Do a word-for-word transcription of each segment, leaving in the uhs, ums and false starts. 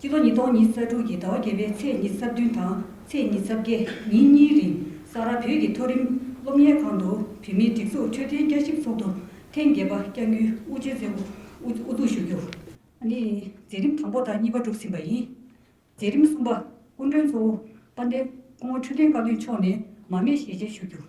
སྤྱི་ལོ་ཉིས་སྟོང་ཉི་ཤུ་རྩ་དྲུག་གི་ཟླ་བ་བརྒྱད་པའི་ཚེས་ཉི་ཤུ་རྩ་བདུན་དང་ཚེས་ཉི་ཤུ་རྩ་བརྒྱད་ཉིན་གཉིས་རིང་ས་རཱ་བོད་ཀྱི་མཐོ་རིམ་སློབ་གཉེར་ཁང་དུ་བོད་མིའི་སྒྲིག་འཛུགས་འཕྲོད་བསྟེན་བསྐྱར་ཞིབ་ཚོགས་འདུ་ཐེངས་བརྒྱད་པ་བསྐྱང་རྒྱུའི་དབུ་འབྱེད་མཛད་སྒོ་དབུ་དབུ་འཛུགས་ཞུ་རྒྱུ། ཨ་ནི་མཛད་རིམ་དང་པོ་དང་གཉིས་པ་གྲུབ་ཟིན་པ་ཡིན། མཛད་རིམ་གསུམ་པ་སྐུ་མགྲོན་གཙོ་བོ་དཔལ་ལྡན་སྐུ་ངོ་འཕྲོད་བསྟེན་བཀའ་བློན་མཆོག་ནས་མར་མེ་ཞལ་འབྱེད་ཞུ་རྒྱུ།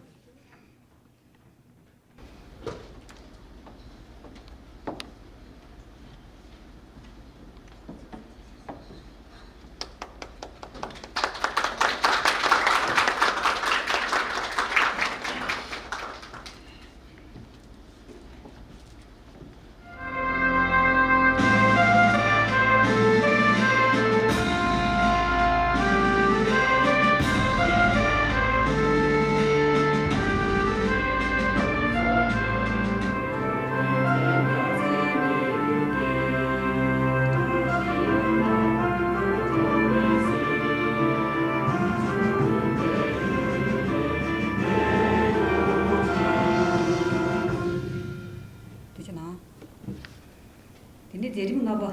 དེ་ནས་མཛད་རིམ་ལྔ་པ།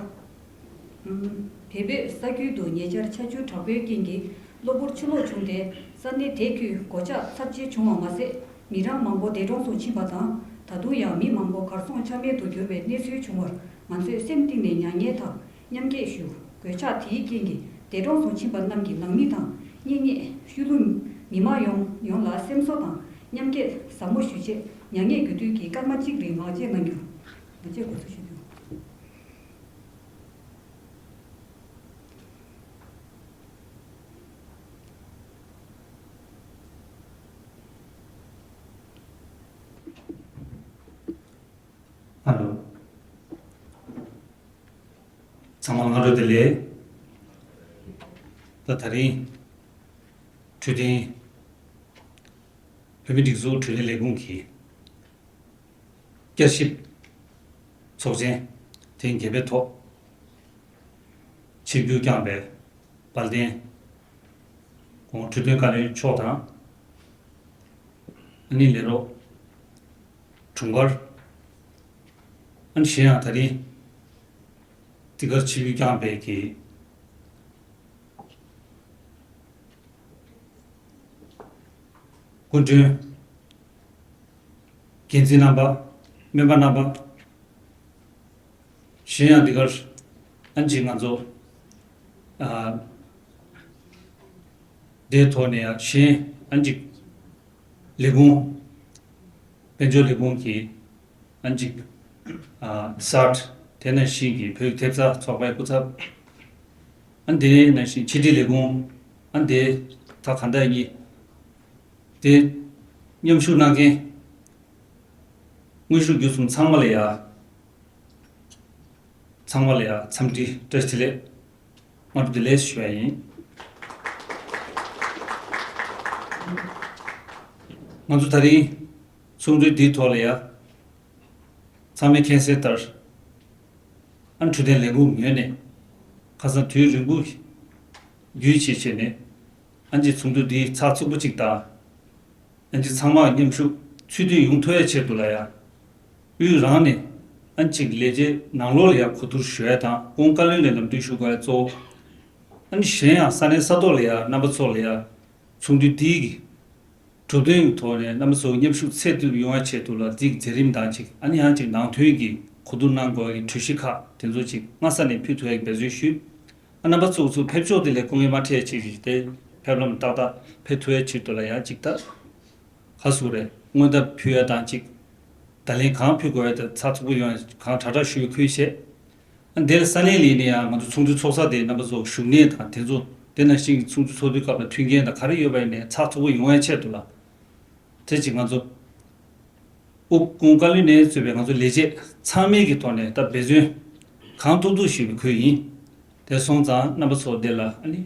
བལ་བོད་ས་ཁུལ་དུ་ཉེ་ཆར་ཆར་ཆུ་དྲག་པོའི་རྐྱེན་གྱིས་གློ་བུར་ཆུ་ལོག་བྱུང་སྟེ་ས་གནས་དེ་ཁུལ་སྒོ་ཕྱགས་ཚབས་ཆེ་བྱུང་བ་མ་ཟད་མི་རང་མང་པོ་འདས་གྲོངས་སུ་ཕྱིན་པ་དང་ད་དུང་ཡང་མི་མང་པོ་གར་སོང་ཆ་མེད་དུ་གྱུར་བའི་གནས་ཚུལ་བྱུང་བར་ང་ཚོས་སེམས་གཏིང་ནས་མྱ་ངན་དང་མཉམ་སྐྱེད་ཞུ། སྒོ་ཕྱགས་དེའི་རྐྱེན་གྱིས་འདས་གྲོངས་སུ་ཕྱིན་པ་རྣམས་ཀྱི་ནང་མི་དང་གཉེན་ཉེ་ཤུལ་ལུས་མི་མང་ཡོངས་ཡོངས་ལ་སེམས་གསོ་དང་མཉམ་སྐྱེད་ཟབ་མོ་ཞུ་ཆེད་མྱ་ངན་གུས་འདུད་ཀྱི་སྐར་མ་གཅིག་རིང་ངག་བཅད་གནང་རྒྱུ། ང་བཅས་འགོ་ཚུགས་ཞུ་རྒྱུ། ཨ་ལོ། ཚང་མ་སྔ་དྲོ་བདེ་ལེགས། ད་དེ་རིང་འཕྲོད་བསྟེན་བོད་མི་སྒྲིག་འཛུགས་འཕྲོད་བསྟེན་ལས་ཁུངས་ཀྱི་བསྐྱར་ཞིབ་ཚོགས་ཆེན་ཐེངས་བརྒྱད་པའི་ཐོག་ཆིབས་བསྒྱུར་བསྐྱངས་པའི་དཔལ་ལྡན་ཁོང་འཕྲོད་བསྟེན་བཀའ་བློན་མཆོག་དང་ཨ་ནི་ལས་རོགས་དྲུང་འཕར། ཨ་ནི་གཞན་ཡང་ད་རིང་འདི་གར་ཆིབས་བསྒྱུར་བསྐྱངས་པའི་གི་སྐུ་མགྲོན། འགན་འཛིན་རྣམ་པ། སྨན་པ་རྣམ་པ། གཞན་ཡང་འདི་གར་ཨན་ཅིག་ང་ཚོ་ཨ་དེའི་ཐོག་ནས་ཡང་གཞན་ཨན་ཅིག་ལས་ཁུངས་དཔལ་འབྱོར་ལས་ཁུངས་ཀྱི་ཨན་ཅིག་ཨ་སར་དེ་ནང་བཞིན་གྱི་བོད་ཐེབས་རྩ་ཚོགས་པའི་སྐུ་ཚབ། ཨ་དེ་ནང་བཞིན་ཕྱི་དྲིལ་ལས་ཁུངས། ཨ་དེ་ད་ག་འདྲ་ཡིན། དེ་མཉམ་ཞུགས་གནང་མཁན་དངོས་ཤུགས་བརྒྱུད་གསུམ་ཚང་མ་ལ་ཡ། ཚང་མ་ལ་ཡ་འཚམས་འདྲི་བཀྲ་ཤིས་བདེ་ལེགས། སྔ་དྲོ་བདེ་ལེགས་ཞུ་ཡ་ཡིན། ང་ཚོ་ད་རིང་ཚོགས་འདུ་འདིའི་ཐོག་ལ་ཡ། ཚང་མས་མཁྱེན་གསལ་ལྟར། ཨ་འཕྲོད་བསྟེན་ལས་ཁུངས་ངོས་ནས་ཁ་སང་དུས་རིང་པོ་རྒྱུན་བྱས་བྱས་ནས་ཨ་ཅེ་ཚོགས་འདུ་འདི་ཚགས་ཚུད་པོ་གཅིག་དང་། ཨ་ཅེ་ཚང་མ་མཉམ་ཞུགས་ཚུལ་མཐུན་ཡོང་ཐུབ་ཡ་ཆེད་དུ་ལ་ཡ། དབུས་རང་ནས་ཨ་ཅེ་ལས་བྱེད་ནང་ལོགས་ལ་ཡ་གོ་བསྡུར་ཞུ་ཡ་དང་སྐུ་ངོ་བཀའ་བློན་ལ་ལམ་སྟོན་ཞུ་དགོས་ཡ་གཙོ་བོ། ཨ་ནི་གཞན་ཡང་ས་གནས་ས་ཐོག་ལ་ཡ་རྣམ་པ་ཚོ་ལ་ཡ་ཚོགས་འདུ་འདིའི་གི་གྲུབ་དོན་གྱི་ཐོག་ནས་རྣམ་པ་ཚོ་མཉམ་ཞུགས་ཚད་ཐུབ་ཡོང་བའི་ཆེད་དུ་ལ་འདི་གི་མཛད་རིམ་དང་གཅིག་ཨ་ནི་ཡང་གཅིག་ནང་དོན་གྱི་གོ་བསྡུར་གནང་དགོས་ཀྱི་གྲོས་གཞི་ཁག་དེ་ཚོ་གཅིག་སྔ་ས་ནས་ཕུལ་ཐུབ་ཡག་འབད་བརྩོན་ཞུས། ཨ་རྣམ་པ་ཚོ་ཚོ་ཕེབས་ཕྱོགས་དེ་ལས་སྐུ་ངལ་མ་འཕྲད་ཅིག་གིས་དེ་ཕེབས་ལམ་ཏག་ཏག་ཕེབས་ཐུབ་ཡག་ཆེད་དུ་ལ་ཡང་གཅིག་ད་ག་ཟེར་རེད་སྔོན་བརྡ་ཕུལ་ཡག་དང་གཅིག་བརྡ་ལན་གང་ཕུལ་དགོས་ཡག་དེ་ཚགས་ཚུད་པོ་ཡོང་ཡག་གང་དྲག་དྲག་ཞུ་བའི་ཁུལ་བྱས། ཨ་འདིར་ས་གནས་ལ་ཡིན་ན་ཡང་ང་ཚོ་ཚོགས་འདུ་ཚོགས་ས་དེ་རྣམ་པ་ཚོ་བཞུགས་གནས་དང་དེ་ཚོ་དེ་ནང་བཞིན་གྱི་ཚོགས་འདུ་ཚོགས་དུས་སྐབས་ལ་མཐུན་རྐྱེན་དང་ག་རེ་ཡོད་པ་ཡིན་ནའི་ཚགས་ཚུད་པོ་ཡོང་ཡ་ཆེད་དུ་ལ། དེ་གཅིག་ང་ཚོ་ཨུ་སྐུ་ངོ་བཀའ་བློན་ནས་གཙོས་པའི་ང་ཚོ་ལས་བྱེད་ཚང་མའི་གི་ཐོག་ནས་ད་འབད་བརྩོན་གང་ཐུབ་ཐུབ་ཞུས་པའི་ཁུལ་ཡིན། དེ་སོང་ཙང་རྣམ་པ་ཚོ་དེ་ལ་ཨ་ནི་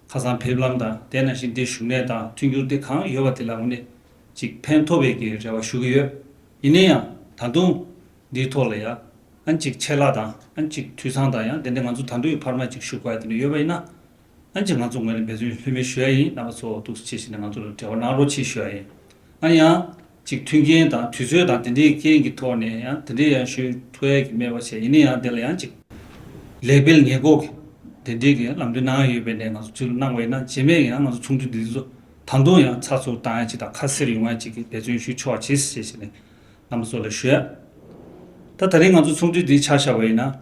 ཁ་སང་ཕེབས་ལམ་དང་དེ་ནང་བཞིན་དེ་བཞུགས་གནས་དང་མཐུན་འགྱུར་དེ་གང་ཡོད་པ་དེ་ལ་དངོས་གནས་གཅིག་ཕན་ཐོགས་པའི་གི་རེ་བ་ཞུ་གི་ཡོད། ཡིན་ན་ཡང་ད་དུང་འདིའི་ཐོག་ལ་ཡ། ཨ་ནི་གཅིག་ཆད་ལྷག་དང་ཨ་ནི་གཅིག་འཐུས་ཚང་དང་ཡང་དེ་འདྲ་ང་ཚོ་ད་དུང་ཡང་འཕར་མ་གཅིག་ཞུ་དགོས་ཡ་དེ་འདྲ་ཡོད་པ་ཡིན་ན། ཨ་ནི་གཅིག་ང་ཚོ་ངོས་ནས་འབད་བརྩོན་ལྷོད་མེད་ཞུ་ཡ་ཡིན། རྣམ་པ་ཚོ་ཐུགས་རྗེ་ཆེ་ཞུས་ནས་ང་ཚོ་ལ་འབྲེལ་བ་གནང་རོགས་གྱིས་ཞུ་ཡ་ཡིན། ཨ་ནི་ཡང་གཅིག་མཐུན་རྐྱེན་དང་དུས་ཚོད་དང་དེ་འདྲའི་རྐྱེན་གྱི་ཐོག་ནས་ཡང་དེ་འདྲའི་ཡང་ཞུ་ཐུབ་ཡ་གི་མེད་པ་བྱས་ཡིན་ན་ཡང་དེ་ལ་ཡང་གཅིག་ལེགས་སྤེལ་ཉེས་འགོག་གི་ དེ་འདྲའི་གི་ལམ་སྟོན་གནང་ཡོད་པའི་ནས་ང་ཚོ་ཚུར་གནང་བ་ཡིན་ན་རྗེས་མའི་ཡང་ང་ཚོ་ཚོགས་འདུ་འདི་ཚོ་ད་དུང་ཡང་ཚགས་ཚུད་བཏང་ཡ་ཅིག་དང་ཁ་གསལ་ཡོང་ཡ་ཅིག་གི་འབད་བརྩོན་ཞུ་ཆོག་པ་བྱེད་ཟེར་བྱས་ནས་རྣམ་པ་ཚོ་ལ་ཞུ་ཡ། ད་ད་རིང་ང་ཚོ་ཚོགས་འདུ་འདི་ཆ་བཞག་པ་ཡིན་ན།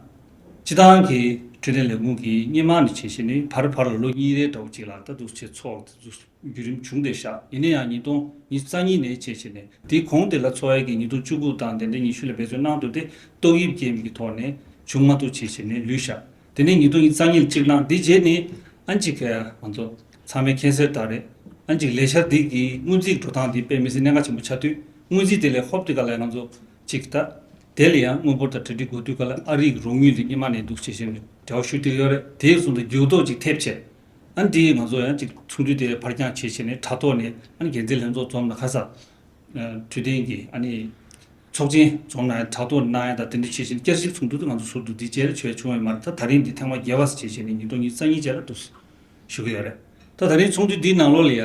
སྤྱི་བཏང་གི་འཕྲོད་བསྟེན་ལས་ཁུངས་ཀྱི་སྔོན་མ་ནས་བྱས་བྱས་ནས་བར་བར་ལ་ལོ་གཉིས་རེ་འདྲ་བོ་ཅིག་ལ་ད་འདུག་བྱས་ཚོགས་འདུ་བརྒྱུད་རིམ་བྱུང་བསྡད་ཤག་ཡིན་ན་ཡང་ཉིས་སྟོང་ཉི་ཤུ་རྩ་གཉིས་ནས་བྱས་བྱས་ནས་དེའི་གོང་དེ་ལ་འཚོགས་ཡས་ཀྱི་ཉིས་སྟོང་བཅུ་དགུ་དང་དེ་འདྲའི་ཉི་ཤུ་ལ་འབད་བརྩོན་གནང་འདུག་སྟེ་ཏོག་དབྱིབས་སྐྱེས་པའི་གི་ཐོག་ནས་བྱུང་མ་ཐུབ་བྱས་བྱས་ནས་ལུས་ཤག་དེ་ནས་ཉིས་སྟོང་ཉི་ཤུ་རྩ་གཉིས་ལ་གཅིག་གནང་འདི་རྗེས་ནས་ཨ་ནི་གཅིག་ང་ཚོ་ཚང་མས་མཁྱེན་གསལ་ལྟར་རེད། ཨ་ནི་གཅིག་ལས་འཆར་འདི་གི་སྔོན་རྩིས་འགྲོ་སྟངས་འདི་དཔེ་མི་སྲིད་གནད་འགག་ཆེན་པོ་ཆགས་དུས་སྔོན་རྩིས་དེ་ལས་ཧོབ་དེ་ག་ལ་ང་ཚོ་གཅིག་ད་དེ་ལ་ཡང་སྔོན་འབོར་དང་གྲ་སྒྲིག་དགོས་དུས་ག་ལ་ཨ་རིའི་རོགས་དངུལ་འདི་སྔོན་མ་ནས་འདུག་བྱས་བྱས་ནས་འབྲེལ་བ་ཞུ་བསྡད་ཡོད་རེད། དེའི་བཟུང་དུ་འགྱུར་ལྡོག་ཅིག་ཐེབས་བྱས། ཨ་ནི་དེ་ང་ཚོ་ཡང་ཅིག་ཚོགས་འདུ་དེ་ཕར་འགྱངས་བྱས་བྱས་ནས་དྲ་ཐོག་ནས་ཨ་ནི་འགན་འཛིན་ལྷན་ཚོགས་འཛོམས་ན་ཁ་ས། འཕྲོད་བསྟེན་གྱི་ཨ་ནི་ཚོགས་ཆེན་འཛོམས་ན་ཡང་དྲ་ཐོག་གནང་ཡ་དང་དེ་འདྲ་བྱས་བྱས་ནས་བསྐྱར་ཞིབ་ཚོགས་འདུ་དེ་ང་ཚོ་ཟུར་དུ་འདི་བྱས་ལ་བྱས་བྱུང་བ་མ་རེད། ད་ད་རིང་འདི་ཐེངས་མ་བརྒྱད་པ་བྱས་བྱས་ནས་ཉིས་སྟོང་ཉི་ཤུ་རྩ་གཉིས་བྱས་ལ་འདུག་ཞུ་གི་ཡོད་རེད། ད་ད་རིང་ཚོགས་འདུ་འདིའི་ནང་ལོགས་ལ་ཡ།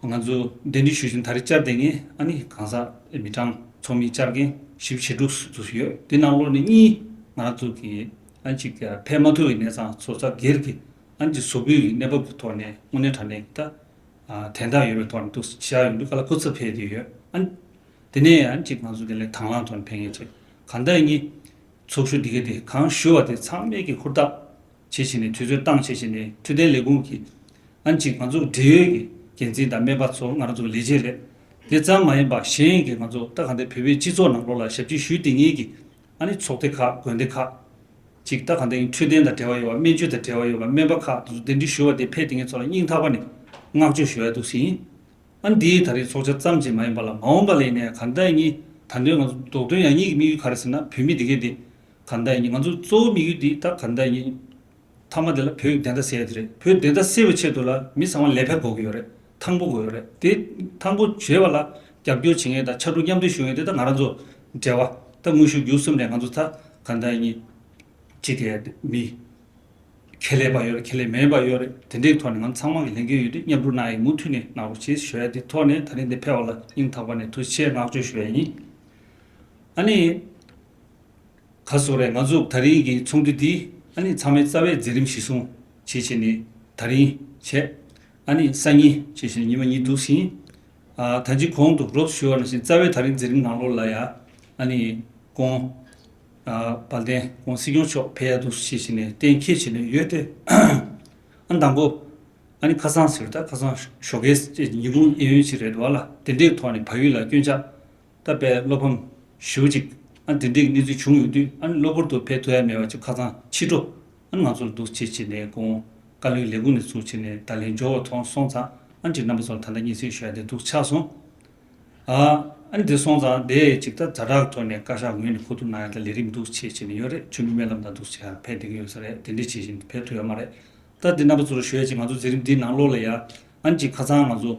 ང་ཚོ་གདན་འདྲེན་ཞུ་བཞིན་ད་རེས་བཅར་བསྡད་མཁན་ཨ་ནི་གང་ཟག་མི་གྲངས་ཚོགས་མི་བཅར་མཁན་བཞི་བཅུ་ཞེ་དྲུག་ཙམ་ཡོད། དེ་ནང་ལོགས་ནས་གཉིས་ང་ཚོ་གི་ཨ་ནི་ཅིག་ཕེབས་མ་ཐུབ་པའི་གནས་སྟངས་ཚོགས་བཅར་སྒེར་གྱི་ཨ་ནི་ཅིག་གཟུགས་པོའི་གནས་བབ་ཀྱི་ཐོག་ནས་དངོས་གནས་དྲང་གནས་ཀྱི་ད་དན་རྟགས་ཡོད་པའི་ཐོག་ནས་འདུག་བྱ་ཡོང་དུས་ག་ལ་སྐུ་ཚབ་ཕེབས་བསྡད་ཡོད། ཨ་ནི་དེ་ནས་ཨ་ནི་ཅིག་ང་ཚོ་དེ་ལས་དང་བླངས་ཐོག་ནས་ཕེབས་མཁན་ཅིག་གང་ལྟར་གཉིས། ཚོགས་ཞུགས་འདི་ག་དེ་གང་ཞུ་བ་དེ་ཚང་མས་ཀྱི་ཧུར་ཐག་བྱེད་བཞིན་ནས་དུས་ཚོད་བཏང་བྱེད་བཞིན་ནས་འཕྲོད་བསྟེན་ལས་ཁུངས་ཀྱི་ཨ་ནི་ཅིག་ང་ཚོ་འབྲེལ་ཡོད་ཀྱི་འགན་འཛིན་དང་སྨན་པ་ཚོ་ང་རང་ཚོ་ལས་བྱེད་རེད། དེ་ཙམ་མ་ཡིན་པ་གཞན་གྱི་ང་ཚོ་ད་ག་འདྲ་བོད་པའི་སྤྱི་ཚོགས་ནང་ལོགས་ལ་ཞབས་ཕྱི་ཞུས་བསྡད་མཁན་གྱི་ཨ་ནི་ཚོགས་སྡེ་ཁག་དགོན་སྡེ་ཁག་ཅིག་ད་ག་འདྲ་ཡིན་འཕྲོད་བསྟེན་དང་འབྲེལ་བ་ཡོད་པ་སྨན་བཅོས་དང་འབྲེལ་བ་ཡོད་པ་སྨན་པ་ཁག་དེ་ཚོ་གདན་འདྲེན་ཞུ་བ་དེ་ཕེབས་བསྡད་མཁན་ཚོ་ལ་སྙིང་ཐག་པ་ནས་བསྔགས་བརྗོད་ཞུ་ཡ་འདུག་ཟིན། ཨ་ནི་འདིའི་ད་རེས་ཚོགས་བཅར་ཙམ་གྱིས་མ་ཡིན་པ་ལ་མ་འོངས་པ་ལ་ཡིན་ནའི་ག་འདྲ་ཡིན་ད་དུང་ང་ཚོ་མདོ་དོན་ཡང་སྙིང་གི་དམིགས་ཡུལ་ག་རེ་ཟེར་ན་བོད་མི་འདི་གས་འདི་ག་འདྲ་ཡིན་ང་ཚོ་གཙོ་བོ་དམིགས་ཡུལ་འདི་ད་ག་འདྲ་ཡིན། མཐའ་མ་དེ་ལ་བོད་ཀྱི་བདེན་མཐའ་གསལ་ཡ་དེ་རེད། བོད་བདེན་མཐའ་གསལ་བའི་ཆེད་དུ་ལ་མི་ཚང་མ་ལས་ཕན་དགོས་ཀྱི་ཡོད་རེད། ཐང་པོ་དགོས་ཡོད་རེད། དེ་ཐང་པོ་བྱེད་པ་ལ་རྒྱབ་སྐྱོར་བྱེད་མཁན་དང་ཕྱར་གྲུ་མཉམ་འདེགས་ཞུ་མཁན་དེ་ད་ང་རང་ཚོ་འབྲེལ་བ་ད་དངོས་ཤུགས་བརྒྱུད་གསུམ་ནས་ང་ཚོ་ད་ག་འདྲ་ཡིན་ཅི་དེ་མི་ཁེ་ལས་པ་ཡོད་རེད། ཁེ་ལས་མེད་པ་ཡོད་རེད། དེ་འདྲའི་ཐོག་ནས་ང་ཚོ་ཚང་མ་གི་ལས་འགན་ཡོད་དུས་མཉམ་རུབ་གནང་ཡ་མུ་མཐུད་ནས་གནང་རོགས་བྱེད་ཞུ་ཡ་དེ་ཐོག་ནས་ད་རིང་འདི་ཕེབས་པ་ལ་སྙིང་ཐག་པ་ནས་ཐུགས་རྗེ་ཆེ་བསྔགས་བརྗོད་ཞུ་ཡ་ཡིན། ཨ་ནི། ག་སོགས་རེད། ང་ཚོ་ད་རིང་གི་ཚོགས་འདུ་འདི་ཨ་ནི་ཚང་མས་རྩ་བའི་མཛད་རིམ་གཞི་བཟུང་བྱེད་བྱས་ནས་ད་རིང་བྱས། ཨ་ནི་སང་ཉིན་བྱས་བྱས་ནས་ཉི་མ་གཉིས་འདུག་ཟིན། ཨ་ད་ཅི་གོང་དུ་རོབ་ཞུ་བ་ནང་བཞིན་རྩ་བའི་ད་རིང་མཛད་རིམ་ནང་ལོགས་ལ་ཡ་ཨ་ནི་ཁོང་ཨ་དཔལ་ལྡན་ཁོང་སྲིད་སྐྱོང་མཆོག་ཕེབས་ཡ་འདུག་བྱས་བྱས་ནས་གཏན་འཁེལ་བྱས་ནས་ཡོད་དེ། ཨ་ནི་དང་པོ་ཨ་ནི་ཁ་སང་ཟེར་ད་ཁ་སང་ཞོགས་ཀས་ཉིན་གུང་གཡས་གཡོན་ཅིག་རེད་འདུག་བ་ལ་དེ་འདྲའི་ཐོག་ནས་བལ་ཡུལ་ལ་སྐྱོན་ཆ། ད་དཔེ་བློ་ཕམ་ཞེ་པོ་ཅིག་ཨ་དེ་འདྲའི་གནས་ཚུལ་བྱུང་ཡོང་དུས་ཨ་ནི་གློ་བུར་དུ་ཕེབས་ཐུབ་ཡ་མེད་པ་ཅིག་ཁ་སང་ཕྱི་དྲོ་ཨ་ནི་ང་ཚོར་འདུག་བྱས་བྱས་ནས་ཁོང་བཀའ་བློན་ལས་ཁུངས་ནས་ཚུར་བྱས་ནས་ད་ལན་འབྱོར་བ་ཐོན་སོང་ཙང་ཨ་ནི་ཅིག་རྣམ་པ་ཚོར་ད་ལྟ་སྙན་སེང་ཞུ་ཡ་དེ་འདུག་ཆགས་སོང་། ཨ་ཨ་ནི་དེ་སོང་ཙང་དེ་ཅིག་ད་ཛ་དྲག་ཐོག་ནས་བཀའ་ཤག་ངོས་ནས་གོ་བསྡུར་གནང་ཡ་ད་ལས་རིམ་འདུག་བྱས་བྱས་ནས་ཡོད་རེད། མཆོད་མེ་སྨོན་ལམ་དང་འདུག་བྱས་ཡ་ཕེབས་བསྡད་ཀྱི་ཡོད་ས་རེད། དེ་འདྲ་བྱས་བཞིན་ཕེབས་ཐུབ་ཡོད་མ་རེད། ད་འདི་རྣམ་པ་ཚོར་ཞུ་ཡ་ཅིག་ང་ཚོ་མཛད་རིམ་འདིའི་ནང་ལོགས་ལ་ཡ་ཨ་ནི་ཅིག་ཁ་སང་ང་ཚོ་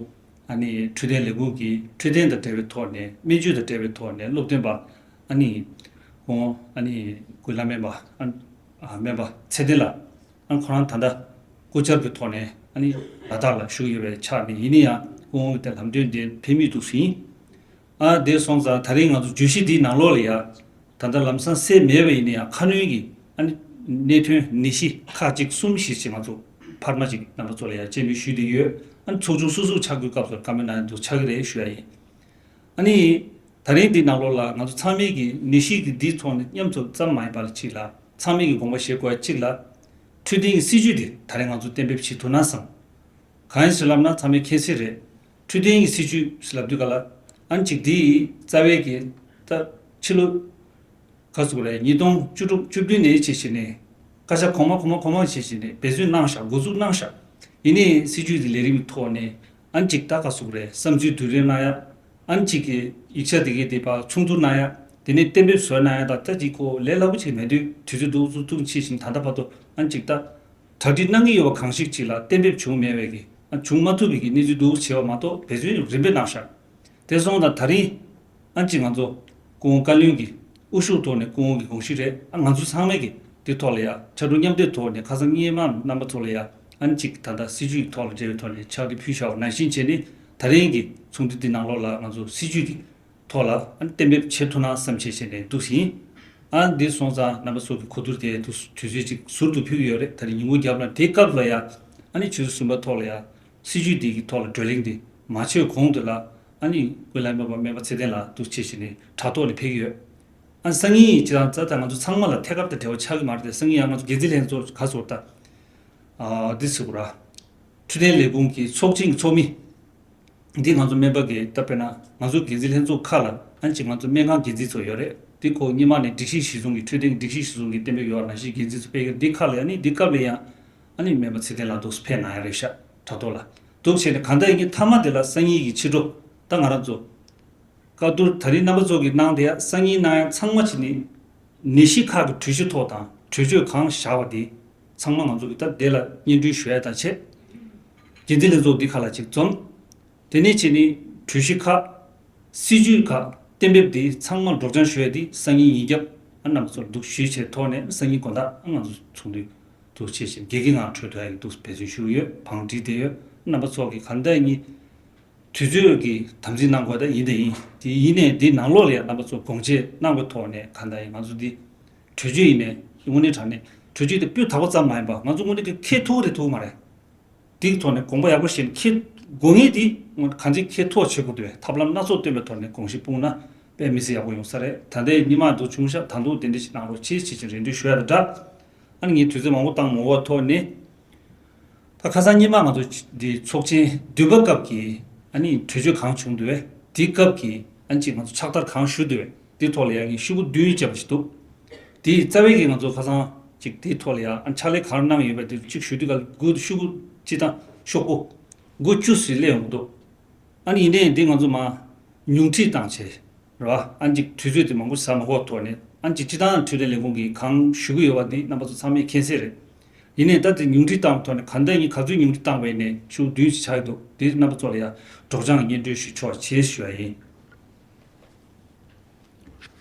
ཨ་ནི་འཕྲོད་བསྟེན་ལས་ཁུངས་ཀྱི་འཕྲོད་བསྟེན་དང་འབྲེལ་བའི་ཐོག་ནས་སྨན་བཅོས་དང་འབྲེལ་བའི་ཐོག་ནས་སློབ་སྟོན་པ་ཨ་ནི་ཁོང་ཨ་ནི་ཀུན་ལ་སྨན་པ་ཨ་ཨ་སྨན་པ་ཚེ་བརྟན་ལགས་ཨ་ཁོ་རང་ད་ལྟ་སྐུ་བཅར་གྱི་ཐོག་ནས་ཨ་ནི་ལ་དྭགས་ལ་བཞུགས་ཡོད་པའི་ཆ་ནས་ཡིན་ན་ཡང་ཁོང་གི་དེ་ལམ་སྟོན་དེ་ཕེབས་མུས་འདུག་ཟིན། ཨ་དེ་སོང་ཙང་ད་རིང་ང་ཚོ་བརྗོད་གཞི་འདིའི་ནང་ལོགས་ལ་ཡ། ད་ལྟ་ལམ་སང་གསལ་མེད་པ་ཡིན་ན་ཡང་ཁ་སྣོན་གྱི་ཨ་ནི་གནད་དོན་ནད་གཞི་ཁག་ཅིག་གསུམ་བཞི་ཅིག་ང་ཚོ་འཕར་མ་ཅིག་རྣམ་པ་ཚོ་ལ་ཡང་སྤྱན་འབུལ་ཞུས་བསྡད་ཡོད། ཨ་ནི་ཚོགས་ཆུང་སོ་སོ་ཆགས་དགོས་སྐབས་སུ་བཀའ་མོལ་གནང་ཡ་འདུག་ཆགས་ཀྱི་རེད་ཞུ་ཡ་ཡིན། ཨ་ནི་ད་རིང་འདི་ནང་ལོགས་ལ་ང་ཚོ་ཚང་མས་ཀྱི་ནད་གཞི་གི་འདིའི་ཐོག་ནས་མཉམ་དུ་ཙམ་མ་ཡིན་པ་ལ་གཅིག་ལ་ཚང་མས་ཀྱི་དགོངས་པ་བཞེས་དགོས་ཡ་གཅིག་ལ་འཕྲོད་བསྟེན་གྱི་སྲིད་ཇུས་འདི་ད་རིང་ང་ཚོ་གཏན་འབེབས་བྱེད་ཐུབ་ན་བསམ། གང་ཡིན་ཟེར་ལབ་ན་ཚང་མས་མཁྱེན་གསལ་རེད། འཕྲོད་བསྟེན་གྱི་སྲིད་ཇུས་ཟེར་ལབ་དུས་ག་ལ་ཨ་ནི་ཅིག་འདི་རྩ་བའི་གི་ད་ཕྱི་ལོ་ག་ཟེར་དགོས་རེད། ཉིས་སྟོང་བཅུ་དྲུག་བཅུ་བདུན་ནས་བྱས་བྱས་ནས་བཀའ་ཤག་གོང་མ་གོང་མ་གོང་མ་བྱས་བྱས་ནས་འབད་བརྩོན་གནང་ཤག་འགོ་འཛུགས་གནང་ཤག་ཡིན་ནའི་སྲིད་ཇུས་ཀྱི་ལས་རིམ་གྱི་ཐོག་ནས་ཨ་ནི་ཅིག་ད་ག་ཟེར་དགོས་རེད། བསམ་ཚུལ་བསྡུར་རེས་གནང་ཡ། ཨ་ནི་ཅིག་གི་ཡིག་ཆ་དེ་གའི་དེ་བ་ཚོགས་འདུ་གནང་ཡ། དེ་ནས་གཏན་འབེབས་བཟོས་གནང་ཡ་ད་ལྟ་ཅིག་ཁོ་ལས་སླ་པོ་ཅིག་མེད་དུས་དུས་ཚོད་འདུག་ཚུགས་ཐུབ་ཅིག་བཞིན་ད་ལྟ་བར་དུ་ཨ་ནི་ཅིག་ད། གྲ་སྒྲིག་གནང་གི་ཡོད་པ་གང་ཞིག་ཅིག་ལ་གཏན་འབེབས་བྱུང་མེད་པའི་གི་ཨ་བྱུང་མ་ཐུབ་པའི་གི་གནས་ཚུལ་འདུག་བྱས་པ་མ་གཏོགས་འབད་བརྩོན་རིམ་པས་གནང་ཤག་དེ་སོང་ཙང་ད་རིང་ཨ་ཅིག་ང་ཚོ་སྐུ་ངོ་བཀའ་བློན་གྱི་དབུ་བཞུགས་ཐོག་ནས་སྐུ་ངོ་གི་དགོངས་གཞི་རེད། ཨ་ང་ཚོ་ཚང་མས་གི་དེ་ཐོག་ལ་ཡ་ཕྱར་གྲུ་མཉམ་འདེགས་ཐོག་ནས་ཁ་སང་སྔོན་མ་རྣམ་པ་ཚོ་ལ་ཡ་ཨ་ཅིག་ད་ལྟ་སྲིད་ཇུས་ཀྱི་ཐོག་ལ་འབྲེལ་བའི་ཐོག་ནས་ཕྱག་བྲིས་ཕུལ་བཞག་པ་ནང་བཞིན་བྱས་ནས་ད་རིང་གི་ཚོགས་འདུ་འདི་ནང་ལོགས་ལ་ང་ཚོ་སྲིད་ཇུས་ཀྱི་ཐོག་ལ་ཨ་གཏན་འབེབས་བྱེད་ཐུབ་ན་བསམ་བྱས་བྱས་ནས་འདུག་ཟིན། ཨ་འདི་སོང་ཙང་རྣམ་པ་ཚོ་གི་གོ་བསྡུར་དེ་དུས་དུས་ཚོད་ཅིག་ཟུར་དུ་ཕུལ་གྱི་ཡོད་རེད། ད་རེས་ཉིན་གུང་རྒྱབ་ལ་དེའི་སྐབས་ལ་ཡ་ཨ་ནི་ཆུ་ཚོད་གསུམ་པ་ཐོག་ལ་ཡ་སྲིད་ཇུས་འདི་གི་ཐོག་ལ་བགྲོ་གླེང་འདི་མ་བྱས་གོང་དུ་ལ་ཨ་ནི་ཀུན་གླེང་སྨན་པ་སྨན་པ་ཚེ་བརྟན་ལགས་འདུག་ཅེས་བྱས་ནས་དྲ་ཐོག་ནས་ཕེབས་ཀྱི་ཡོད། ཨ་སང་ཉིན་ཅི་རང་ཙ་ད་ང་ཚོ་ཚང་མ་ལ་ཐད་ཀར་དུ་འབྲེལ་བ་ཆགས་ཀྱི་མ་རེད་དེ། སང་ཉིན་ཡང་ང་ཚོ་འགན་འཛིན་ལྷན་ཚོགས་ག་ཚོད་ད་ཨ་འདི་ཟེར་དགོས་ར། འཕྲོད་བསྟེན་ལས་ཁུངས་ཀྱི་ཚོགས་ཆེན་གྱི་ཚོགས་མི། འདི་ང་ཚོ་སྨན་པ་གི་ད་དཔེར་ན་ང་ཚོ་འགན་འཛིན་ལྷན་ཚོགས་ཁག་ལ་ཨ་ཅིག་ང་ཚོ་སྨན་ཁང་འགན་འཛིན་ཚོ་ཡོད་རེད། འདི་ཁོ་སྔོན་མ་ནས་སྒྲིག་གཞི་གཞི་བཟུང་གི་འཕྲོད་བསྟེན་སྒྲིག་གཞི་གཞི་བཟུང་གི་གཏན་འབེབས་ཡོད་པ་ནང་བཞིན་འགན་འཛིན་ཚོ་ཕེབས་ཀྱི་འདི་ཁག་ལ་ཡ་ནི་འདི་སྐབས་ལ་ཡང་ཨ་ནི་སྨན་པ་ཚེ་བརྟན་ལགས་འདུག་ཕེབས་གནང་ཡ་རེད་ཤག་དྲ་ཐོག་ལ་འདུག་བྱས་ནས་གང་ལྟར་ཡིན་གྱི་མཐའ་མ་དེ་ལ་སང་ཉིན་གྱི་ཕྱི་དྲོ་ད་ང་རང་ཚོ་བཀའ་བསྡུར་ད་རིང་རྣམ་པ་ཚོ་གིས་གནང་དེ་ཡ་སང་ཉིན་གནང་ཡ་ཚང་མ་བྱས་ནས་ནད་གཞི་ཁག་གི་གྲོས་གཞི་ཐོག་དང་གྲོས་ཆོད་གང་བཞག་པ་དེ་ཚང་མ་ང་ཚོ་གིས་ད་དེ་ལ་སྙན་སྒྲོན་ཞུ་ཡ་དང་བྱས། འགན་འཛིན་ལྷན་ཚོགས་འདི་ཁག་ལ་ཅིག་འཛོམས། དེ་ནས་བྱས་ནས་གྲོས་གཞི་ཁག་སྲིད་ཇུས་ཁག་གཏན་འབེབས་དེ་ཚང་མ་སྒྲོག་སྦྱང་ཞུ་ཡ་དེ་སང་ཉིན་ཉིན་རྒྱབ་ཨ་རྣམ་པ་ཚོར་འདུག་ཞུས་བྱས་ཐོག་ནས་སང་ཉིན་དགོང་དག་ཨ་ང་ཚོ་ཚོགས་འདུ་འདུག་བྱས་བྱས་དགེ་རྒན་ངང་གྲོས་ཐུབ་ཡ་གི་འདུག་འབད་བརྩོན་ཞུ་གི་ཡོད། བང་སྒྲིག་བསྡད་ཡོད། རྣམ་པ་ཚོ་གིས་གང་ལྟར་ཉིན་དུས་ཚོད་ཀྱི་དམ་འཛིན་གནང་དགོས་ད་ཡིན་དེ་ཡིན། དེ་ཡིན་ནས་འདི་ནང་ལོགས་ལ་ཡང་རྣམ་པ་ཚོ་དགོངས་བཞེས་གནང་བའི་ཐོག་ནས་གང་ལྟར་ཡིན་ང་ཚོ་འདི་གྲོས་ཆོད་ཡིན་ནས་དངོས་གནས་དྲང་གནས་གྲོས་ཆོད་དེ་སྤུས་དག་པ་ཙམ་མ་ཡིན་པ་ང་ཚོ་དངོས་གནས་ཀྱི་ཁེ་ཐུག་རེད་ཐུག་མ་རེད། དེའི་ཐོག་ནས་དགོངས་པ་ཡག་པོ་བཞེས་ནས་ཁེ་དགོས་ངེས་དེ་གང་ཅི་ཁེ་ཐུག་བྱེད་དགོས་འདུག་བས་ཐབས་ལམ་སྣ་ཚོགས་བཏོན་པའི་ཐོག་ནས་དགོངས་གཞི་སྤུངས་ན་དཔེ་མི་སྲིད་ཡག་པོ་ཡོང་ས་རེད། ད་ལྟའི་ཉི་མ་འདུག་བྱུང་ཤག་ད་འདུག་དེ་འདྲ་ཞིག་གནང་རོགས་བྱེད་ཅེས་ཀྱི་རེ་འདུན་ཞུ་ཡ་དང་སྦྲགས། ཨ་ནི་ངས་དུས་ཚོད་མང་པོ་བཏང་མ་འོག་ཐོག་ནས། ད་ཁ་སང་སྔོན་མ་ང་ཚོ་འདི་ཚོགས་ཆེན་བདུན་པ་སྐབས་ཀྱི་ཨ་ནི་གྲོས་ཆོད་གང་བྱུང་འདུག་བས་དེའི་སྐབས་ཀྱི་ཨ་ནི་ཅིག་ང་ཚོ་ཕྱག་བསྟར་གང་ཞུ་འདུག་བས་དེའི་ཐོག་ལ་ཡང་ངས་ཤོག་གུ་བདུན་བརྒྱབ་པ་ཞིག་འདུག་དེའི་རྩ་བའི་གི་ང་ཚོ་ཁ་སང་ཅིག་དེའི་ཐོག་ལ་ཡང་ཨ་ཕྱག་ལས་གང་གནང་ཡོད་པ་དེ་ཅིག་ཞུ་དུས་ག་དགུ་ཤོག་གུ་སྤྱི་བཏང་ཤོག་གུ་དགུ་བཅུ་ཟིན་སླེབས་ཡོང་གི་འདུག་ཨ་ནི་ཡིན་ནའི་འདི་ང་ཚོ་མ་ཉུང་འཕྲི་བཏང་བྱས། རེད་བ། ཨ་ནི་ཅིག་དུས་ཚོད་དེ་མང་པོ་ཟ་མ་ཕོད་ཐོག་ནས་ཨ་ནི་ཅིག་སྤྱི་བཏང་འཕྲོད་བསྟེན་ལས་ཁུངས་ཀྱིས་གང་ཞུ་གི་ཡོད་པ་འདི་རྣམ་པ་ཚོ་ཚང་མས་མཁྱེན་གསལ་རེད། ཡིན་ནའི་ད་དེ་ཉུང་འཕྲི་བཏང་ཐོག་ནས་ག་འདྲ་ཡིན་ག་ཚོད་ཉུང་འཕྲི་བཏང་བ་ཡིན་ནའི་ཤོག་བདུན་ཞིག་ཆགས་ཀྱི་འདུག་དེ་རྣམ་པ་ཚོ་ལ་ཡང་སྒྲོག་སྦྱང་སྙན་སྒྲོན་ཞུ་ཆོག་ཅེས་ཞུ་བ་ཡིན།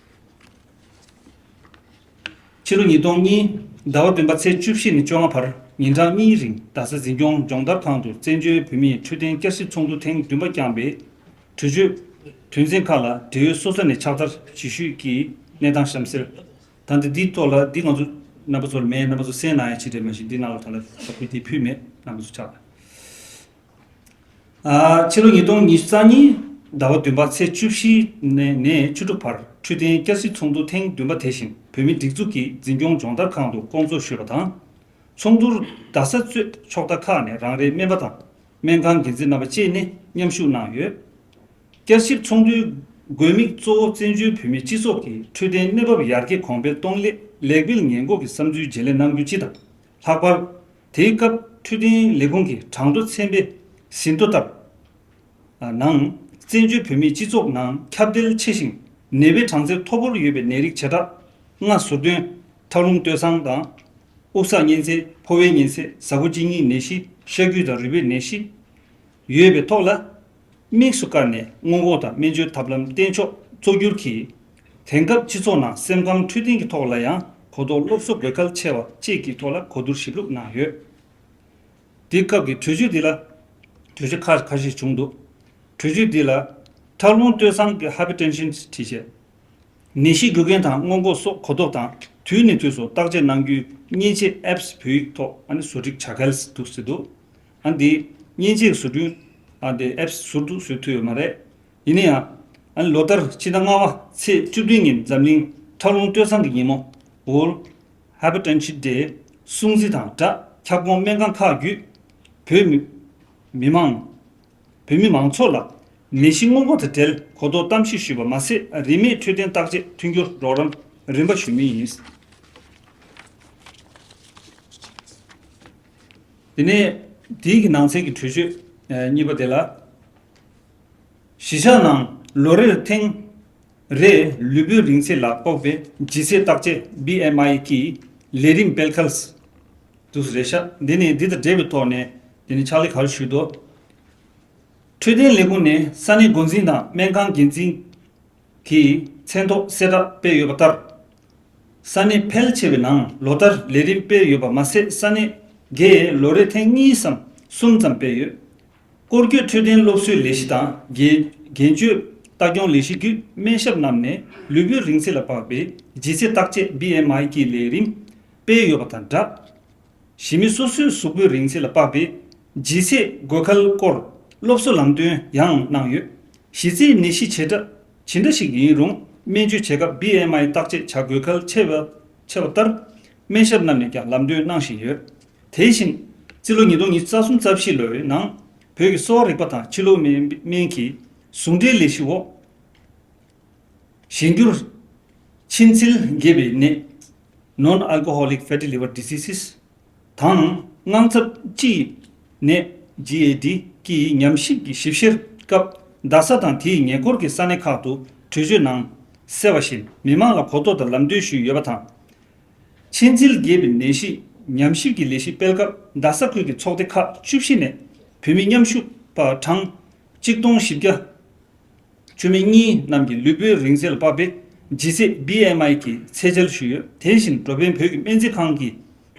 ཕྱི་ལོ་ཉིས་སྟོང་གཉིས་ཟླ་བ་བདུན་པ་ཚེས་བཅུ་བཞི་ནས་བཅོ་ལྔ་བར་ཉིན་གྲངས་གཉིས་རིང་རྡ་ས་འཛིན་སྐྱོང་སྦྱོང་བརྡར་ཁང་དུ་བཙན་བྱོལ་བོད་མིའི་འཕྲོད་བསྟེན་བསྐྱར་ཞིབ་ཚོགས་འདུ་ཐེངས་བདུན་པ་བསྐྱངས་པའི་གྲོས་ཆོད་དོན་ཚན་ཁག་ལ་འབྲེལ་ཡོད་སོ་སོ་ནས་ཕྱག་བསྟར་ཇི་ཞུས་ཀྱི་གནས་སྟངས་གཤམ་གསལ། ད་ལྟ་འདིའི་ཐོག་ལ་འདི་ང་ཚོ་རྣམ་པ་ཚོར་མེད། རྣམ་པ་ཚོ་གསན་གནང་ཡ་ཅིག་རེད། མ་གཞི་འདི་ནང་ལ་ད་ལྟ་ད་ཕུལ་དེ་ཕུལ་མེད། རྣམ་པ་ཚོ་ཕྱག་ལ། ཨ། ཕྱི་ལོ་ཉིས་སྟོང་ཉི་ཤུ་རྩ་གཉིས་ཟླ་བ་བདུན་པ་ཚེས་བཅུ་བཞི་ནས་ནས་བཅུ་དྲུག་བར་འཕྲོད་བསྟེན་བསྐྱར་ཞིབ་ཚོགས་འདུ་ཐེངས་བདུན་པ་དེ་བཞིན་བོད་མིའི་སྒྲིག་འཛུགས་ཀྱི་འཛིན་སྐྱོང་སྦྱོང་བརྡར་ཁང་དུ་བསྐོང་ཚོགས་ཞུས་པ་དང་། ཚོགས་འདུར་རྡ་ས་གཙོས་ཕྱོགས་མཐའ་ཁག་ནས་རང་རེའི་སྨན་པ་དང་སྨན་ཁང་འགན་འཛིན་རྣམ་པ་བཅས་ནས་མཉམ་ཞུགས་གནང་ཡོད། བསྐྱར་ཞིབ་ཚོགས་འདུའི་དགོས་དམིགས་གཙོ་བོ་བཙན་བྱོལ་བོད་མིའི་སྤྱི་ཚོགས་ཀྱི་འཕྲོད་བསྟེན་གནས་བབ་ཡར་རྒྱས་གོང་འཕེལ་གཏོང་སླད་ལེགས་སྤེལ་ཉེས་འགོག་གི་བསམ་ཚུལ་བརྗེ་ལེན་གནང་རྒྱུ་སྤྱི་དང་། ལྷག་པར། དེའི་སྐབས་འཕྲོད་བསྟེན་ལས་ཁུངས་ཀྱི་གྲངས་ཐོ་ཚན་པའི་ཟིན་ཐོ་ལྟར། ནང་བཙན་བྱོལ་བོད་མིའི་སྤྱི་ཚོགས་ནང་ཁྱབ་གདལ་ཆེ་ཞིང་ནད་པའི་གྲངས་ཚད་མཐོ་པོར་ཡོད་པའི་ནད་རིགས་བྱེ་བྲག་ལྔ་ཟུར་འདོན། ཁྲག་རླུང་སྟོད་སང་དང་། དབུགས་བསགས་གཉན་ཚད། ཕོ་བའི་གཉན་ཚད། གཟའ་སྐུ་གཅིན་སྙིའི་ནད་གཞི། ཤ་རྒྱུས་དང་རུས་པའི་ནད་གཞི། ཡོད་པའི་ཐོག་ལ། དམིགས་སུ་བཀར་ནས་སྔོན་འགོག་དང་སྨན་བཅོས་ཐབས་ལམ་བརྟན་ཕྱོགས་གཙོ་གྱུར་གྱིས། དེང་སྐབས་སྤྱི་ཚོགས་ནང་སེམས་ཁམས་འཕྲོད་བསྟེན་གྱི་ཐོག་ལ་ཡང་གོ་རྟོགས་སློབ་གསོ་དགོས་གལ་ཆེ་བ་བཅས་ཀྱི་ཐོག་ལ་གོ་བསྡུར་ཞིབ་ལྷུག་གནང་ཡོད། དེའི་སྐབས་ཀྱི་གྲོས་ཆོད་འདི་ལ། གྲོས་ཆོད་ཁག་ཁ་ཤས་བྱུང་འདུག་གྲོས་ཆོད་འདི་ལ། ཁྲག་རླུང་སྟོད་སང་གི་Hypertension་བྲིས་བྱས། ནད་གཞི་རྒྱུ་རྐྱེན་དང་སྔོན་འགོག་སོགས་གོ་རྟོགས་དང་དུས་ནས་དུས་སུ་བརྟག་དཔྱད་གནང་རྒྱུའི་མཉེན་ཆས་ཨེབ་སི་བོད་ཡིག་ཐོག་ཨ་ནི་བཟོ་སྒྲིག་བྱ་གལ་འདུག་ཟེར་འདུག་ཨ་འདི་མཉེན་ཆས་བཟོ་སྐྲུན་ཨ་འདི་ཨེབ་སི་ཟུར་དུ་བཟོ་ཐུབ་ཡོད་མ་རེད། ཡིན་ན་ཡང་ཨ་ནི་ལོ་ལྟར་ཕྱི་ཟླ་ལྔ་པ་ཚེས་བཅུ་བདུན་ཉིན་འཛམ་གླིང་ཁྲག་རླུང་སྟོད་སང་གི་ཉིན་མོ་World Hypertension Day་སྲུང་བརྩི་དང་སྦྲགས་ཁྱབ་ཁོངས་སྨན་ཁང་ཁག་བརྒྱུད་བོད་མི་མི་མང་། བོད་མི་མང་ཚོགས་ལ་ནད་གཞི་སྔོན་འགོག་དང་འབྲེལ་གོ་རྟོགས་གཏམ་བཤད་ཞུས་པ་མ་ཟད། རིན་མེད་འཕྲོད་བསྟེན་བརྟག་དཔྱད་མཐུན་འགྱུར་རོགས་རམ་རིམ་པ་ཞུས་མུས་ཡིན། དེ་ནས་དེའི་གི་ནང་གསེས་ཀྱི་གྲོས་ཆོད་གཉིས་པ་དེ་ལ། གཞིས་ཆགས་ནང་ལོ་རེར་ཐེངས་རེ་ལུས་པོའི་རིང་ཚད་ལ་དཔག་པའི་ལྗིད་ཚད་བརྟག་དཔྱད་བི་ཨེམ་ཨའི་ཀྱི་ལས་རིམ་སྤེལ་ཁལ་དུ་རེད་ཤག་འདི་ནི་འདི་དང་འབྲེལ་བའི་ཐོག་ནས་འདི་ནི་ཕྱག་ལས་ག་རེ་ཞུས་འདུག་འཕྲོད་བསྟེན་ལས་ཁུངས་ནས་ས་གནས་འགོ་འཛིན་དང་སྨན་ཁང་འགན་འཛིན་གྱི་མཚན་ཐོ་གསལ་བསྒྲགས་སྤེལ་ཡོད་པ་ལྟར། ས་གནས་ཕལ་ཆེ་བའི་ནང་ལོ་ལྟར་ལས་རིམ་སྤེལ་ཡོད་པ་མ་ཟད། ས་གནས་འགས་ལོ་རེ་ཐེངས་གཉིས་སམ་གསུམ་ཙམ་སྤེལ་ཡོད། སྐོར་སྐྱོད་འཕྲོད་བསྟེན་སློབ་གསོའི་ལས་གཞི་དང་འགན་འགན་བཅོལ་ ལྟ་སྐྱོང་ལས་གཞི་བརྒྱུད་སྨན་ཞབས་རྣམས་ནས་ལུས་པོའི་རིང་ཚད་ལ་དཔག་པའི་ལྗིད་ཚད་བརྟག་དཔྱད་བི་ཨེམ་ཨའི་གི་ལས་རིམ་སྤེལ་ཡོད་པ་དང་སྦྲགས། གཞི་མི་སོ་སོའི་གཟུགས་པོའི་རིང་ཚད་ལ་དཔག་པའི་ལྗིད་ཚད་དགོས་གལ་སྐོར་སློབ་གསོ་ལམ་སྟོན་ཡང་གནང་ཡོད། གཞི་རྩའི་ནད་གཞི་ཇི་འདྲ་ཇི་འདྲ་ཞིག་ཡིན་རུང་སྨན་བཅོས་བྱེད་སྐབས་བི་ཨེམ་ཨའི་བརྟག་དཔྱད་བྱ་དགོས་གལ་ཆེ་བ་ཆེ་བ་ལྟར་སྨན་ཞབས་རྣམས་ནས་ཀྱང་ལམ་སྟོན་གནང་བཞིན་ཡོད། དེ་བཞིན་རྩིས་ལོ་ཉིས་སྟོང་ཉི་ཤུ་རྩ་གསུམ་རྩ་བཞི་ལོའི་ནང་བོད་ཀྱི་གསོ་བ་རིག་པ་དང་ཕྱི་ལུགས་སྨན་སྨན་གྱི་ཟུང་འབྲེལ་ལས་གཞི་འོག་གཞན་འགྱུར་མཆིན་ཚིལ་རྒྱས་པའི་ནད། Non-alcoholic fatty liver diseases དང་དངངས་འཚབ་སྤྱི་ནད། ཇི་ཨེ་ཌི་ཀྱི་ཉམས་ཞིབ་ཀྱི་ཞིབ་བཤེར་སྐབས་རྡ་ས་དང་དེའི་ཉེ་འཁོར་གྱི་ས་གནས་ཁག་ཏུ་གྲོས་ཆོད་ནང་གསལ་བ་བཞིན་མི་མང་ལ་གོ་རྟོགས་དང་ལམ་སྟོན་ཞུས་ཡོད་པ་དང་། མཆིན་ཚིལ་རྒྱས་པའི་ནད་གཞི་ཉམས་ཞིབ་ཀྱི་ལས་གཞི་སྤེལ་སྐབས་རྡ་ས་ཁུལ་གྱི་ཚོགས་སྡེ་ཁག་བཅུ་བཞི་ནས་བོད་མི་མཉམ་ཞུགས་པ་གྲངས་གཅིག་སྟོང་བཞི་བརྒྱ། བཅུ་མེད་གཉིས་རྣམས་ཀྱི་ལུས་པོའི་རིང་ཚད་ལ་དཔག་པའི་ལྗིད་ཚད་བི་ཨེམ་ཨའི་གི་ཚད་འཇལ་ཞུས་ཡོད། དེ་བཞིན་འགྲོ་ཕན་བོད་ཀྱི་སྨན་རྩིས་ཁང་གི་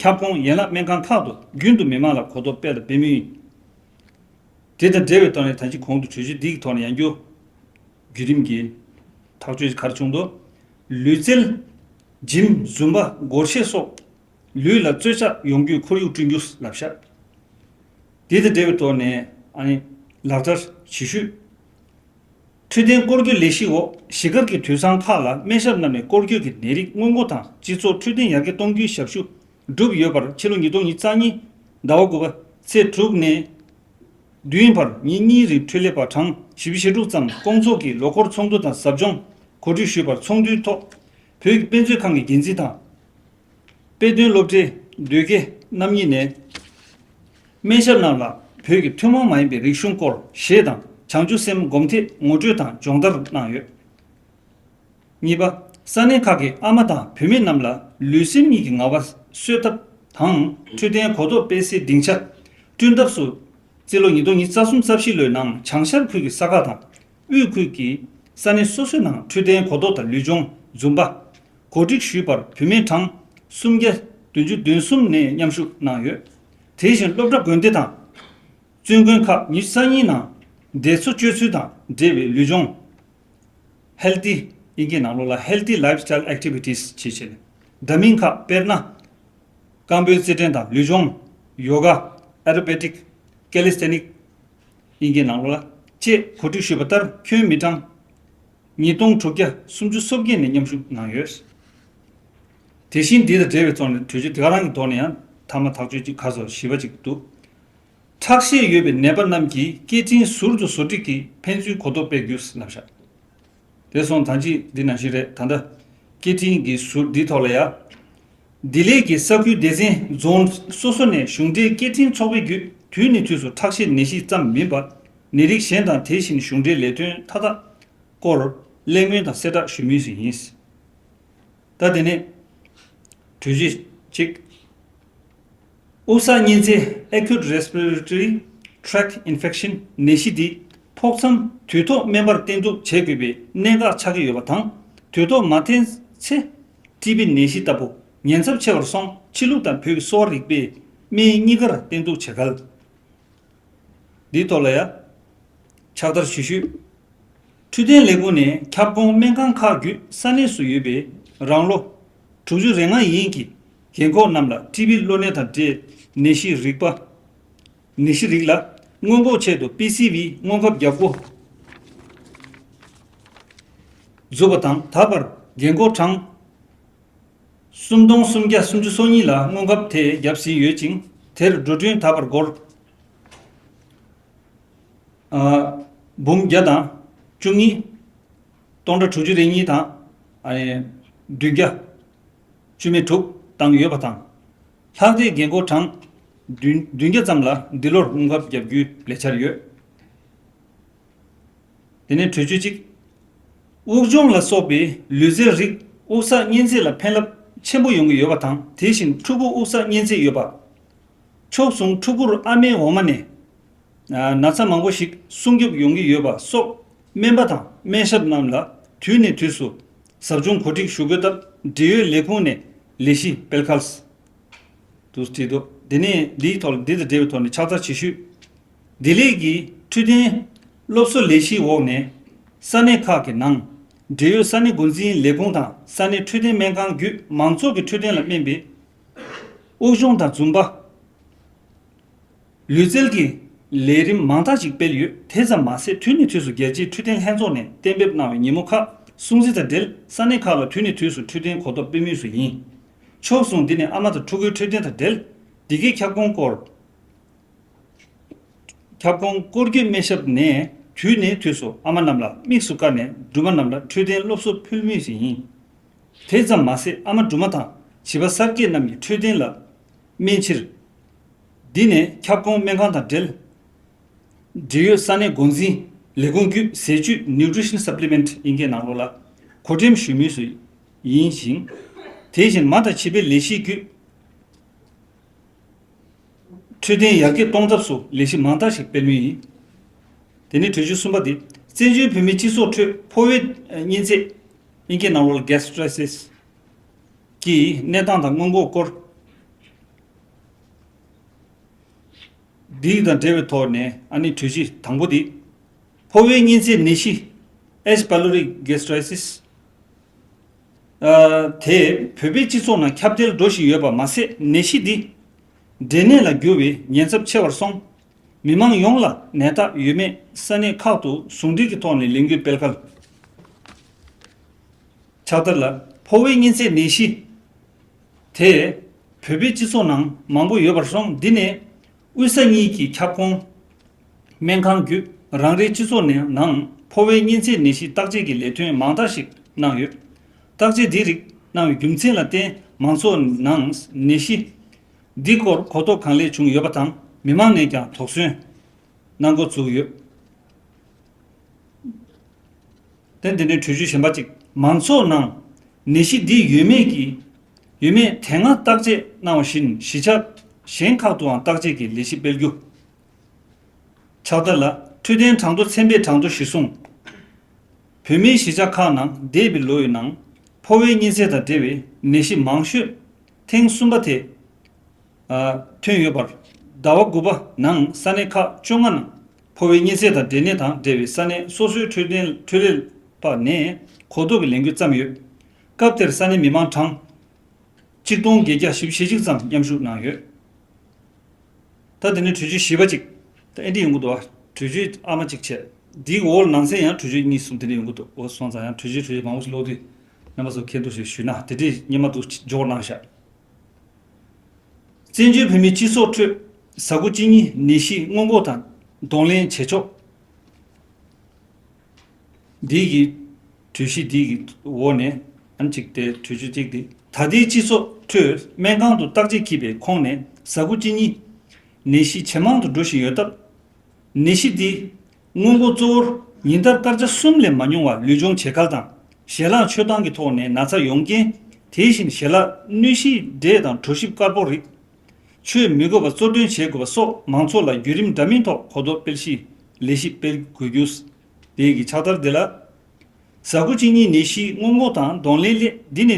ཁྱབ་ཁོངས་ཡན་ལག་སྨན་ཁང་ཁག་ཏུ་རྒྱུན་དུ་མི་མང་ལ་གོ་རྟོགས་སྤེལ་དང་སྤེལ་མུས་ཡིན། དེ་དང་འབྲེལ་བའི་ཐོག་ནས་ད་ཅི་གོང་དུ་གྲོས་ཆོད་འདི་གི་ཐོག་ནས་ཡང་བསྐྱར་བརྒྱུད་རིམ་གྱི་ཐག་གཅོད་ག་རེ་བྱུང་འདུག་ལུས་རྩལ། འཇིམ་ཟུམ་པ་སྒོར་གཞས་སོགས་ལུས་ལ་རྩོལ་བཅག་ཡོང་རྒྱུའི་ཁོར་ཡུག་བསྐྲུན་རྒྱུ་ལབ་བཞག་དེ་དང་འབྲེལ་བའི་ཐོག་ནས་ཨ་ནི་ལག་བསྟར་བྱེད་ཤུགས། འཕྲོད་བསྟེན་སྐོར་སྐྱོད་ལས་གཞི་འོག་གཞིས་སྒར་གྱི་དུད་ཚང་ཁག་ལ་སྨན་ཞབས་རྣམས་ནས་སྐོར་སྐྱོད་ཀྱི་ནད་རིགས་སྔོན་འགོག་དང་སྤྱི་ཚོགས་འཕྲོད་བསྟེན་ཡར་རྒྱས་གཏོང་རྒྱུའི་ཞབས་ཞུ་བསྒྲུབས་ཡོད་པར་ཕྱི་ལོ་ཉིས་སྟོང་ཉི་ཤུ་རྩ་གཉིས་ཟླ་བ་དགུ་པ་ཚེས་དྲུག་ནས་བདུན་བར་ཉིན་གཉིས་རིང་འཕྲོད་ལས་པ་གྲངས་བཞི་བཅུ་ཞེ་དྲུག་ཙམ་སྐོང་ཚོགས་ཀྱིས་ལོ་འཁོར་ཚོགས་འདུ་དང་ཟབ་སྦྱོང་གོ་སྒྲིག་ཞུས་པར་ཚོགས་འདུའི་ཐོག་བོད་ཀྱི་དཔེ་མཛོད་ཁང་གི་འགན་འཛིན་དང་། དཔེ་སྟོན་སློབ་གྲྭའི་ཟློས་དགེ་རྣམ་གཉིས་ནས། སྨན་ཞབས་རྣམས་ལ་བོད་ཀྱི་ཐུན་མོང་མ་ཡིན་པའི་རིག་གཞུང་སྐོར་ཞེས་དང་བྱང་ཆུབ་སེམས་སྒོམ་ཐེག་ངོ་སྤྲོད་དང་སྦྱོང་བརྡར་གནང་ཡོད། གཉིས་པ། ས་གནས་ཁག་གི་ཨ་མ་དང་བུད་མེད་རྣམས་ལ་ལུས་སེམས་གཉིས་ཀྱི་ངལ་བ་གསོ་ཐབས་དང་འཕྲོད་བསྟེན་གོ་རྟོགས་སྤེལ་སའི་སྡིངས་ཆ་བསྐྲུན་ཐབས་སུ། རྩིས་ལོ་ཉིས་སྟོང་ཉི་ཤུ་རྩ་གསུམ་རྩ་བཞི་ལོའི་ནང་བྱང་ཤར་ཁུལ་གྱི་ས་ཁག་དང་དབུས་ཁུལ་གྱི་ས་གནས་སོ་སོའི་ནང་འཕྲོད་བསྟེན་གོ་རྟོགས་དང་ལུས་སྦྱོང་འཛོམས་པ་གོ་སྒྲིག་ཞུས་པར་བུད་མེད་གྲངས་སུམ་བརྒྱ་བདུན་ཅུ་དོན་གསུམ་ནས་མཉམ་ཞུགས་གནང་ཡོད། དེ་བཞིན་སློབ་གྲྭ་དགོན་སྡེ་དང་བཙུན་དགོན་ཁག་ཉི་ཤུ་རྩ་གཉིས་ནང་བསྡད་འཚོ་སྤྱོད་ཚུལ་དང་འབྲེལ་བའི་ལུས་སྦྱོང་། Healthy དབྱིན་སྐད་ནང་ལོགས་ལ་Healthy Lifestyle Activities ཞེས་བྱས་ནས་འདྲ་མིན་ཁག་དཔེར་ན། རྐང་པའི་རྩེད་འགྲན་དང་ལུས་སྦྱོང་། ཡོ་ག Aerobic Calisthenic དབྱིན་སྐད་ནང་ལོགས་ལ་བཅས་གོ་སྒྲིག་ཞུས་པ་ལྟར་ཁྱོན་མི་གྲངས་ཉིས་སྟོང་དྲུག་བརྒྱ་སུམ་ཅུ་སོ་བརྒྱད་ནས་མཉམ་ཞུགས་གནང་ཡོད། དེ་བཞིན་འདི་དང་འབྲེལ་བའི་ཐོག་ནས་གྲོས་ཆོད་དེ་ག་རང་གི་ཐོག་ནས་ཡང་མཐའ་མ་ཐག་གཅོད་ཅིག་ཁ་སོ་ཞེ་པོ་ཅིག་འདུག་ཁྲག་ཤེད་ཡོད་པའི་ནད་པ་རྣམས་ཀྱིས་སྐད་འཕྲིན་ཟུར་དུ་བཟོ་སྒྲིག་གིས་ཕན་ཚུན་གོ་རྟོགས་སྤེལ་རྒྱུ་ལབ་བཞག་དེ་སོང་ད་ཅི་འདི་ནང་བཞིན་རེད། ད་ལྟ་སྐད་འཕྲིན་གྱི་ཟུར་འདི་ཐོག་ལ་ཡ། བདེ་ལེགས་ཀྱི་ས་ཁུལ་སྡེ་ཚན་རྫོང་སོ་སོ་ནས་གཞུང་འབྲེལ་སྐད་འཕྲིན་ཚོགས་པའི་བརྒྱུད་དུས་ནས་དུས་སུ་ཁྲག་ཤེད་ནད་གཞི་ཙམ་མིན་པར་ནད་རིགས་གཞན་དང་དེ་བཞིན་གཞུང་འབྲེལ་ལས་དོན་མཐའ་དག་སྐོར་གླེང་མོལ་དང་གསལ་བསྒྲགས་ཞུ་མུས་སུ་ཡིན། ད་དེ་ནས་གྲོས་གཞི་གཅིག་དབུགས་བསགས་གཉན་ཚད་Acute Respiratory Tract Infection ནད་གཞི་འདི་ཕོག་མཚམས་དུས་ཐོག་སྨན་པར་བསྟེན་གཏུག་བྱེད་དགོས་པའི་གནད་འགག་ཆགས་ཀྱི་ཡོད་པ་དང་དུས་ཐོག་མ་བསྟེན་ཚེ་ཊི་བི་ནད་གཞི་ལྟ་བུ་ཉེན་ཚབས་ཆེ་བར་སོང་ཕྱི་ལུགས་དང་བོད་ཀྱི་གསོ་བ་རིག་པའི་སྨན་གཉིས་ཀར་བསྟེན་གཏུག་བྱེད་གལ། འདིའི་ཐོག་ལ་ཡ། ཕྱག་བསྟར་ཞུ་ཞུས། འཕྲོད་བསྟེན་ལས་ཁུངས་ནས་ཁྱབ་ཁོངས་སྨན་ཁང་ཁག་བརྒྱུད་ས་གནས་སུ་ཡོད་པའི་རང་ལོ་དྲུག་ཅུ་རེ་ལྔ་ཡན་གྱི་རྒན་འཁོགས་རྣམས་ལ་ཊི་བི་གློ་ནད་དང་འབྲེལ་ནད་གཞི་རིག་པ། ནད་གཞི་རིགས་ལ་སྔོན་འགོག་ཆེད་དུ་པི་སི་ཝི་སྔོན་ཁབ་བརྒྱབ་འགོ་འཛུགས་པ་དང་ད་བར་རྒན་འཁོགས་གྲངས་སུམ་སྟོང་སུམ་བརྒྱ་སུམ་ཅུ་སོ་གཉིས་ལ་སྔོན་ཁབ་དེ་བརྒྱབ་ཟིན་ཡོད་ཅིང་དེར་འགྲོ་གྲོན་ད་བར་སྒོར། ཨ། འབུམ་བརྒྱ་དང་བཅུ་གཉིས། སྟོང་ཕྲག་དྲུག་ཅུ་རེ་གཉིས་དང་། ཨ་ནི་བདུན་བརྒྱ་བཅུ་མེད་དྲུག་བཏང་ཡོད་པ་དང་། ལྷག་བསྡད་རྒན་འཁོགས་གྲངས་བདུན་བདུན་བརྒྱ་ཙམ་ལ་འདི་ལོར་སྔོན་ཁབ་བརྒྱབ་རྒྱུའི་ལས་འཆར་ཡོད། དེ་ནས་གྲོས་ཆོད་གཅིག་དབུགས་སྦྱོང་ལ་སོགས་པའི་ལུས་རྩལ་རིགས་དབུགས་བསགས་གཉན་ཚད་ལ་ཕན་རླབས་ཆེན་པོ་ཡོང་གི་ཡོད་པ་དང་དེ་བཞིན་ཕྲུ་གུ་དབུགས་བསགས་གཉན་ཚད་ཡོད་པ། ཕྱོགས་མཚུངས་ཕྲུ་གུར་ཨ་མའི་འོ་མ་ནས་ན་ཚ་མང་པོ་ཞིག་སྲུང་སྐྱོབ་ཡོང་གི་ཡོད་པ་སོགས་སྨན་པ་དང་སྨན་ཞབས་རྣམས་ལ་དུས་ནས་དུས་སུ་ཟབ་སྦྱོང་གོ་སྒྲིག་ཞུ་དགོས་སྟབས་འབྲེལ་ཡོད་ལས་ཁུངས་ནས་ལས་གཞི་སྤེལ་གལ། དུ་བྲིས་འདུག་དེ་ནས་འདིའི་ཐོག་ལ་འདི་དང་འབྲེལ་བའི་ཐོག་ནས་ཕྱག་བསྟར་ཇི་ཞུས། བདེ་ལེགས་ཀྱི་འཕྲོད་བསྟེན་སློབ་གསོ་ལས་གཞིའི་འོག་ནས་ ས་གནས་ཁག་གི་ནང་འབྲེལ་ཡོད་ས་གནས་འགོ་འཛིན་ལས་ཁུངས་དང་ས་གནས་འཕྲོད་བསྟེན་སྨན་ཁང་བརྒྱུད་མང་ཚོགས་ཀྱི་འཕྲོད་བསྟེན་ལ་སྨན་པའི་དབུགས་སྦྱོང་དང་འཛུམ་པ། ལུས་རྩལ་གྱི་ལས་རིམ་མང་དག་ཅིག་སྤེལ་ཡོད། དེ་ཙམ་མ་ཟད། དུས་ནས་དུས་སུ་རྒྱལ་སྤྱིའི་འཕྲོད་བསྟེན་ལྷན་ཚོགས་ནས་གཏན་འབེབས་གནང་བའི་ཉིན་མོ་ཁག་སྲུང་བརྩི་དང་འབྲེལ་ས་གནས་ཁག་ལ་དུས་ནས་དུས་སུ་འཕྲོད་བསྟེན་གོ་རྟོགས་སྤེལ་མུས་སུ་ཡིན། ཕྱོགས་མཚུངས། འདི་ནས་ཨ་མ་དང་ཕྲུ་གུའི་འཕྲོད་བསྟེན་དང་འབྲེལ་འདི་གའི་ཁྱབ་ཁོངས་སྐོར། ཁྱབ་ཁོངས་སྐོར་སྐྱོད་སྨན་ཞབས་ནས་དུས་ནས་དུས་སུ་ཨ་མ་རྣམས་ལ་དམིགས་སུ་བཀར་ནས་སྦྲུམ་མ་རྣམས་ལ་འཕྲོད་བསྟེན་སློབ་གསོ་ཕུལ་མུས་སུ་ཡིན། དེ་ཙམ་མ་ཟད། ཨ་མ་སྦྲུམ་མ་དང་བྱིས་པ་གསར་སྐྱེས་རྣམས་ཀྱི་འཕྲོད་བསྟེན་ལ་སྨན་ཕྱིར། འདི་ནས་ཁྱབ་ཁོངས་སྨན་ཁང་དང་འབྲེལ། འབྲེལ་ཡོད་ས་གནས་འགོ་འཛིན་ལས་ཁུངས་བརྒྱུད་ཟས་བཅུད་nutrition supplement ཨིན་སྐད་ནང་ལོགས་ལ་གོ་སྒྲིག་ཞུ་མུས་སུ་ཡིན་ཞིང་། དེ་བཞིན་མ་དང་བྱིས་པའི་ལས་གཞི་བརྒྱུད་འཕྲོད་བསྟེན་ཡར་རྒྱས་གཏོང་ཐབས་སུ་ལས་གཞི་མང་དག་ཞིག་སྤེལ་མུས་ཡིན། དེ་ནས་གྲོས་ཆོད་གསུམ་པ་དེ། བཙན་བྱོལ་བོད་མིའི་སྤྱི་ཚོགས་ཁྲོད་ཕོ་བའི་གཉན་ཚད་ཨིན་སྐད་ནང་ལོགས་ལ་gastritis གྱི་གནས་སྟངས་དང་སྔོན་འགོག་སྐོར། འདི་དང་འབྲེལ་བའི་ཐོག་ནས་ཨ་ནི་གྲོས་གཞི་དང་པོ་དེ། ཕོ་བའི་གཉན་ཚད་ནད་གཞི་H. pylori gastritis ཨ། དེ་བོད་པའི་སྤྱི་ཚོགས་ནང་ཁྱབ་གདལ་འགྲོ་བཞིན་ཡོད་པ་མ་ཟད། ནད་གཞི་འདི་འབྲས་ནད་ལ་འགྱུར་བའི་ཉེན་ཚབས་ཆེ་བར་སོང་། མི་མང་ཡོངས་ལ་ནད་རྟགས་ཡོད་མེད་ས་གནས་ཁག་ཏུ་ཟུང་འབྲེལ་གྱི་ཐོག་ནས་ལས་འགུལ་སྤེལ་གལ། ཕྱག་བསྟར་ལ། ཕོ་བའི་གཉན་ཚད་ནད་གཞི་དེ་བོད་པའི་སྤྱི་ཚོགས་ནང་མང་པོ་ཡོད་པར་སོང་། འདི་ནས་དབུས་ས་གཉིས་ཀྱི་ཁྱབ་ཁོངས་སྨན་ཁང་བརྒྱུད་རང་རེའི་སྤྱི་ཚོགས་ནང་ཕོ་བའི་གཉན་ཚད་ནད་གཞི་བརྟག་དཔྱད་ཀྱི་ལས་དོན་མང་དག་ཞིག་གནང་ཡོད། བརྟག་དཔྱད་འདི་རིགས་གནང་བའི་རྒྱུ་མཚན་ལ་བརྟེན་མང་ཚོགས་ནང་ནད་གཞི་འདི་སྐོར་གོ་རྟོགས་གང་ལེགས་བྱུང་ཡོད་པ་དང་། མི་མང་ནས་ཀྱང་དོགས་ཟོན་གནང་འགོ་བཙུགས་ཡོད། དེ་འདི་ནས་གྲོས་ཆོད་གཞན་པ་གཅིག་མང་ཚོགས་ནང་ནད་གཞི་འདི་ཡོད་མེད་ཀྱི་ཡོད་མེད་དེ་སྔ་བརྟག་དཔྱད་གནང་བ་བཞིན་གཞིས་ཆགས་གཞན་ཁག་ཏུའང་བརྟག་དཔྱད་ཀྱི་ལས་གཞི་སྤེལ་རྒྱུ། ཕྱག་བསྟར་ལ། འཕྲོད་བསྟེན་གྲངས་ཐོ་ཚན་པའི་གྲངས་ཐོ་གཞིར་བཟུང་། བོད་མིའི་གཞིས་ཆགས་ཁག་ནང་འདས་པའི་ལོ་ཡི་ནང་ཕོ་བའི་གཉན་ཚད་དང་འབྲེལ་བའི་ནད་གཞི་མང་ཤོས་ཐེངས་གསུམ་པ་དེ། ཨ། ཐོན་ཡོད་པར། ཟླ་བ་དགུ་པ་ནང་ས་གནས་ཁག་བཅོ་ལྔ་ནང་ཕོ་བའི་གཉན་ཚད་དང་འབྲས་ནད་དང་འབྲེལ་བའི་ས་གནས་སོ་སོའི་འཕྲོད་བསྟེན་འཕྲོད་ལས་པ་ནས་གོ་རྟོགས་ཀྱི་ལས་འགུལ་བརྩམས་ཡོད། སྐབས་དེར་ས་གནས་མི་མང་གྲངས་གཅིག་སྟོང་བརྒྱད་བརྒྱ་བཞི་བཅུ་ཞེ་གཅིག་ཙམ་མཉམ་ཞུགས་གནང་ཡོད། ད་དེ་ནས་གྲོས་ཆོད་བཞི་པ་གཅིག་ད་ཨེ་འདྲ་ཡོང་གི་འདུག་ཨ། གྲོས་ཆོད་ཨ་མ་གཅིག་བྱས། འདིའི་འོག་ནང་གསེས་ཡང་གྲོས་ཆོད་གཉིས་གསུམ་དེ་འདྲ་ཡོང་གི་འདུག་འོ་སོང་ཙང་ཡང་གྲོས་ཆོད་གྲོས་ཆོད་མང་པོ་ཞིག་ཀློག་དུས་རྣམ་པ་ཚོ་མཁྱེན་ཐུབ་ཞེས་ཞུས་ན། དེ་འདྲའི་སྙན་མ་འདུག་འཇོག་གནང་ཤག་བཙན་བྱོལ་བོད་མིའི་སྤྱི་ཚོགས་ཁྲོད་གཟའ་འཁོར་གཅིག་གཉིས་ནད་གཞི་སྔོན་འགོག་དང་གདོང་ལེན་བྱེད་ཕྱོགས། འདི་གི་གྲོས་གཞི་འདི་གི་འོག་ནས་ཨ་ནི་གཅིག་དེ་གྲོས་ཆོད་གཅིག་དེ། ད་ལྟའི་སྤྱི་ཚོགས་ཁྲོད་སྨན་ཁང་དུ་བརྟག་དཔྱད་བགྱིས་པའི་ཁོངས་ནས་གཟའ་འཁོར་གཅིག་གཉིས་ནད་གཞི་ཇེ་མང་དུ་འགྲོ་བཞིན་ཡོད་སྟབས། ནད་གཞི་འདི་སྔོན་འགོག་གཙོ་བོར་ཉིན་ལྟར་སྐར་ཆ་གསུམ་ལས་མ་ཉུང་བ་ལུས་སྦྱོང་བྱེད་ཁུལ་དང་། ཞལ་ལག་མཆོད་སྟངས་ཀྱི་ཐོག་ནས་ན་ཚ་ཡོང་རྐྱེན། དེ་བཞིན་ཞལ་ལག་སྣོད་བཤིས་འབྲས་དང་གྲོ་ཞིབ་དཀར་པོ་རིགས། མཆོད་མི་དགོས་པ་གཙོ་འདོན་བྱེད་དགོས་པ་སོགས་མང་ཚོགས་ལ་བརྒྱུད་རིམ་འདྲ་མིན་ཐོག་གོ་རྟོགས་སྤེལ་གཞིའི་ལས་གཞི་སྤེལ་དགོས་རྒྱུ། དེ་གི་ཕྱག་བསྟར་དེ་ལ། གཟའ་འཁོར་གཅིག་གཉིས་ནད་གཞི་སྔོན་འགོག་དང་གདོང་ལེན་སླད་འདི་ནི།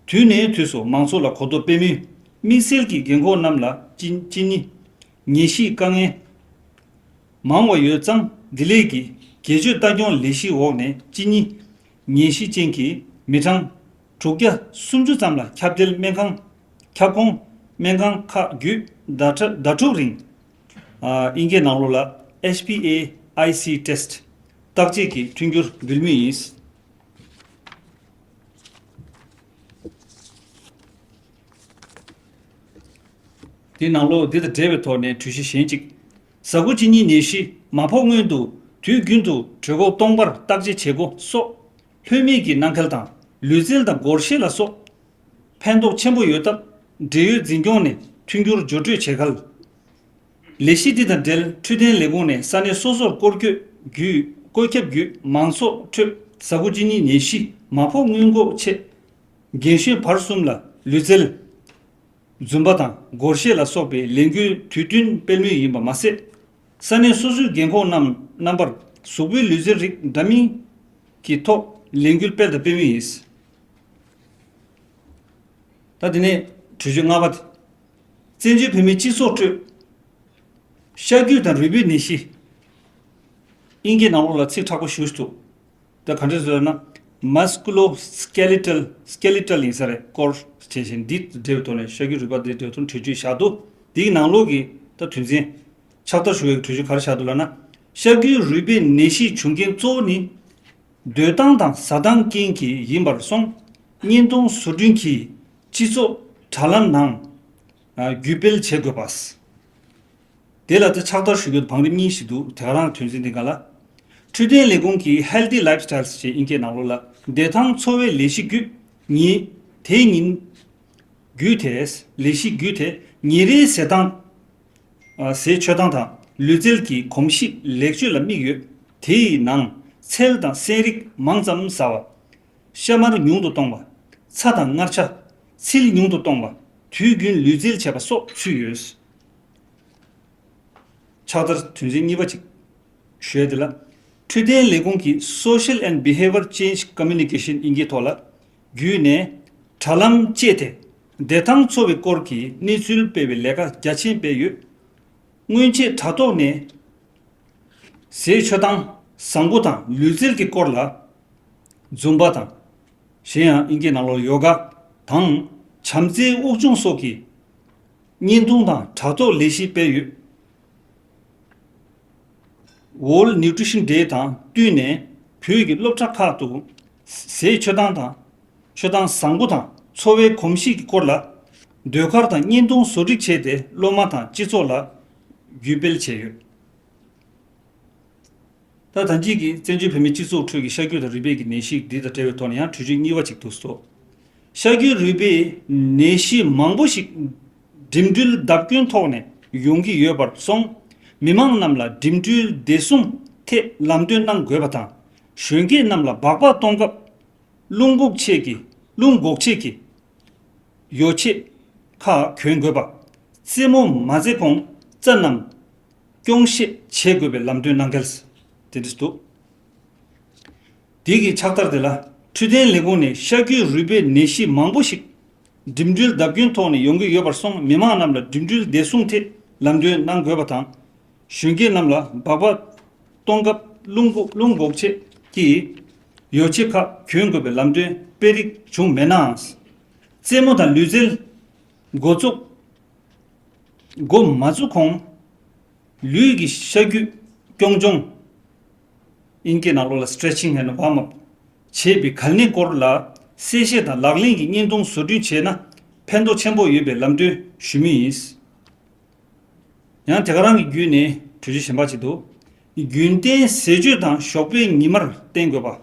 དུས་ནས་དུས་སུ་མང་ཚོགས་ལ་གོ་རྟོགས་སྤེལ་མུས། དམིགས་བསལ་གྱི་རྒན་འཁོགས་རྣམས་ལ་གཅིན་གཅིན་སྙི། ངལ་གཤིས་དཀའ་ངལ་མང་བ་ཡོད་ཙང་། འདི་ལས་ཀྱི་སྒེར་གཅོད་ལྟ་སྐྱོང་ལས་གཞིའི་འོག་ནས་གཅིན་སྙི། ངལ་གཤིས་ཅན་གྱི་མི་གྲངས་དྲུག་བརྒྱ་སུམ་ཅུ་ཙམ་ལ་ཁྱབ་གདལ་སྨན་ཁང་། ཁྱབ་ཁོངས་སྨན་ཁང་ཁག་བརྒྱུད་ཟླ་ཁྲ་ཟླ་དྲུག་རིང་། ཨ། ཨིན་སྐད་ནང་ལོགས་ལ་H P A I C test བརྟག་དཔྱད་ཀྱི་མཐུན་འགྱུར་འབུལ་མུས་ཡིན། དེའི་ནང་ལོགས་འདི་དང་འབྲེལ་བའི་ཐོག་ནས་གྲོས་གཞི་གཞན་གཅིག་གཟའ་འཁོར་གཅིག་གཉིས་ནད་གཞི་མ་ཕོག་སྔོན་དུ་དུས་རྒྱུན་དུ་གྲོད་ཁོག་སྟོང་པར་བརྟག་དཔྱད་བྱེད་སྒོ་སོགས་ལྷོད་མེད་ཀྱི་གནང་གལ་དང་། ལུས་རྩལ་དང་སྒོར་གཞས་ལ་སོགས་ཕན་ཐོགས་ཆེན་པོ་ཡོད་སྟབས། འབྲེལ་ཡོད་འཛིན་སྐྱོང་ནས་མཐུན་འགྱུར་སྦྱོར་སྤྲོད་བྱེད་གལ། ལས་གཞི་འདི་དང་འབྲེལ་འཕྲོད་བསྟེན་ལས་ཁུངས་ནས་ས་གནས་སོ་སོར་བསྐོར་སྐྱོད་བརྒྱུད། བཀོད་ཁྱབ་བརྒྱུད་མང་ཚོགས་ཁྲོད་གཟའ་འཁོར་གཅིག་གཉིས་ནད་གཞི་མ་ཕོག་སྔོན་འགོག་ཆེད། རྒན་གཞོན་བར་གསུམ་ལ་ལུས་རྩལ། འཛུམ་པ་དང་སྒོར་གཞས་ལ་སོགས་པའི་ལས་འགུལ་དུས་བསྟུན་སྤེལ་མུས་ཡིན་པ་མ་ཟད། ས་གནས་སོ་སོའི་རྒན་འཁོགས་རྣམས་རྣམ་པར་གཟུགས་པོའི་ལུས་རྩལ་རིགས་འདྲ་མིན་གྱི་ཐོག་ལས་འགུལ་སྤེལ་དང་སྤེལ་མུས་ཡིན། ད་དེ་ནས་གྲོས་ཆོད་ལྔ་པ་དེ། བཙན་བྱོལ་བོད་མིའི་སྤྱི་ཚོགས་ཁྲོད་ཤ་རྒྱུས་དང་རུས་པའི་ནད་གཞི། དབྱིན་སྐད་ནང་ལོགས་ལ་ཚིག་མཁྲེགས་པོ་ཞེ་པོ་ཅིག་འདུག་ད་ག་འདྲས་ཟེར་ན། མཱ་སི་ཀུ་ལོ་སི་ཀེ་ལི་ཊལ། སི་ཀེ་ལི་ཊལ་ཡིན་ས་རེད། སྐོར་བྱས་ཤིང་འདི་འབྲེལ་བའི་ཐོག་ནས་ཤ་རྒྱུས་རུས་པ་འདི་འབྲེལ་བའི་ཐོག་ནས་གྲོས་ཆོད་བཞག་འདུག་འདིའི་ནང་ལོགས་ཀྱི་ད་དོན་ཚན། ཕྱག་བསྟར་ཞུ་བའི་གྲོས་ཆོད་ག་རེ་བཞག་འདུག་ལབ་ན། ཤ་རྒྱུས་རུས་པའི་ནད་གཞིའི་བྱུང་རྐྱེན་གཙོ་བོ་ནི། སྡོད་སྟངས་དང་ཟ་སྟངས་རྐྱེན་གྱིས་ཡིན་པར་སོང་། བརྙན་ཐུང་བཟོ་སྐྲུན་གྱིས་སྤྱི་ཚོགས་དྲ་ལམ་ནང་བརྒྱུད་སྤེལ་བྱེད་དགོས་པ། དེ་ལ་ད་ཕྱག་བསྟར་ཞུ་རྒྱུ་བང་རིམ་གཉིས་ཤིག་འདུག་དེ་ག་རང་དོན་ཚན་འདི་ག་ལ། འཕྲོད་བསྟེན་ལས་ཁུངས་ཀྱིས་Healthy Lifestyles ཞེས་དབྱིན་སྐད་ནང་ལོགས་ལ་བདེ་ཐང་འཚོ་བའི་ལས་གཞི་བརྒྱུད་ཉིན་དེ་ཉིན་བརྒྱུད་དེ་ལས་གཞི་བརྒྱུད་དེ་ཉིན་རེའི་ཟས་སྟངས། ཟས་མཆོད་སྟངས་དང་ལུས་རྩལ་གྱི་གོམས་གཤིས་ལེགས་བཅོས་ལ་དམིགས་ཡོད། དེའི་ནང་ཚལ་དང་སྲན་རིགས་མང་ཙམ་ཟ་བ། ཤ་མར་ཉུང་དུ་གཏོང་བ། ཚྭ་དང་མངར་ཆ། ཚིལ་ཉུང་དུ་གཏོང་བ། དུས་རྒྱུན་ལུས་རྩལ་བྱེད་པ་སོགས་ཚུད་ཡོད། ཕྱག་བསྟར་དོན་ཚན་གཉིས་པ་གཅིག་ཞུ་ཡ་དེ་ལ། འཕྲོད་བསྟེན་ལས་ཁུངས་ཀྱིས་Social and Behavior Change Communication དབྱིན་སྐད་ཐོག་ལ་བརྒྱུད་ནས་དྲ་ལམ་སྤྱད་དེ་བདེ་ཐང་འཚོ་བའི་སྐོར་གྱི་གནས་ཚུལ་སྤེལ་བའི་ལས་ཀ་རྒྱ་ཆེན་སྤེལ་ཡོད། སྔོན་ཆད་དྲ་ཐོག་ནས་ཟས་མཆོད་སྟངས་བཟང་པོ་དང་ལུས་རྩལ་གྱི་སྐོར་ལ་ཛུམ་པ་དང་། གཞན་ཡང་དབྱིན་སྐད་ནང་ལོགས་ཡོ་ག་དང་བྱམས་བརྩེའི་དབུགས་སྦྱོང་སོགས་ཀྱི་བརྙན་ཐུང་དང་དྲ་ཐོག་ལས་གཞི་སྤེལ་ཡོད། World Nutrition Day དང་བསྟུན་ནས་བོད་ཀྱི་སློབ་གྲྭ་ཁག་ཏུ་ཟས་མཆོད་སྟངས་དང་མཆོད་སྟངས་བཟང་པོ་དང་འཚོ་བའི་གོམས་གཤིས་ཀྱི་སྐོར་ལ་ཟློས་གར་དང་བརྙན་ཐུང་བཟོ་སྒྲིག་བྱས་ཏེ་སློབ་མ་དང་སྤྱི་ཚོགས་ལ་བརྒྱུད་སྤེལ་བྱས་ཡོད། ད་ད་ཅིག་གི་བཙན་བྱོལ་བོད་མིའི་སྤྱི་ཚོགས་ཁྲོད་ཀྱི་ཤ་རྒྱུས་དང་རུས་པའི་གི་ནད་གཞི་འདི་དང་འབྲེལ་བའི་ཐོག་ནས་ཡང་གྲོས་ཆོད་གཉིས་པ་ཅིག་འདུག་སོ། ཤ་རྒྱུས་རུས་པའི་ནད་གཞི་མང་པོ་ཞིག་འགྲིམ་འགྲུལ་བརྡབ་སྐྱོན་ཐོག་ནས་ཡོང་གི་ཡོད་པར་སོང་། མི་མང་རྣམས་ལ་འགྲིམ་འགྲུལ་བདེ་སྲུང་ཐད་ལམ་སྟོན་གནང་དགོས་པ་དང་། གཞོན་སྐྱེས་རྣམས་ལ་སྦག་སྦག་གཏོང་སྐབས་རླུང་འགོག་ཆས་ཀྱི་རླུང་འགོག་ཆས་ཀྱི་ཡོ་ཆས་ཁག་གྱོན་དགོས་པ། རྩེད་མོ་མ་རྩེ་གོང་རྩྭ་རྣམས་སྐྱོང་བཤལ་བྱེད་དགོས་པའི་ལམ་སྟོན་གནང་གལ། དེ་འདྲ་འདུག་དེ་གི་ཕྱག་བསྟར་དེ་ལ་འཕྲོད་བསྟེན་ལས་ཁུངས་ནས་ཤ་རྒྱུས་རུས་པའི་ནད་གཞི་མང་པོ་ཞིག་འགྲིམ་འགྲུལ་བརྡབ་སྐྱོན་ཐོག་ནས་ཡོང་གི་ཡོད་པར་སོང་། མི་མང་རྣམས་ལ་འགྲིམ་འགྲུལ་བདེ་སྲུང་ཐད་ལམ་སྟོན་གནང་དགོས་པ་དང་། གཞོན་སྐྱེས་རྣམས་ལ་སྦག་སྦག་གཏོང་སྐབས་རླུང་འགོག་རླུང་འགོག་ཆས་ཀྱི་ཡོ་ཆས་ཁག་གྱོན་དགོས་པའི་ལམ་སྟོན་སྤེལ་རིགས་བྱུང་མེད་ནའང་། རྩེད་མོ་དང་ལུས་རྩལ་འགོ་བཙུགས་འགོ་མ་བཙུགས་གོང་ལུས་ཀྱི་ཤ་རྒྱུས་སྐྱོང་སྦྱོང་། དབྱིན་སྐད་ནང་ལོགས་ལ་stretching and warm up བྱེད་པའི་གལ་གནད་སྐོར་ལ་གསལ་བཤད་དང་ལག་ལེན་གྱི་བརྙན་ཐུང་བཟོ་སྐྲུན་བྱས་ན་ཕན་ཐོགས་ཆེན་པོ་ཡོད་པའི་ལམ་སྟོན་ཞུ་མུས་ཡིན། ཡང་དེ་ག་རང་གི་བརྒྱུད་ནས་གྲོས་ཆོད་གཞན་པ་ཅིག་འདུག་རྒྱུན་གཏན་ཟས་སྤྱོད་དང་ཞོགས་པའི་ཉི་མར་བསྟེན་དགོས་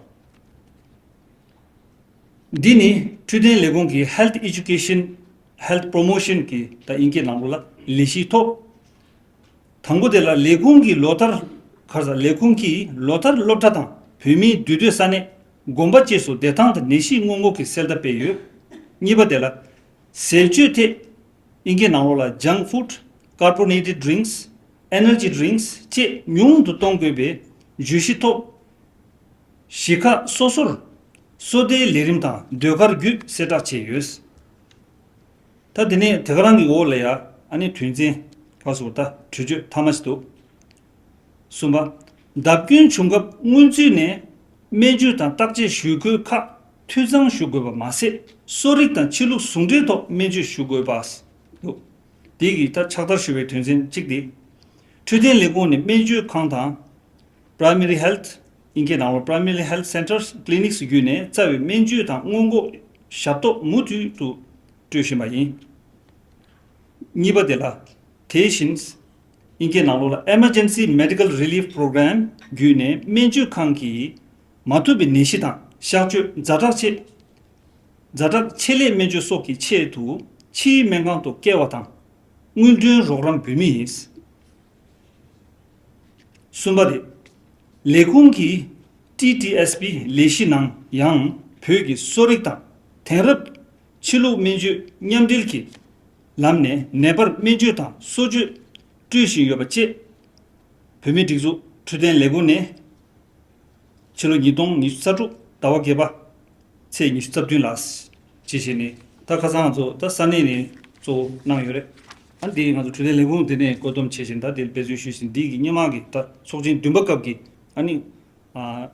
པ། འདི་ནི་འཕྲོད་བསྟེན་ལས་ཁུངས་ཀྱི་Health Education Health Promotion གི་ད་དབྱིན་སྐད་ནང་ལོགས་ལ་ལས་གཞིའི་ཐོག་དང་པོ་དེ་ལ་ལས་ཁུངས་ཀྱི་ལོ་ལྟར་ཁར་ལས་ཁུངས་ཀྱིས་ལོ་ལྟར་སློབ་གྲྭ་དང་བོད་མིའི་འདུས་སྡོད་ས་གནས་དགོན་པ་བཅས་སུ་བདེ་ཐང་དང་ནད་གཞི་སྔོན་འགོག་གི་གསལ་བརྡ་སྤེལ་ཡོད། གཉིས་པ་དེ་ལ་ཟས་སྤྱོད་ཐད། དབྱིན་སྐད་ནང་ལོགས་ལ་Junk Food, Carbonated Drinks, Energy Drinks བཅས་ཉུང་དུ་གཏོང་དགོས་པའི་བརྗོད་གཞི་ཐོག་གཞིས་ཁག་སོ་སོར་སོ་ལྟའི་ལས་རིམ་དང་ཟློས་གར་བརྒྱུད་གསལ་བསྒྲགས་བྱས་ཡོད། ད་དེ་ནས་དེ་ག་རང་གི་འོག་ལ་ཡ་ཨ་ནི་དོན་ཚན་ག་སོགས་ད་གྲོས་ཆོད་ཐ་མ་ཞིག་འདུག་གསུམ་པ། བརྡབ་སྐྱོན་བྱུང་སྐབས་སྔོན་ཚུད་ནས་སྨན་བཅོས་དང་བརྟག་དཔྱད་ཞུ་དགོས་ཁག་འཐུས་ཚང་ཞུ་དགོས་པ་མ་ཟད་གསོ་རིག་དང་ཕྱི་ལུགས་ཟུང་འབྲེལ་ཐོག་སྨན་བཅོས་ཞུ་དགོས་པ་འདུག་དེ་གི་ད་ཕྱག་བསྟར་ཞུ་བའི་དོན་ཚན་གཅིག་དེ། འཕྲོད་བསྟེན་ལས་ཁུངས་ནས་སྨན་བཅོས་ཁང་དང་། Primary Health དབྱིན་སྐད་ནང་ལོགས་Primary Health Centres Clinics བརྒྱུད་ནས་རྩ་བའི་སྨན་བཅོས་དང་སྔོན་འགོག་ཞབས་ཏོག་མུ་མཐུད་དུ་སྤྲོད་བཞིན་པ་ཡིན། གཉིས་པ་དེ་ལ། དེ་བཞིན། དབྱིན་སྐད་ནང་ལོགས་ལ་Emergency Medical Relief Program བརྒྱུད་ནས་སྨན་བཅོས་ཁང་གིས་མ་ཐུབ་པའི་ནད་གཞི་དང་གཤགས་བཅོས་ཛ་དྲག་ཆེད། ཛ་དྲག་ཆེད་ལས་སྨན་བཅོས་སོགས་ཀྱི་ཆེད་དུ་ཕྱིའི་སྨན་ཁང་དུ་བསྐྱལ་བ་དང་། དངུལ་གྲོན་རོགས་རམ་འབུལ་མུས་ཡིན། གསུམ་པ་དེ། ལས་ཁུངས་ཀྱི་ཊི་ཊི་ཨེསི་པི་ལས་གཞི་ནང་ཡང་བོད་ཀྱི་གསོ་རིག་དང་དེང་རབས་ཕྱི་ལུགས་སྨན་བཅོས་མཉམ་འབྲེལ་གྱི་ལམ་ནས་ནད་པར་སྨན་བཅོས་དང་གསོ་བཅོས་སྤྲོད་བཞིན་ཡོད་པ་བཅས། བོད་མིའི་སྒྲིག་འཛུགས་འཕྲོད་བསྟེན་ལས་ཁུངས་ནས་ཕྱི་ལོ་ཉིས་སྟོང་ཉི་ཤུ་རྩ་དྲུག་ཟླ་བ་བརྒྱད་པ་ཚེས་ཉི་ཤུ་རྩ་བདུན་ལ་ཇི་བཞིན་ནས་ད་ཁ་སང་ང་ཚོ་ད་ས་གནས་ནས་གཙོ་བོ་གནང་ཡོད་རེད། ཨ་འདི་ང་ཚོ་འཕྲོད་བསྟེན་ལས་ཁུངས་དེ་ནས་བཀོད་འདོམས་བྱས་ཤིང་ད་དེ་འབད་བརྩོན་ཞུས་ཤིང་འདི་གི་སྔོན་མ་གི་ད་ཚོགས་ཆེན་བདུན་པ་སྐབས་ཀྱི་ ཨ་ནི། ཨ།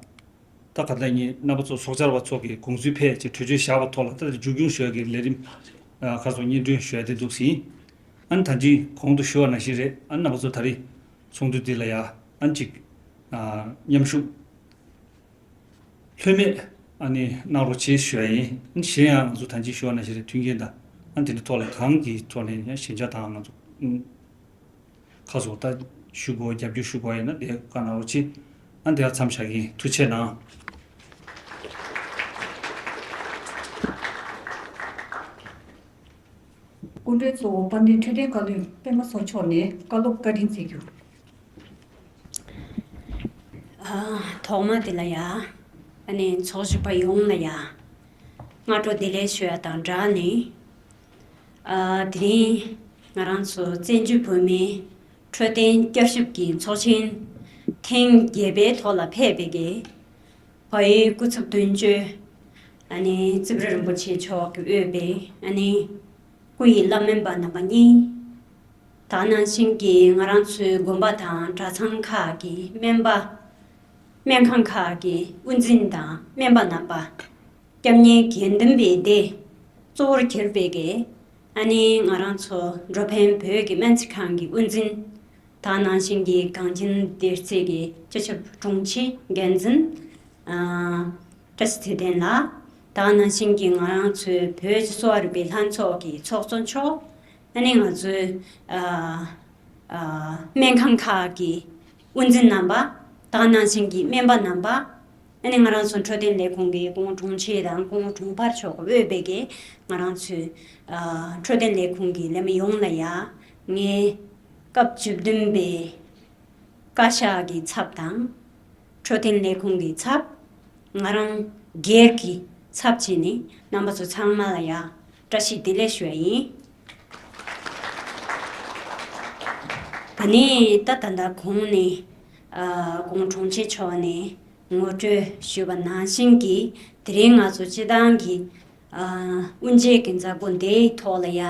ད་ག་ད་ངས་རྣམ་པ་ཚོ་ཚོགས་བཅར་བ་ཚོ་གི་དགོངས་ཚུལ་ཕེབས་ཅེས་གྲོས་ཆོད་བཞག་པ་ཐོག་ལ་ད་ལྟ་མཇུག་སྐྱོང་ཞུ་ཡ་གི་ལས་རིམ། ཨ། ཁ་སོ་སྙན་སྒྲོན་ཞུ་ཡ་དེ་འདུག་ཟིན། ཨ་ནི་ད་ཅི་གོང་དུ་ཞུ་བ་ནང་བཞིན་རེད། ཨ་ནི་རྣམ་པ་ཚོ་ད་རེས་ཚོགས་འདུ་འདི་ལ་ཡ་ཨ་ནི་ཅིག་ཨ། མཉམ་ཞུགས་ལྷོད་མེད་ཨ་ནི་གནང་རོགས་བྱེད་ཞུ་ཡ་ཡིན། ཨ་ནི་གཞན་ཡང་ང་ཚོ་ད་ཅི་ཞུ་བ་ནང་བཞིན་རེད། མཐུན་རྐྱེན་དང་ཨ་ནི་དེ་འདྲ་ཐོག་ལ་གང་གི་ཐོག་ནས་ཡང་ཞན་ཆ་དང་ང་ཚོ། ཁ་སོ་ད་ཞུ་དགོས། རྒྱབ་སྐྱོར་ཞུ་དགོས་ཡིན་ན་དེ་བཀའ་གནང་རོགས་གྱིས། ཨ་འདི་ལ་མཚམས་བཞག་གི་ཡིན། ཐུགས་རྗེ་གནང་། སྐུ་མགྲོན་གཙོ་བོ་དཔལ་ལྡན་འཕྲོད་བསྟེན་བཀའ་བློན་པད་མ་བཟོ་མཆོག་ནས་བཀའ་སློབ་བཀའ་དྲིན་སྩལ་རྒྱུ། ཨ། ཐོག་མ་དེ་ལ་ཡ། ཨ་ནི་ཚོགས་ཞུགས་པ་ཡོངས་ལ་ཡ། སྔ་དྲོ་བདེ་ལེགས་ཞུ་ཡ་དང་སྦྲགས་ནས། ཨ། དེ་རིང་ང་རང་ཚོ་བཙན་བྱོལ་བོད་མིའི་འཕྲོད་བསྟེན་བསྐྱར་ཞིབ་ཀྱི་ཚོགས་ཆེན་ཐེངས་བརྒྱད་པའི་ཐོག་ལ་ཕེབས་པའི་གི་བལ་ཡུལ་སྐུ་ཚབ་དོན་གཅོད་ཨ་ནི་རྩིབ་རི་རིན་པོ་ཆེ་མཆོག་གིས་དབུས་པའི་ཨ་ནི་སྐུ་ཡི་བླ་སྨན་པ་རྣམ་པ་གཉིས། ད་ནང་བཞིན་གྱི་ང་རང་ཚོའི་དགོན་པ་དང་གྲྭ་ཚང་ཁག་གི་སྨན་པ། སྨན་ཁང་ཁག་གི་དབུ་འཛིན་དང་སྨན་པ་རྣམ་པ། སྐྱབས་གནས་དགེ་འདུན་པའི་སྡེ་གཙོ་བོར་གྱུར་པའི་གི་ཨ་ནི་ང་རང་ཚོ་འགྲོ་ཕན་བོད་ཀྱི་སྨན་རྩིས་ཁང་གི་དབུ་འཛིན། ད་ནང་བཞིན་གྱི་གངས་ཅན་སྡེ་རྩེ་གི་སྤྱི་ཁྱབ་དྲུང་ཆེ་འགན་འཛིན། ཨ། བཀྲ་ཤིས་ཚེ་བརྟན་ལགས། ད་ནང་བཞིན་གྱི་ང་རང་ཚོའི་བོད་ཀྱི་གསོ་བ་རིག་པའི་ལྷན་ཚོགས་ཀྱི་ཚོགས་གཙོ་མཆོག་ཨ་ནི་ང་ཚོའི། ཨ། ཨ། སྨན་ཁང་ཁག་གི་དབུ་འཛིན་རྣམ་པ། ད་ནང་བཞིན་གྱི་སྨན་པ་རྣམ་པ། ཨ་ནི་ང་རང་ཚོ་འཕྲོད་བསྟེན་ལས་ཁུངས་ཀྱི་སྐུ་ངོ་དྲུང་ཆེ་དང་སྐུ་ངོ་དྲུང་འཕར་མཆོག་གིས་དབུས་པའི་གི་ང་རང་ཚོའི། ཨ། འཕྲོད་བསྟེན་ལས་ཁུངས་ཀྱི་ལས་མི་ཡོངས་ལ་ཡ། ངས་སྐབས་བཅུ་བདུན་པའི་བཀའ་ཤག་གི་ཚབ་དང་། འཕྲོད་བསྟེན་ལས་ཁུངས་ཀྱི་ཚབ། ང་རང་སྒེར་གྱི་ཚབ་བྱས་ནས་རྣམ་པ་ཚོ་ཚང་མ་ལ་ཡ་བཀྲ་ཤིས་བདེ་ལེགས་ཞུ་བ་ཡིན། ད་ནི་ད་ད་ལྟ་གོང་ནས། ཨ། སྐུ་ངོ་དྲུང་ཆེ་མཆོག་ནས་ངོ་སྤྲོད་ཞུས་པ་ནང་བཞིན་གྱི་དེ་རིང་ང་ཚོ་སྤྱི་བཏང་གི། ཨ། དབུ་འབྱེད་ཀྱི་མཛད་སྒོ་འདིའི་ཐོག་ལ་ཡ།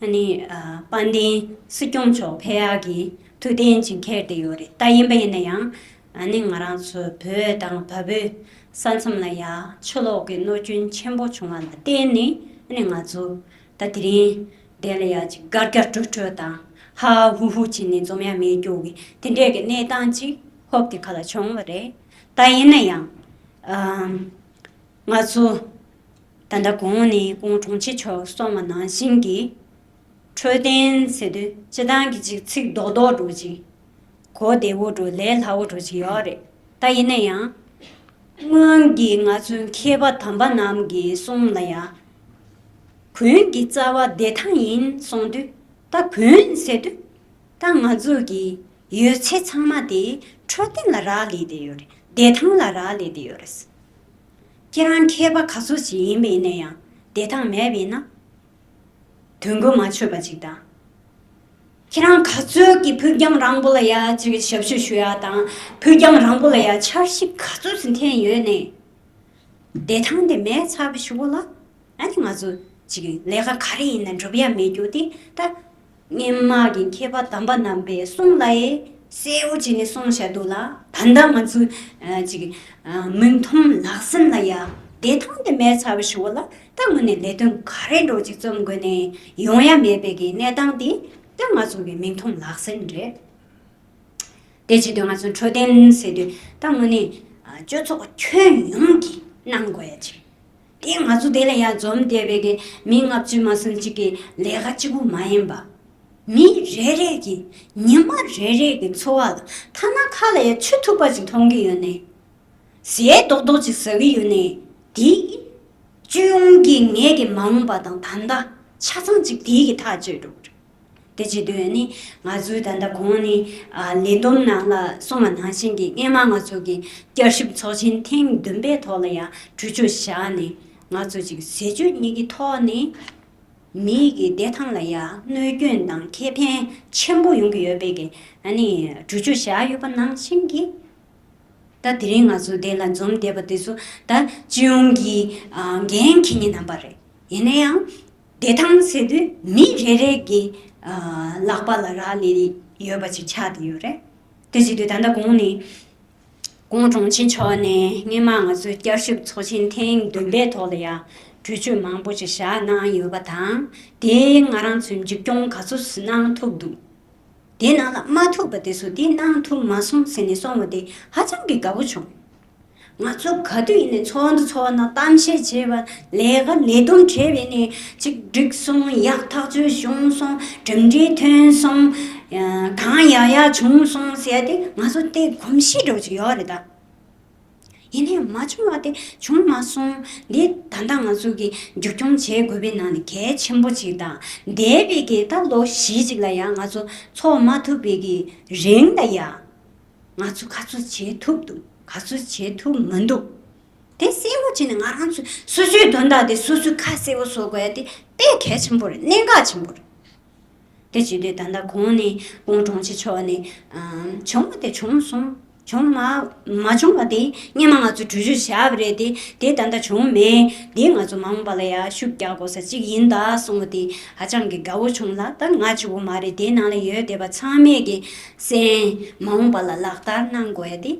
ཨ་ནི། ཨ། དཔལ་ལྡན་སྲིད་སྐྱོང་མཆོག་ཕེབས་ཡག་གི་ཐུགས་གཏན་ཅིག་འཁེལ་ཏེ་ཡོད་རེད། ད་ཡིན་པ་ཡིན་ན་ཡང་ཨ་ནི་ང་རང་ཚོ་བོད་དང་བལ་པོའི་ས་མཚམས་ལ་ཡ་ཕྱི་ལོགས་ཀྱི་གནོད་སྐྱོན་ཆེན་པོ་བྱུང་བ་ལ་བརྟེན་ནས། ཨ་ནི་ང་ཚོ་ད་དེ་རིང་འདི་ལ་ཡ་ཅིག་དགའ་དགའ་སྤྲོ་སྤྲོ་དང་ཧ་ཧ་ཧུ་ཧུ་བྱས་ནས་འཛོམས་ཡ་མེད་རྒྱུ་གི་དེ་འདྲས་ཀྱི་གནས་སྟངས་ཅིག་ཧོབ་ཀྱི་ཁ་ལ་བྱུང་བ་རེད། ད་ཡིན་ན་ཡང་། ཨ། ང་ཚོ་ད་ལྟ་གོང་ནས་སྐུ་ངོ་དྲུང་ཆེ་མཆོག་གསུངས་པ་ནང་བཞིན་གྱི་འཕྲོད་བསྟེན་ཟེར་དུས་སྤྱི་བཏང་གི་ཅིག་ཚིག་རྡོག་རྡོག་འདྲ་ཅིག་གོ་བདེ་བོ་འདྲ་ལས་སླ་བོ་འདྲ་ཅིག་ཡོད་རེད། ད་ཡིན་ན་ཡང་སྔོན་གྱི་ང་ཚོའི་མཁས་པ་དམ་པ་རྣམས་ཀྱི་གསུང་ལ་ཡང་གོན་གྱི་རྩ་བ་བདེ་ཐང་ཡིན་གསུངས་དུས། ད་གོན་ཟེར་དུས་ད་ང་ཚོ་གི་ཡོད་ཚད་ཚང་མ་དེ་འཕྲོད་བསྟེན་ལ་རག་ལས་བསྡད་ཡོད་རེད། བདེ་ཐང་ལ་རག་ལས་བསྡད་ཡོད་རེད། ཁྱེད་རང་མཁས་པ་ག་ཚོད་ཅིག་ཡིན་པ་ཡིན་ན་ཡང་བདེ་ཐང་མེད་པ་ཡིན་ན་དོན་གོ་མ་ཆོད་པ་ཅིག་དང་། ཁྱེད་རང་ག་ཚོད་ཀྱི་ཕུགས་རྒྱང་རིང་པོ་ལ་ཡ་ཅིག་ཞབས་ཞུ་ཞུ་ཡ་དང་། ཕུགས་རྒྱང་རིང་པོ་ལ་ཡ་འཆར་གཞི་ག་ཚོད་ཅིག་འཐེན་ཡོད་ནས། བདེ་ཐང་དེ་མེད་ཚར་བའི་གཞུག་གུ་ལ་ཨ་ནི་ང་ཚོ་ཅིག་ལས་ཀ་ག་རེ་ཡིན་ན་འགྲུབ་ཡ་མེད་རྒྱུ་དེ་ད། སྔོན་མ་གི་མཁས་པ་དམ་པ་རྣམ་པའི་གསུང་ལ་ཡེ་གསལ་བོ་བྱས་ནས་གསུངས་བཞག་འདུག་ལ། ད་ལྟ་ང་ཚོ་ཨ་ཅིག་ཨ་མིག་མཐོང་ལག་ཟིན་ལ་ཡ་བདེ་ཐང་དེ་མེད་ཚར་བའི་གཞུག་གུ་ལ་ད་དངོས་གནས་ལས་དོན་ག་རེ་འདྲ་ཅིག་རྩོམ་དགོས་ནས་ཡོང་ཡ་མེད་པའི་གི་གནས་སྟངས་དེ་ད་ང་ཚོ་གི་མིག་མཐོང་ལག་ཟིན་རེད། དེ་བྱེད་དུས་ང་ཚོ་འཕྲོད་བསྟེན་ཟེར་དུས་ད་དངོས་གནས་ཨ་སྤྱི་ཚོགས་ཁྱོན་ཡོངས་ཀྱིས་གནང་དགོས་ཡ་ཅིག་དེ་ང་ཚོ་དེ་ལ་ཡང་འཛོམས་བསྡད་པའི་གི་མི་ལྔ་བཅུ་མ་ཟིན་ཅིག་གི་ལས་ཀ་གཅིག་པུ་མ་ཡིན་པ། མི་རེ་རེ་གི་ཉི་མ་རེ་རེ་གི་འཚོ་བ་ལ་ཐ་ན་ཁ་ལ་ཡང་ཆུ་ཐུག་པ་ཅིག་འཐུང་གི་ཡོད་ནས། ཟས་རྡོག་རྡོག་ཅིག་ཟ་གི་ཡོད་ནས། དེ་སྤྱི་ཡོངས་ཀྱི་ངེད་ཀྱི་མ་འོངས་པ་དང་ད་ལྟ་ཆ་ཚང་ཅིག་དེ་གི་ཐག་གཅོད་འགྲོ་གི་རེད། དེ་བྱེད་དུས་ནི་ང་ཚོའི་ད་ལྟ་གོང་ནས་ཨ་ལས་བསྡོམས་ནང་ལ་གསུངས་པ་ནང་བཞིན་གྱི་སྔས་མ་ང་ཚོ་གི་བསྐྱར་ཞིབ་ཚོགས་ཆེན་ཐེངས་བདུན་པའི་ཐོག་ལ་ཡང་གྲོས་ཆོད་བཞག་ནས་ང་ཚོ་ཅིག་ཟས་བཅུད་གཉིས་ཀྱི་ཐོག་ནས་མི་གི་བདེ་ཐང་ལ་ཡང་གནོད་སྐྱོན་དང་ཁེ་ཕན་ཆེན་པོ་ཡོང་གི་ཡོད་པའི་གི་ཨ་ནི་གྲོས་ཆོད་བཞག་ཡོད་པ་ནང་བཞིན་གྱི། ད་དེ་རིང་ང་ཚོ་དེ་ལ་འཛོམས་བསྡད་པ་དེ་ཚོ་ད་སྤྱི་ཡོངས་ཀྱི་ཨ་འགན་འཁྱེར་མཁན་རྣམ་པ་རེད། ཡིན་ན་ཡང་བདེ་ཐང་ཟེར་དུས་མི་རེ་རེ་གི་ཨ་ལག་པ་ལ་རག་ལས་ཡོད་པ་ཅིག་ཆགས་བསྡད་ཡོད་རེད། དེ་བྱེད་དུས་ད་ལྟ་གོང་ནས་ ཀོང་ཀྲོང་ཆེན་མཆོག་ནས་སྔོན་མ་ང་ཚོའི་བསྐྱར་ཞིབ་ཚོགས་ཆེན་ཐེངས་བདུན་པའི་ཐོག་ལ་ཡང་གྲོས་ཆོད་མང་པོ་ཞིག་བཞག་གནང་ཡོད་པ་དང་། དེ་ང་རང་ཚོས་མཇུག་སྐྱོང་ག་ཚོད་གནང་ཐུབ་འདུག་དེ་ནང་ལ་མ་ཐུབ་པ་དེ་ཚོ་དེ་གནང་ཐུབ་མ་སོང་ཟེར་ནས་གསུངས་པ་དེ་ཧ་ཅང་གི་དགའ་པོ་བྱུང་། ང་ཚོ་ག་དུས་ཡིན་ནའི་ཚོགས་འདུ་ཚོགས་ན་གཏམ་བཤད་བྱས་པ། ལས་ཀ་ལས་དོན་བྱས་པས་ནས་ཅིག་འགྲིག་སོང་། ཡག་ཐག་ཆོད་བྱུང་སོང་། གྲུབ་འབྲས་ཐོན་སོང་། ཡ་གང་ཡག་ཡག་བྱུང་སོང་ཟེར་ཏེ་ང་ཚོ་དེ་གོམས་གཤིས་འདྲ་བོ་ཅིག་ཡོད་རེད་ད། ཡིན་ནའི་མ་བྱུང་བ་དེ་བྱུང་མ་སོང་། འདི་ད་ལྟ་ང་ཚོ་གི་མཇུག་སྐྱོང་བྱེད་དགོས་པའི་ནང་ནས་གལ་ཆེན་པོ་ཅིག་དང་། འདས་པའི་གི་ད་ལོ་བཞི་ཅིག་ལ་ཡང་ང་ཚོ་ཚོགས་མ་ཐུབ་པའི་གི་རིང་ལ་ཡང་། ང་ཚོ་ག་ཚོད་བྱེད་ཐུབ་འདུག་ག་ཚོད་བྱེད་ཐུབ་མི་འདུག་དེ་གསལ་བོ་བྱས་ནས་ང་རང་ཚོ་སོ་སོའི་དོན་དག་དེ་སོ་སོའི་ཁ་གསལ་བོ་བཟོ་དགོས་ཡ་དེ་དཔེ་གལ་ཆེན་པོ་རེད། གནད་འགག་ཆེན་པོ་རེད། དེ་བྱེད་དུས་ད་ལྟ་གོང་ནས་ཀོང་ཀྲོང་ཆེན་མཆོག་ནས་ཨམ་བྱུང་བ་དེ་བྱུང་སོང་། བྱུང་མ་མ་བྱུང་བ་དེ་སྔོན་མ་ང་ཚོས་གྲོས་ཆོད་བཞག་པ་རེད་དེ། དེ་ད་ལྟ་བྱུང་མེད། དེ་ང་ཚོ་མ་འོངས་པ་ལ་ཡ་ཤུགས་རྒྱག་དགོས་ས་གཅིག་ཡིན་ད་གསུངས་པ་དེ་ཧ་ཅང་གི་དགའ་བོ་བྱུང་ལ། ད་ང་གཅིག་པོ་མ་རེད། དེ་ནང་ལ་ཡོད་བསྡད་པ་ཚང་མས་གི་སེམས་མ་འོངས་པ་ལ་ལག་བསྟར་གནང་དགོས་ཡ་དེ་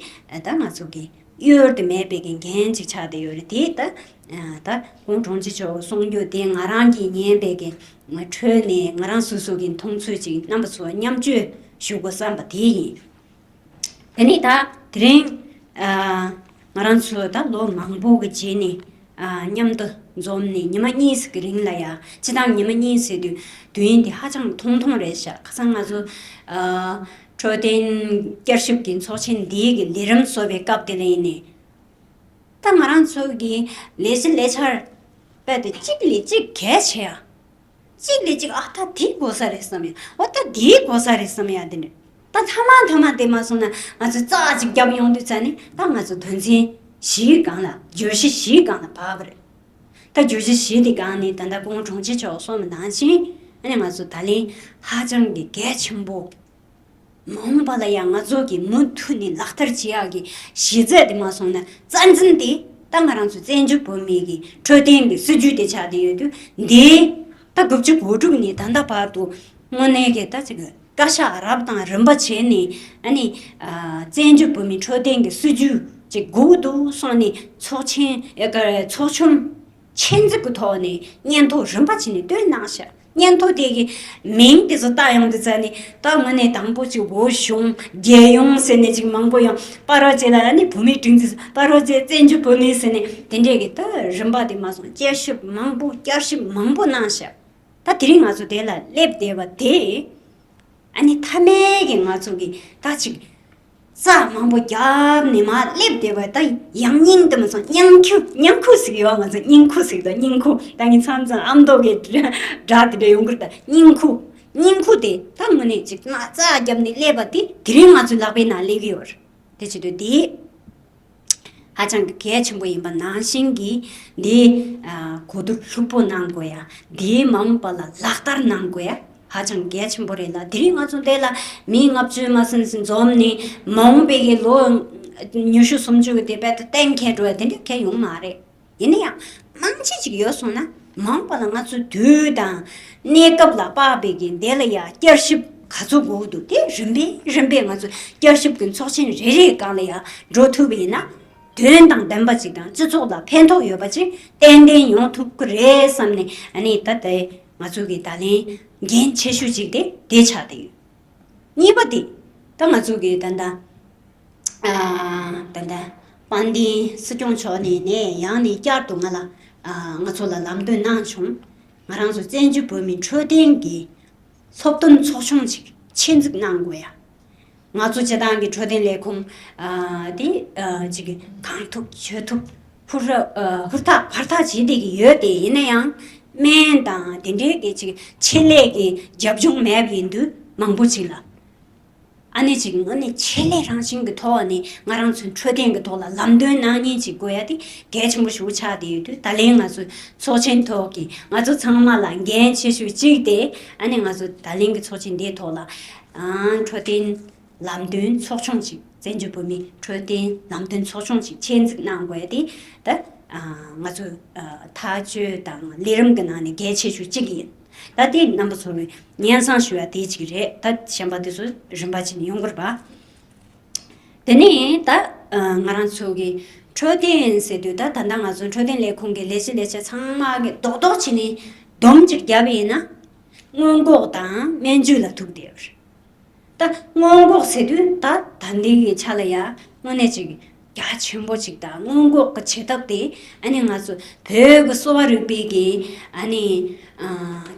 ད་ང་ཚོ་གི་གཡོལ་དུ་མེད་པའི་གི་འགན་ཅིག་ཆགས་བསྡད་ཡོད་རེད། དེ་ད་ད་ཀོང་ཀྲོང་ཆེན་མཆོག་གསུང་རྒྱུ་དེ་ང་རང་གིས་ཉན་པའི་གི་ཁྲོད་ནས་ང་རང་སོ་སོ་གི་མཐོང་ཚུལ་ཅིག་རྣམ་པ་ཚོ་མཉམ་སྤྱོད་ཞུ་དགོས་བསམ་པ་དེ་ཡིན། དེ་ནས་ད་དེ་རིང་ཨ་ང་རང་ཚོ་ད་ལོ་མང་པོ་གི་རྗེས་ནས་ཨ་མཉམ་དུ་འཛོམས་ནས་ཉི་མ་གཉིས་ཀྱི་རིང་ལ་ཡ། སྤྱི་བཏང་ཉི་མ་གཉིས་ཟེར་དུས་དུས་ཡུན་དེ་ཧ་ཅང་ཐུང་ཐུང་རེད་ཤག་ཁ་སང་ང་ཚོ་ཨ་འཕྲོད་བསྟེན་བསྐྱར་ཞིབ་ཀྱི་ཚོགས་ཆེན་འདིའི་གི་ལས་རིམ་བཟོ་བའི་སྐབས་དེ་ལ་ཡིན་ནས། ད་ང་རང་ཚོ་གི་ལས་གཞི་ལས་འཆར་རྦད་དེ་གཅིག་ལས་གཅིག་གལ་ཆེ་ཡ། གཅིག་ལས་གཅིག་ཨ་ད་དེ་དགོས་ས་རེད་བསམ་ཡ། འོ་ད་དེ་དགོས་ས་རེད་བསམ་ཡ། དེ་འདྲ་ད་ཐ་མ་ཐ་མ་དེ་མ་སོང་ན་ང་ཚོས་རྩ་གཅིག་རྒྱབ་ཡོང་དུས་ཙ་ནས་ད་ང་ཚོ་དོན་ཚན་བཞིའི་སྒང་ལ་བརྗོད་གཞི་བཞིའི་སྒང་ལ་བབས་པ་རེད། ད་བརྗོད་གཞི་བཞི་དེ་སྒང་ནས་ད་ལྟ་ཀོང་ཀྲོང་ཆེན་མཆོག་གསུངས་པ་ནང་བཞིན་ཨ་ནི་ང་ཚོ་ད་ལན་ཧ་ཅང་གི་གལ་ཆེན་པོ། མ་འོངས་པ་ལ་ཡང་ང་ཚོ་གིས་མུ་མཐུད་ནས་ལག་བསྟར་བྱེད་ཡག་གི་གཞི་རྩ་དེ་མ་སོང་ན་རྩ་འཛིན་དེ་ད་ང་རང་ཚོ་བཙན་བྱོལ་བོད་མིའི་གི་འཕྲོད་བསྟེན་གི་སྲིད་ཇུས་དེ་ཆགས་བསྡད་ཡོད་དུས། འདི་ད་དགུ་བཅུ་གོ་དྲུག་ནས་ད་ལྟ་བར་དུ་དངོས་གནས་ཀྱི་ད་ཅིག་བཀའ་ཤག་རབ་དང་རིམ་པ་བྱས་ནས་ཨ་ནི་ཨ་བཙན་བྱོལ་བོད་མིའི་འཕྲོད་བསྟེན་གི་སྲིད་ཇུས་ཅིག་དགོས་འདུག་གསུངས་ནས་ཚོགས་ཆེན་ཨ་ཚོགས་ཆུང་ཆེད་འཛུགས་ཀྱི་ཐོག་ནས་སྙན་ཐོ་རིམ་པ་བྱས་ནས་བཏོན་གནང་ཤག་སྙན་ཐོ་དེ་གི་མིང་དེ་ཚོ་བལྟ་ཡོང་དུས་ཙ་ནས་ད་དངོས་གནས་དང་པོ་ཅིག་བོད་གཞུང་རྒྱལ་ཡོངས་ཟེར་ནས་ཅིག་མང་པོ་ཡོང་། བར་བ་ཅིག་ལ་ཨ་ནི་བོད་མིའི་སྒྲིག་འཛུགས། བར་བ་ཅིག་བཙན་བྱོལ་བོད་མི་ཟེར་ནས་དེ་འདྲས་ཀྱི་ད་རིམ་པ་དེ་མ་སོང་། བསྐྱར་ཞིབ་མང་པོ་བསྐྱར་ཞིབ་མང་པོ་གནང་ཤག་ད་དེ་རིང་ང་ཚོ་དེ་ལ་སླེབས་བསྡད་པ་དེ། ཨ་ནི་མཐའ་མའི་གི་ང་ཚོ་གི་ད་ཅིག་རྩ་མང་པོ་བརྒྱབ་ནས་མར་སླེབས་བསྡད་པ་ད་ཡང་སྙིང་དུ་མ་སོང་། སྙིང་ཁུ་སྙིང་ཁུ་ཟིག་ཡོད། ང་ཚོ་སྙིང་ཁུ་ཟིག་ད་སྙིང་ཁུ་ད་ངས་མཚམས་མཚམས་ཨ་མདོ་གི་སྒྲ་དེ་འདྲ་ཡོང་གི་རེད། ད་སྙིང་ཁུ་སྙིང་ཁུ་དེ་ད་དངོས་གནས་ཅིག་ན་རྩ་བརྒྱབ་ནས་སླེབས་པ་དེ་དེ་རིང་ང་ཚོའི་ལག་པའི་ནང་སླེབས་ཀྱི་ཡོད་རེད། དེ་བྱེད་དུས་དེ། ཧ་ཅང་གི་གལ་ཆེན་པོ་ཡིན་པ་ནང་བཞིན་གྱི་འདི་ཨ་གོ་བསྡུར་ལྷུག་པོ་གནང་དགོས་ཡ། འདིའི་མ་འོངས་པ་ལ་ལག་བསྟར་གནང་དགོས་ཡ་ཧ་ཅང་གལ་ཆེན་པོ་རེད་ལ། དེ་རིང་ང་ཚོ་འདི་ལ་མི་ལྔ་བཅུ་མ་ཟིན་ཟིན་འཛོམས་ནས་མ་འོངས་པའི་གི་ལོ་ཉི་ཤུ་སུམ་ཅུ་གི་དེ་རྦད་དེ་གཏན་འཁེལ་འགྲོ་ཡ་དེ་འདྲ་གལ་ཡོང་མ་རེད། ཡིན་ན་ཡང་མང་ཆེ་ཅིག་ཡོད་སོང་ན་མ་འོངས་པ་ལ་ང་ཚོ་དུས་དང་གནས་སྐབས་ལ་དཔག་པའི་གི་འདི་ལ་ཡ་བསྐྱར་ཞིབ་ག་ཚོད་དགོས་འདུག་དེ་རིམ་པས་རིམ་པས་ང་ཚོ་བསྐྱར་ཞིབ་ཀྱི་ཚོགས་ཆེན་རེ་རེའི་སྒང་ལ་ཡ་འགྲོ་ཐུབ་པ་ཡིན་ན་དོན་དང་ལྡན་པ་ཅིག་དང་སྤྱི་ཚོགས་ལ་ཕན་ཐོགས་ཡོད་པ་ཅིག་ཏན་ཏན་ཡོང་ཐུབ་ཀྱི་རེད་བསམ་ནས། ཨ་ནི་ད་ལྟའི་ང་ཚོ་གི་ད་ལན་འགན་ཆེ་ཤོས་ཅིག་དེ་དེ་ཆགས་བསྡད་ཡོད། གཉིས་པ་དེ་ད་ང་ཚོ་གི་ད་ལྟ་ཨ་ད་ལྟ་དཔལ་ལྡན་སྲིད་སྐྱོང་མཆོག་ནས་ནས་ཡང་ནས་བསྐྱར་དུ་ང་ལ་ཨ་ང་ཚོ་ལ་ལམ་སྟོན་གནང་བྱུང་། ང་རང་ཚོ་བཙན་བྱོལ་བོད་མིའི་འཕྲོད་བསྟེན་གྱི་སློབ་སྟོན་ཚོགས་ཆུང་ཅིག་ཆེད་འཛུགས་གནང་དགོས་ཡ། ང་ཚོ་སྤྱི་བཏང་གི་འཕྲོད་བསྟེན་ལས་ཁུངས་ཨ་དེ་ཨ་ཅིག་གང་ཐུབ་ཆོས་ཐུབ་ཧུར་ཨ་ཧུར་ཐག་བར་ཐག་བྱེད་བསྡད་ཀྱི་ཡོད་དེ། ཡིན་ན་ཡང་སྨན་དང་དེ་འདྲའི་གི་ཅིག་ཆེད་ལས་ཀྱི་རྒྱབ་ལྗོངས་མེད་པ་ཡིན་དུས་མང་པོ་ཅིག་ལ། ཨ་ནི་ཅིག་དངོས་གནས་ཆེད་ལས་རང་བཞིན་གྱི་ཐོག་ནས་ང་རང་ཚོའི་འཕྲོད་བསྟེན་གྱི་ཐོག་ལ་ལམ་སྟོན་གནང་མཁན་ཅིག་དགོས་ཡ་དེ་གལ་ཆེན་པོ་ཞིག་ཆགས་བསྡད་ཡོད་དུས། ད་ལན་ང་ཚོའི་ཚོགས་ཆེན་ཐོག་གི་ང་ཚོ་ཚང་མ་ལ་འགན་ཆེ་ཤོས་གཅིག་དེ་ཨ་ནི་ང་ཚོ་ད་ལན་གྱི་ཚོགས་ཆེན་འདིའི་ཐོག་ལ་ཨང་འཕྲོད་བསྟེན་ལམ་སྟོན་ཚོགས་ཆུང་ཅིག་བཙན་བྱོལ་བོད་མིའི་འཕྲོད་བསྟེན་ལམ་སྟོན་ཚོགས་ཆུང་ཅིག་ཆེད་འཛུགས་གནང་དགོས་ཡ་དེ་ད་ང་ཚོ་ཐག་གཅོད་དང་ལས་རིམ་གྱི་ནང་ནས་གལ་ཆེ་ཤོས་གཅིག་ཡིན། ད་དེ་རྣམ་པ་ཚོར་སྙན་སེང་ཞུ་ཡ་དེ་གཅིག་རེད། ད་གཞན་པ་དེ་ཚོ་རིམ་པ་བྱས་ནས་ཡོང་གི་རེད་པ། དེ་ནས་ད་ ཨ། ང་རང་ཚོ་གི་འཕྲོད་བསྟེན་ཟེར་དུས་ད་ད་ལྟ་ང་ཚོ་འཕྲོད་བསྟེན་ལས་ཁུངས་ཀྱི་ལས་བྱེད་ལས་བྱེད་ཚང་མ་གི་རྡོག་རྡོག་བྱས་ནས་སྡོམ་གཅིག་བརྒྱབ་པ་ཡིན་ན། སྔོན་འགོག་དང་སྨན་བཅོས་ལ་ཐུག་བསྡད་ཡོད་རེད། ད་སྔོན་འགོག་ཟེར་དུས་ད་ད་ལྟའི་གི་ཆ་ལ་ཡ་དངོས་གནས་ཅིག་རྒྱ་ཆེན་པོ་ཅིག་དང་། སྔོན་འགོག་གི་བྱེད་ཐབས་དེ་ཨ་ནི་ང་ཚོ་བོད་ཀྱི་གསོ་བ་རིག་པའི་གི་ཨ་ནི་ཨ་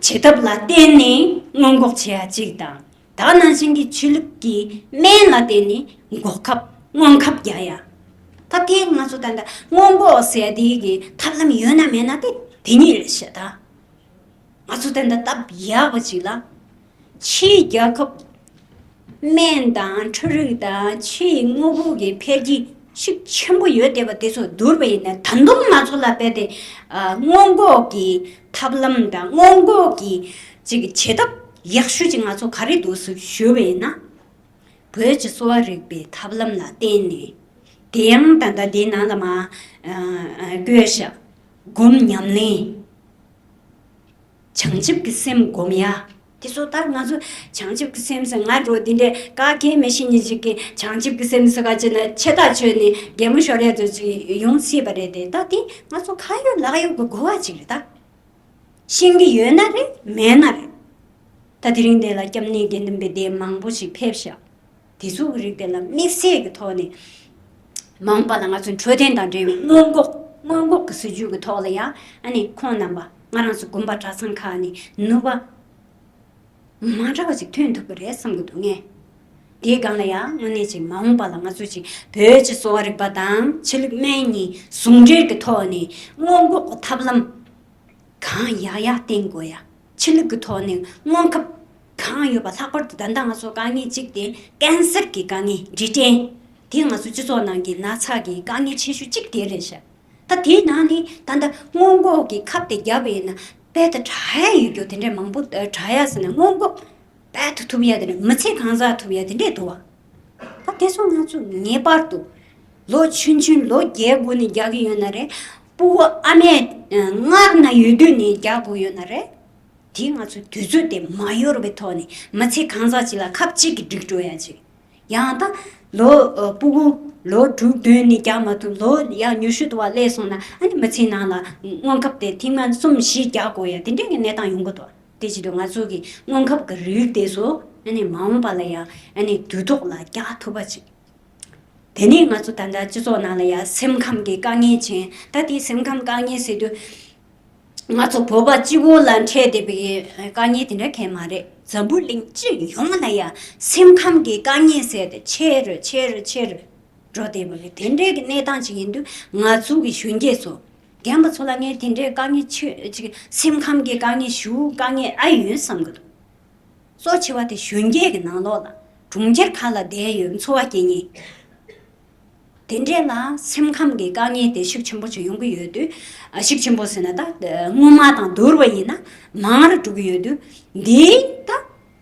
བྱེད་ཐབས་ལ་བརྟེན་ནས་སྔོན་འགོག་བྱེད་ཡ་གཅིག་དང་། ད་ག་ནང་བཞིན་གྱི་ཆོས་ལུགས་ཀྱི་སྨན་ལ་བརྟེན་ནས་འགོག་ཁབ་སྔོན་ཁབ་རྒྱག་ཡ། ད་དེ་ང་ཚོ་ད་ལྟ་སྔོན་འགོག་ཟེར་ཡ་དེ་གི་ཐབས་ལམ་ཡོད་ན་མེད་ན་དེ་དེ་གཉིས་རེད་ཤག་ད། ང་ཚོ་དེ་འདྲ་སྟབས་ཡག་པ་ཅིག་ལ། ཕྱིའི་རྒྱལ་ཁབ་སྨན་དང་འཕྲུལ་རིག་དང་ཕྱིའི་དངོས་པོ་གི་འཕེལ་རྒྱས་ཤུགས་ཆེན་པོ་ཡོད་བསྡད་པ་དེ་ཚོ་བསྡུར་བ་ཡིན་ན། ད་དུང་ང་ཚོ་ལ་རྦད་དེ་ཨ་སྔོན་འགོག་གི་ཐབས་ལམ་དང་སྔོན་འགོག་གི་ཅིག་བྱེད་ཐབས་ཡག་ཤོས་ཅིག་ང་ཚོ་ག་རེ་འདུག་ཟེར་ཞུས་པ་ཡིན་ན། བོད་ཀྱི་གསོ་བ་རིག་པའི་ཐབས་ལམ་ལ་བརྟེན་ནས། དེ་ཡང་ད་ལྟ་འདིའི་ནང་ལ་མ་ཨ་ཨ་བཀོད་བཞག་སྒོམ་ཉམས་ལེན། བྱང་ཆུབ་ཀྱི་སེམས་སྒོམ་ཡ། དེ་ཚོ་ད་ང་ཚོ་བྱང་ཆུབ་ཀྱི་སེམས་ཟེར། ང་འགྲོ་འདི་འདྲའི་ཀ་ཁའི་མི་ཤི་ཉི་ཅིག་གིས་བྱང་ཆུབ་ཀྱི་སེམས་ཟེར་ག་ཅེ་ན་ཆེ་ཐག་ཆོད་ནས་གད་མོ་ཤོར་ཡ་ཚོ་ཅིག་ཡོང་སྲིད་པ་རེད་དེ། ད་དེ་ང་ཚོ་ཁ་ཡོད་ལག་ཡོད་ཀྱི་གོ་བ་ཅིག་རེད་ད། ཤེས་ཀྱི་ཡོད་ན་རེད། མེད་ན་རེད། ད་དེ་རིང་འདི་ལ་སྐྱབས་གནས་དགེ་འདུན་པའི་སྡེ་མང་པོ་ཞིག་ཕེབས་ཤག་དེ་ཚོ་གི་རིགས་དེ་ལ་དམིགས་བསལ་གྱི་ཐོག་ནས་མ་འོངས་པ་ལ་ང་ཚོའི་འཕྲོད་བསྟེན་དང་འབྲེལ་བའི་སྔོན་འགོག་སྔོན་འགོག་གི་སྲིད་ཇུས་ཀྱི་ཐོག་ལ་ཡང་ཨ་ནི་ཁོང་རྣམ་པ་ང་རང་ཚོ་དགོན་པ་གྲྭ་ཚང་ཁག་ནས་ནུས་པ་མ་འདྲ་བ་ཅིག་ཐོན་ཐུབ་ཀྱི་རེད་བསམ་གྱི་འདུག་ངས། དེའི་སྒང་ལ་ཡང་དངོས་གནས་ཅིག་མ་འོངས་པ་ལ་ང་ཚོ་ཅིག་བོད་ཀྱི་གསོ་བ་རིག་པ་དང་ཆོས་ལུགས་སྨན་གཉིས་ཟུང་འབྲེལ་གྱི་ཐོག་ནས་སྔོན་འགོག་གི་ཐབས་ལམ་གང་ཡག་ཡག་བསྟེན་དགོས་ཡ། ཆོས་ལུགས་ཀྱི་ཐོག་ནས་སྔོན་ཁབ་གང་ཡོད་པ། ལྷག་པར་དུ་ད་ལྟ་ང་ཚོ་དཀའ་ངལ་གཅིག་དེ་ཀན་སར་གྱི་དཀའ་ངལ་རིགས་ཅན་དེ་ང་ཚོ་སྤྱི་ཚོགས་ནང་གི་ན་ཚ་གི་དཀའ་ངལ་ཆེ་ཤོས་གཅིག་དེ་རེད་ཤག་ད་དེའི་ནང་ནས་ད་ལྟ་སྔོན་འགོག་གི་ཁབ་དེ་བརྒྱབ་པ་ཡིན་ན་དཔེ་ད་དྲག་ཡ་ཡོད་རྒྱུ་དེ་འདྲ་མང་པོ། ཨ། དྲག་ཡ་ཟེར་ན་སྔོན་འགོག་དཔེ་ད་ཐུབ་ཡ་དེ་འདྲ། མི་ཚེ་གང་ཟག་ཐུབ་ཡ་དེ་འདྲ་འདུག་བ། ད་དེ་ཚོ་ང་ཚོ་ངེས་པར་དུ་ལོ་ཆུང་ཆུང་ལོ་བརྒྱད་དགུ་ནས་རྒྱག་གི་ཡོད་ན་རེད། སྤུ་གུ་ཨ་མས་མངལ་ན་ཡོད་དུས་ནས་རྒྱག་དགོས་ཡོད་ན་རེད། དེ་ང་ཚོ་དུས་ཚོད་དེ་མ་ཡོལ་བའི་ཐོག་ནས་མི་ཚེ་གང་ཟག་ཅིག་ལ་ཁབ་གཅིག་གིས་འགྲིག་འགྲོ་ཡ་ཅིག་ཡང་ད་ལོ་ཨ་སྤུ་གུ་ལོ་དྲུག་བདུན་ནས་རྒྱག་མ་ཐུབ། ལོ་ཡང་ཉི་ཤུ་དུ་བ་སླེབས་སོང་ན་ཨ་ནི་མི་ཚེའི་ནང་ལ་སྔོན་ཁབ་དེ་ཐེངས་མ་གསུམ་བཞི་རྒྱག་དགོས་ཡ་དེ་འདྲའི་གི་གནས་སྟངས་ཡོང་གི་འདུག་དེ་བྱེད་དུས་ང་ཚོ་གི་སྔོན་ཁབ་ཀྱི་རིགས་དེ་ཚོ་ཨ་ནི་མ་འོངས་པ་ལ་ཡང་ཨ་ནི་དུས་ཐོག་ལ་རྒྱག་ཐུབ་པ་ཅིག་དེ་ནས་ང་ཚོ་ད་ལྟ་སྤྱི་ཚོགས་ནང་ལ་ཡང་སེམས་ཁམས་ཀྱི་དཀའ་ངལ་ཅན། ད་དེ་སེམས་ཁམས་དཀའ་ངལ་ཟེར་དུས་ང་ཚོ་བོད་པ་གཅིག་པོ་ལ་འཕྲད་བསྡད་པའི་དཀའ་ངལ་དེ་འདྲ་གང་ཡང་མ་རེད། འཛམ་བུ་གླིང་སྤྱི་ཡོངས་ལ་ཡང་སེམས་ཁམས་ཀྱི་དཀའ་ངལ་ཟེར་ཏེ་ཆེ་རུ་ཆེ་རུ་ཆེ་རུ་འགྲོ་བསྡད་པ་རེད། དེ་འདྲའི་གི་གནས་སྟངས་ཅིག་ཡིན་དུས་ང་ཚོ་གི་གཞོན་སྐྱེས་ཚོ་རྒན་པ་ཚོ་ལ་ངས་དེ་འདྲའི་དཀའ་ངལ་ཆེ་ཅིག་སེམས་ཁམས་ཀྱི་དཀའ་ངལ་ཞེ་པོ་དཀའ་ངལ་ཨ་ཡོད་བསམ་གི་འདུག་གཙོ་ཆེ་བ་དེ་གཞོན་སྐྱེས་ཀྱི་ནང་ལོགས་ལ་གྲོང་ཁྱེར་ཁག་ལ་བསྡད་ཡོད་འཚོ་བ་སྐྱེལ་མཁན། དེ་འདྲས་ལ་སེམས་ཁམས་ཀྱི་དཀའ་ངལ་དེ་ཤུགས་ཆེན་པོ་ཅིག་ཡོང་གི་ཡོད་དུས། ཨ། ཤུགས་ཆེན་པོ་ཟེར་ན་ད་སྔོན་མ་དང་བསྡུར་བ་ཡིན་ན་མང་རུ་འགྲོ་གི་ཡོད་དུས། འདི་ད་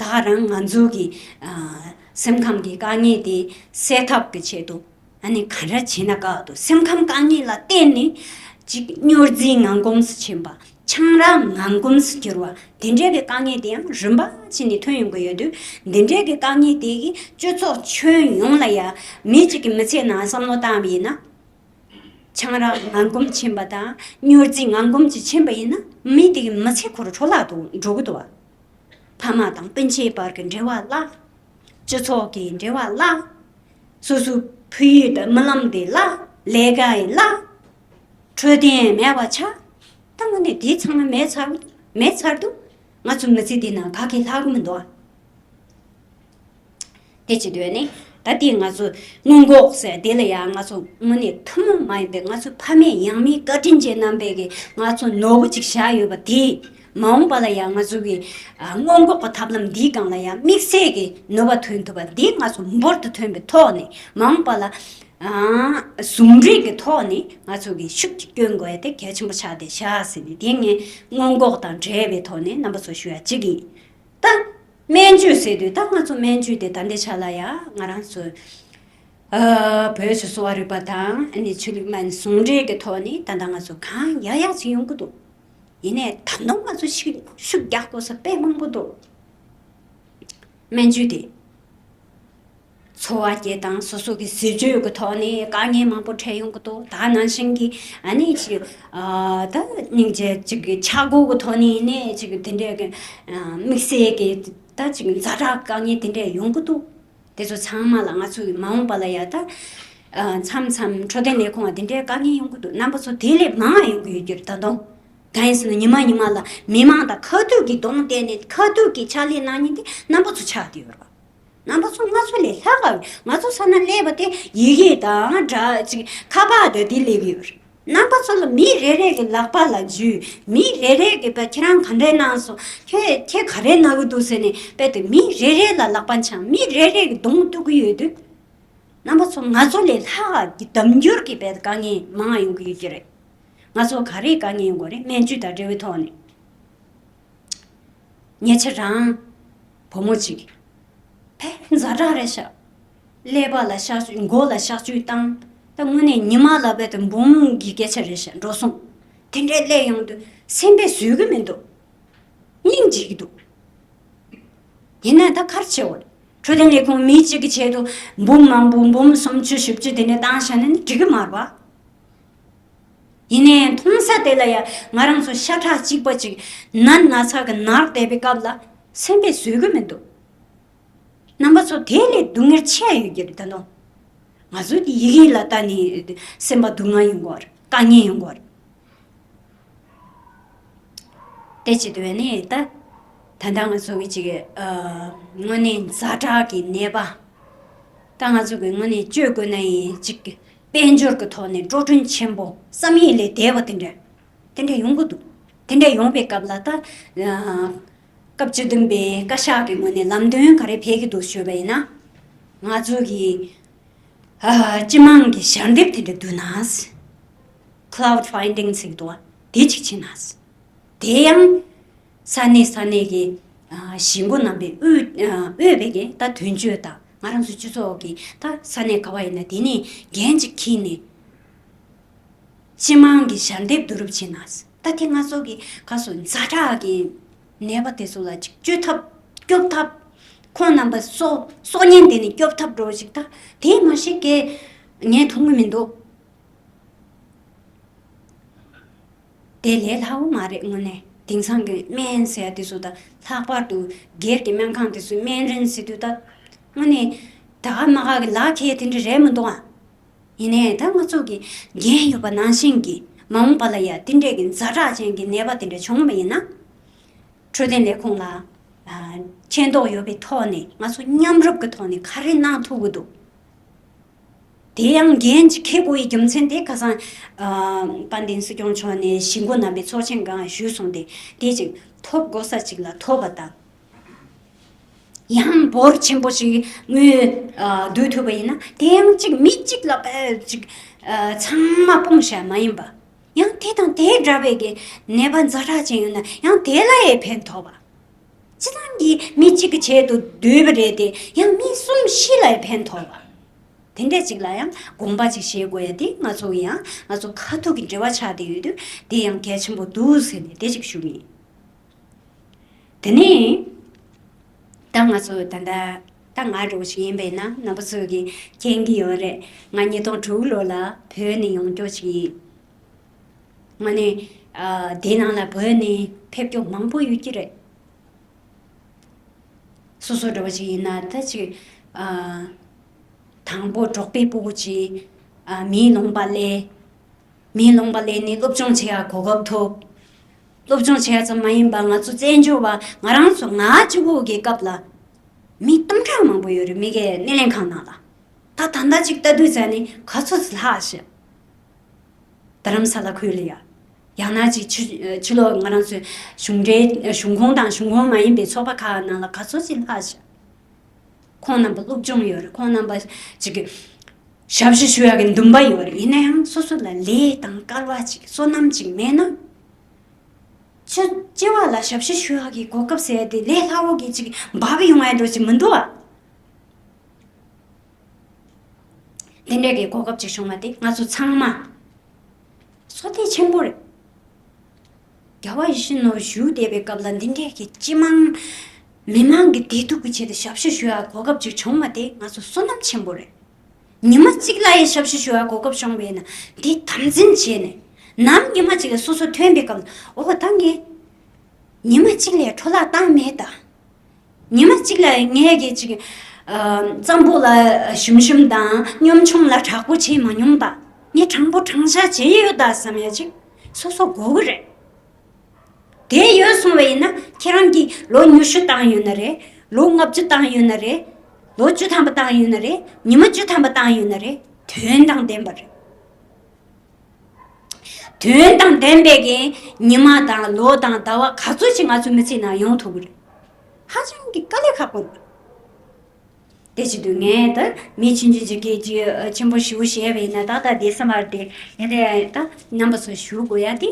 ད་རང་ང་ཚོ་གི་ཨ་སེམས་ཁམས་ཀྱི་དཀའ་ངལ་དེ་སེལ་ཐབས་ཀྱི་ཆེད་དུ། ཨ་ནི་ག་འདྲ་བྱས་ན་དགའ་འདུག་སེམས་ཁམས་དཀའ་ངལ་ལ་བརྟེན་ནས་ཅིག་སྨྱོ་རྫས་ངན་གོམས་སུ་ཕྱིན་པ། ཆང་རག་ངན་གོམས་སུ་གྱུར་བ། དེ་འདྲའི་གི་དཀའ་ངལ་དེ་ཡང་རིམ་པ་བྱས་ནས་ཐོན་ཡོང་གི་ཡོད་དུས། འདི་འདྲའི་གི་དཀའ་ངལ་དེ་གིས་སྤྱི་ཚོགས་ཁྱོན་ཡོངས་ལ་ཡང་མི་གཅིག་གི་མི་ཚེའི་ནང་བསམ་བློ་བཏང་བ་ཡིན་ན། ཆང་རག་ངན་གོམས་ཕྱིན་པ་དང་སྨྱོ་རྫས་ངན་གོམས་ཅིག་ཕྱིན་པ་ཡིན་ན་མི་དེ་གི་མི་ཚེ་ཁོ་རང་འཕྲོ་བརླག་ཏུ་འགྲོ་གི་འདུག་བ། ཕ་མ་དང་སྤུན་མཆེད་བར་གྱི་འབྲེལ་བ་བརླག་སྤྱི་ཚོགས་ཀྱི་འབྲེལ་བ་བརླག་སོ་སོའི་ཕ་ཡུལ་དང་རྨི་ལམ་དེ་བརླག་ལས་ཀ་ཡི་བརླག་འཕྲོད་བསྟེན་མེད་པ་ཆགས། ད་ང་ནི་དེ་ཚང་མ་མེད་ཚར་མེད་ཚར་དུས་ང་ཚོ་མི་ཚེ་འདི་ན་ག་གེ་ལྷག་གི་མི་འདུག་ཨ། དེ་བྱེད་དུས་ནི་ད་དེ་ང་ཚོ་སྔོན་འགོག་ཟེར་དེ་ལ་ཡང་ང་ཚོ་དངོས་གནས་ཐུན་མོང་མ་ཡིན་པའི་ང་ཚོ་ཕ་མེས་ཡང་མེས་བཀའ་དྲིན་ཅན་རྣམ་པས་ཀྱི་ང་ཚོ་ནོར་བུ་ཅིག་བཞག་ཡོད་པ་དེ། མ་འོངས་པ་ལ་ཡང་ང་ཚོ་གི་ཨ་སྔོན་འགོག་གི་ཐབས་ལམ་འདིའི་སྒང་ལ་ཡང་དམིགས་བསལ་གྱི་ནུས་པ་ཐོན་ཐུབ་པ་འདི་ང་ཚོ་འབུར་དུ་ཐོན་པའི་ཐོག་ནས་མ་འོངས་པ་ལ་ཨ་ཟུང་འབྲེལ་གྱི་ཐོག་ནས་ང་ཚོ་གི་ཤུགས་ཀྱིས་སྐྱོན་དགོས་ཡ་དེ་གལ་ཆེན་པོ་ཆགས་བསྡད་ཤག་ཟེར་ནས། དེ་ངས་སྔོན་འགོག་དང་འབྲེལ་བའི་ཐོག་ནས་རྣམ་པ་ཚོ་ཞུ་ཡ་གཅིག་ཡིན། ད་སྨན་བཅོས་ཟེར་དུས་ད་ང་ཚོ་སྨན་བཅོས་དེ་ད་ལྟའི་ཆ་ལ་ཡ་ང་རང་ཚོ་ཨ་བོད་ཀྱི་གསོ་བ་རིག་པ་དང་ཨ་ནི་ཆོས་ལུགས་སྨན་ཟུང་འབྲེལ་གྱི་ཐོག་ནས་ད་ལྟ་ང་ཚོ་གང་ཡག་ཡག་ཅིག་ཡོང་གི་འདུག་ཡིན་ནའི་ད་དུང་ང་ཚོ་ཤུགས་ཤུགས་རྒྱག་དགོས་ས་དཔེ་མང་པོ་འདུག་སྨན་བཅོས་དེ། འཚོ་བ་སྐྱེལ་སྟངས་སོ་སོ་གི་ཟས་སྤྱོད་ཀྱི་ཐོག་ནས་དཀའ་ངལ་མང་པོ་འཕྲད་ཡོང་གི་འདུག་ད་ནང་བཞིན་གྱི་ཨ་ནི་ཅིག་ཨ་ད་སྙིང་རྗེ་ཅིག་གི་ཆག་སྒོ་གི་ཐོག་ནས་ནས་ཅིག་དེ་འདྲའི་གི་ཨ་དམིགས་བསལ་གྱི་ད་ཅིག་ཛ་དྲག་དཀའ་ངལ་དེ་འདྲ་ཡོང་གི་འདུག་དེ་ཚོ་ཚང་མ་ལ་ང་ཚོ་གི་མ་འོངས་པ་ལ་ཡ་ད་ཨ་མཚམས་མཚམས་འཕྲོད་བསྟེན་ལས་ཁུངས་ལ་དེ་འདྲའི་དཀའ་ངལ་ཡོང་གི་འདུག་རྣམ་པ་ཚོ་དེ་ལས་མང་བ་ཡོང་གི་ཡོད་རྒྱུ་རེད་ད་དུང་། གང་ཡིན་ཟེར་ན་ཉི་མ་ཉི་མ་ལ་མི་མང་དང་ཁ་ཐུག་གི་གདོང་བསྟན་ནས་ཁ་ཐུག་གི་ཕྱག་ལས་གནང་མཁན་དེ་རྣམ་པ་ཚོ་ཆགས་བསྡད་ཡོད་རེད་པ། རྣམ་པ་ཚོ་ང་ཚོ་ལས་ལྷག་ག་ང་ཚོ་ས་ན་སླེབས་པ་དེ་ཡི་གེ་དང་སྒྲ་ཅིག་ཁ་པར་དང་དེ་སླེབས་ཡོད་རེད། རྣམ་པ་ཚོ་ལ་མི་རེ་རེ་གི་ལག་པ་ལ་འཇུས། མི་རེ་རེ་གི་པ་ཁྱེད་རང་ག་འདྲས་གནང་སོང་། ཁྱོད་ཁྱེད་ག་རེ་གནང་གི་འདུག་ཟེར་ནས་དཔེ་དེ་མི་རེ་རེ་ལ་ལག་པ་འཆང་། མི་རེ་རེ་གི་གདོང་གཏུག་གི་ཡོད་དུས། རྣམ་པ་ཚོ་ང་ཚོ་ལས་ལྷག་གི་ལྡབ་འགྱུར་གྱི་དཔེ་དཀའ་ངལ་མང་ཡོང་གི་ཡོད་ཀྱི་རེད། ང་ཚོ་ག་རེ་དཀའ་ངལ་ཡོང་གི་རེད། སྨན་བཅོས་དང་འབྲེལ་བའི་ཐོག་ནས། ཉེ་ཆར་རང་བུ་མོ་གཅིག་ཕལ་ཛ་དྲག་རེད་ཤག་ཀླད་པ་ལ་གཤག་བཅོས། མགོ་ལ་གཤག་བཅོས་བཏང་། ད་དངོས་གནས་ཉི་མ་ལ་དཔེ་དེ་འབུམ་གྱི་སྐད་ཆ་རེད་ཤག་འགྲོ་སོང་། དེ་འདྲའི་སླེབས་ཡོང་དུས་སེམས་པས་བཟོད་ཀྱི་མི་འདུག་སྙིང་རྗེ་གི་འདུག་ཡིན་ན་ད་ག་རེ་བྱེད་འོ། འཕྲོད་བསྟེན་ལས་ཁུངས་མི་གཅིག་གི་ཆེད་དུ་འབུམ་མང་པོ་འབུམ་སུམ་ཅུ་བཞི་བཅུ་དེ་འདྲ་བཏང་བཞག་ན་ནི་འགྲིག་གི་མ་རེད་པ། ཡིན་ནའི་མཐོང་ས་དེ་ལ་ཡ་ང་རང་ཚོ་ཤ་ཁྲག་གཅིག་པ་ཅིག་ན་ན་ཚ་གི་ནར་བསྡད་པའི་སྐབས་ལ་སེམས་པས་བཟོད་ཀྱི་མི་འདུག་རྣམ་པ་ཚོ་དེ་ལས་སྡུག་བསྔལ་ཆེ་ཡོད་ཀྱི་རེད་ད་དུང་། ང་ཚོ་དེ་ཡི་གེ་ལ་ལྟ་ནས་སེམས་པ་སྡུག་བསྔལ་ཡོང་གི་རེད། དཀའ་ངལ་ཡོང་གི་རེད། དེ་བྱེད་དུས་ནི་ད་ད་ལྟ་ང་ཚོ་གི་ཅིག་ཨ་དངོས་གནས་ཛ་དྲག་གི་ནད་པ། ད་ང་ཚོ་གི་དངོས་གནས་བཅོས་དགོས་ན་ཡིན་ཅིག་དཔལ་འབྱོར་གི་ཐོག་ནས་འགྲོ་གྲོན་ཆེན་པོ་བསམ་ཡས་ལས་འདས་པ་དེ་འདྲ་དེ་འདྲ་ཡོང་གི་འདུག་དེ་འདྲ་ཡོང་པའི་སྐབས་ལ་ད་ཨ་སྐབས་བཅུ་བདུན་པའི་བཀའ་ཤག་གི་ངོས་ནས་ལམ་སྟོན་ག་རེ་ཕེབས་ཀྱི་འདུག་ཞུས་པ་ཡིན་ན། ང་ཚོ་གི་ཨ་སྤྱི་དམངས་ཀྱི་ཞལ་འདེབས་དེ་འདྲ་བསྡུ་ན། Crowd funding ཟེར་གྱི་འདུག་བ། དེ་གཅིག་བྱེད་ན། དེ་ཡང་ས་གནས་ས་གནས་ཀྱི་ཨ་གཞིས་འགོ་རྣམ་པས་དབུས་ཨ་དབུས་པའི་གི་ད་དོན་གཅོད་དང་ང་རང་ཚོ་སྤྱི་ཚོགས་ཀྱི་ད་ས་གནས་ག་བ་ཡིན་ན་དེ་ནས་འགན་ཅིག་འཁྱེར་ནས། སྤྱི་དམངས་ཀྱི་ཞལ་འདེབས་བསྡུ་རུབ་བྱེད་ན། ད་དེ་ང་ཚོ་གི་ག་སོ་ཛ་དྲག་གི་ནད་པ་དེ་ཚོ་ལ་ཅིག་བཅོས་ཐབས་སྐྱོབ་ཐབས། ཁོང་རྣམ་པ་སྲོག་སྲོག་ཉེན་དེ་ནས་སྐྱོབ་ཐབས་འགྲོ་ཞིག་ད་དེ་མ་ཤེས་ཀྱི་ངས་མཐོང་གི་མི་འདུག་དེ་ལས་སླ་བོ་མ་རེད་དངོས་གནས། དེང་སང་གི་སྨན་ཟེར་ཡ་དེ་ཚོ་ད་ལྷག་པར་དུ་སྒེར་གྱི་སྨན་ཁང་དེ་ཚོའི་སྨན་རིན་ཟེར་དུས་ད་དངོས་གནས་ད་ག་མ་ག་གི་ལག་ཁྱེར་དེ་འདྲ་རེད་མི་འདུག་ཨ། ཡིན་ནའི་ད་ང་ཚོ་གི་འགན་ཡོད་པ་ནང་བཞིན་གྱི་མ་འོངས་པ་ལ་ཡ་དེ་འདྲས་ཀྱི་ཛ་དྲག་ཅན་གྱི་ནད་པ་དེ་འདྲ་བྱུང་བ་ཡིན་ན། འཕྲོད་བསྟེན་ལས་ཁུངས་ལ་ཨ་མཁྱེན་རྟོགས་ཡོད་པའི་ཐོག་ནས་ང་ཚོ་མཉམ་རུབ་ཀྱི་ཐོག་ནས་ག་རེ་གནང་ཐུབ་ཀྱི་འདུག་དེ་ཡང་འགན་ཅིག་འཁྱེར་དགོས་ཡི་རྒྱུ་མཚན་དེ་ཁ་སང་ཨ་དཔལ་ལྡན་སྲིད་སྐྱོང་མཆོག་ནས་གཞིས་འགོ་རྣམ་པའི་ཚོགས་ཆེན་སྒང་ཞུས་སོང་སྟེ་དེ་ཅིག་ཐོབ་དགོས་ས་ཅིག་ལ་ཐོབ་པ་དང་། ཡང་འབོར་ཆེན་པོ་ཞིག་དངུལ་ཨ་བསྡུ་ཐུབ་པ་ཡིན་ན་དེ་ཡང་གཅིག་མི་གཅིག་ལ་པ་ཅིག་ཨ་ཚང་མ་སྤུངས་བཞག་མ་ཡིན་པ། ཡང་དེ་དང་དེ་འདྲ་བའི་གི་ནད་པ་ཛ་དྲག་ཅན་ཡོད་ན་ཡང་དེ་ལ་ཡང་ཕན་ཐོགས་པ། སྤྱི་བཏང་གི་མི་གཅིག་གི་ཆེད་དུ་བསྡུས་པ་རེད་དེ་ཡང་མི་གསུམ་བཞི་ལ་ཡང་ཕན་ཐོགས་པ། དེ་འདྲ་ཅིག་ལ་ཡང་དགོངས་པ་ཅིག་བཞེས་དགོས་ཡ་དེ་ང་ཚོ་ཡང་ང་ཚོ་ཁ་ཐུག་གི་འབྲེལ་བ་ཆགས་བསྡད་ཡོད་དུས་དེ་ཡང་གལ་ཆེན་པོ་འདུག་ཟེར་ནས་དེ་ཅིག་ཞུ་གི་ཡིན། དེ་ནས་ད་ང་ཚོ་ད་ལྟ་ད་ང་འདྲ་བོ་ཞིག་ཡིན་པས་ན་རྣམ་པ་ཚོ་གིས་མཁྱེན་གྱི་ཡོད་རེད། ང་ཉིས་སྟོང་དྲུག་ལོ་ལ་བོད་ནས་ཡོང་རྒྱུ་ཞིག་ཡིན། ང་ནི་ཨ་དེ་ནང་ལ་བོད་ནས་ཕེབས་རྒྱུ་མང་པོ་ཡོད་ཀྱི་རེད། སོ་སོ་འདྲ་བོ་ཞིག་ཡིན་ན་ད་ཅིག་ཨ་དང་པོ་འབྲོག་པའི་སྤུ་གུ་ཅིག་ཨ་མིའི་ལུང་པ་སླེབས། མིའི་ལུང་པ་སླེབས་ནས་སློབ་སྦྱོང་བྱེད་ཡ་གོ་སྐབས་ཐོབ། སློབ་སྦྱོང་བྱེད་ཡ་ཙམ་མ་ཡིན་པ་ང་ཚོ་བཙན་བྱོལ་བ་ང་རང་ཚོ་ང་གཅིག་པོ་གི་སྐབས་ལ་མི་སྟོང་ཕྲག་མང་པོ་ཡོད་རེད། མི་གའི་སྣེ་ལེན་ཁང་ནང་ལ། ད་ད་ལྟ་ཅིག་ལྟ་དུས་ཙ་ནི་ག་ཚོད་ལྷག་ཤག་དྷ་རམ་ས་ལ་ཁུལ་ལ་ཡ། ཡང་ན་ཅིག་ཕྱི་ཕྱི་ལོགས་ང་རང་ཚོའི་གཞུང་འབྲེལ་གཞུང་ཁོངས་དང་གཞུང་ཁོངས་མ་ཡིན་པའི་ཚོགས་པ་ཁག་ནང་ལ་ག་ཚོད་ཅིག་ལྷག་ཤག་ཁོང་རྣམ་པ་སློབ་སྦྱོང་ཡོད་རེད། ཁོང་རྣམ་པ་ཅིག་གི་ཞབས་ཕྱི་ཞུ་ཡག་གི་འདུན་པ་ཡོད་རེད། ཡིན་ན་ཡང་སོ་སོ་ལ་ལས་དང་སྐལ་བ་ཅིག་བསོད་ནམས་ཅིག་མེད་ན། ཕྱི་སྤྱི་བ་ལ་ཞབས་ཕྱི་ཞུ་ཡག་གི་གོ་སྐབས་ཟེར་ཡ་དེ་ལས་སླ་བོ་གི་ཅིག་འབབ་ཡོང་ཡ་འགྲོ་ཅིག་མི་འདུག་ཨ། དེ་འདྲ་གི་གོ་སྐབས་ཅིག་བྱུང་བ་དེ་ང་ཚོ་ཚང་མ་བསོད་བདེ་ཆེན་པོ་རེད། རྒྱལ་བ་ཡིད་བཞིན་ནོར་བཞུགས་བསྡད་པའི་སྐབས་ལ་འདི་འདྲའི་གི་སྤྱི་དམངས་ མི་མང་གི་བདེ་སྡུག་གི་ཆེད་དུ་ཞབས་ཞུ་ཞུ་ཡ་གོ་སྐབས་ཅིག་བྱུང་བ་དེ་ང་ཚོ་བསོད་ནམས་ཆེན་པོ་རེད། ཉི་མ་གཅིག་ལ་ཡང་ཞབས་ཞུ་ཞུ་ཡ་གོ་སྐབས་བྱུང་བས་ན་དེ་དམ་འཛིན་བྱས་ནས་ནམ་ཉི་མ་གཅིག་ལ་སོ་སོ་ཐོན་པའི་སྐབས་ལ་འོ་ད་ངས་ཉི་མ་གཅིག་ལས་འཕྲོ་བརླག་བཏང་མེད་ད། ཉི་མ་གཅིག་ལ་ངས་གི་ཅིག་ཨ་གཙང་པོ་ལ་ཞུམ་ཞུམ་དང་གཉོམ་ཆུང་ལ་དྲག་པོ་བྱས་མ་མྱོང་ད། ངས་དྲང་པོ་དྲང་བཞག་བྱས་ཡོད་ད་བསམ་ཡ་ཅིག་སོ་སོ་དགོས་གི་རེད། དེ་ཡོད་སོང་བ་ཡིན་ན་ཁྱེད་རང་གིས་ལོ་ཉི་ཤུ་བཏང་ཡོད་ན་རེད། ལོ་ལྔ་བཅུ་བཏང་ཡོད་ན་རེད། ལོ་བཅུ་ཐམ་པ་བཏང་ཡོད་ན་རེད། ཉི་མ་བཅུ་ཐམ་པ་བཏང་ཡོད་ན་རེད། དོན་དང་ལྡན་པ་རེད། དོན་དང་ལྡན་པའི་གི་ཉི་མ་དང་ལོ་དང་ཟླ་བ་ག་ཚོད་ཅིག་ང་ཚོའི་མི་ཚེའི་ནང་ཡོང་ཐུབ་ཀྱི་རེད། ཧ་ཅང་གི་དཀའ་ལས་ཁག་པོ་རེད། དེ་བྱེད་དུས་ངས་ད་མི་ཆུང་ཆུང་ཅིག་གིས་ཅིག་ཆེན་པོ་ཞེ་པོ་བཤད་པ་ཡིན་ན་ད་ལྟ་བསྡད་ས་མ་རེད་དེ་ཡིན་ནའི་ད་རྣམ་པ་ཚོ་ཞུ་དགོས་ཡ་དེ་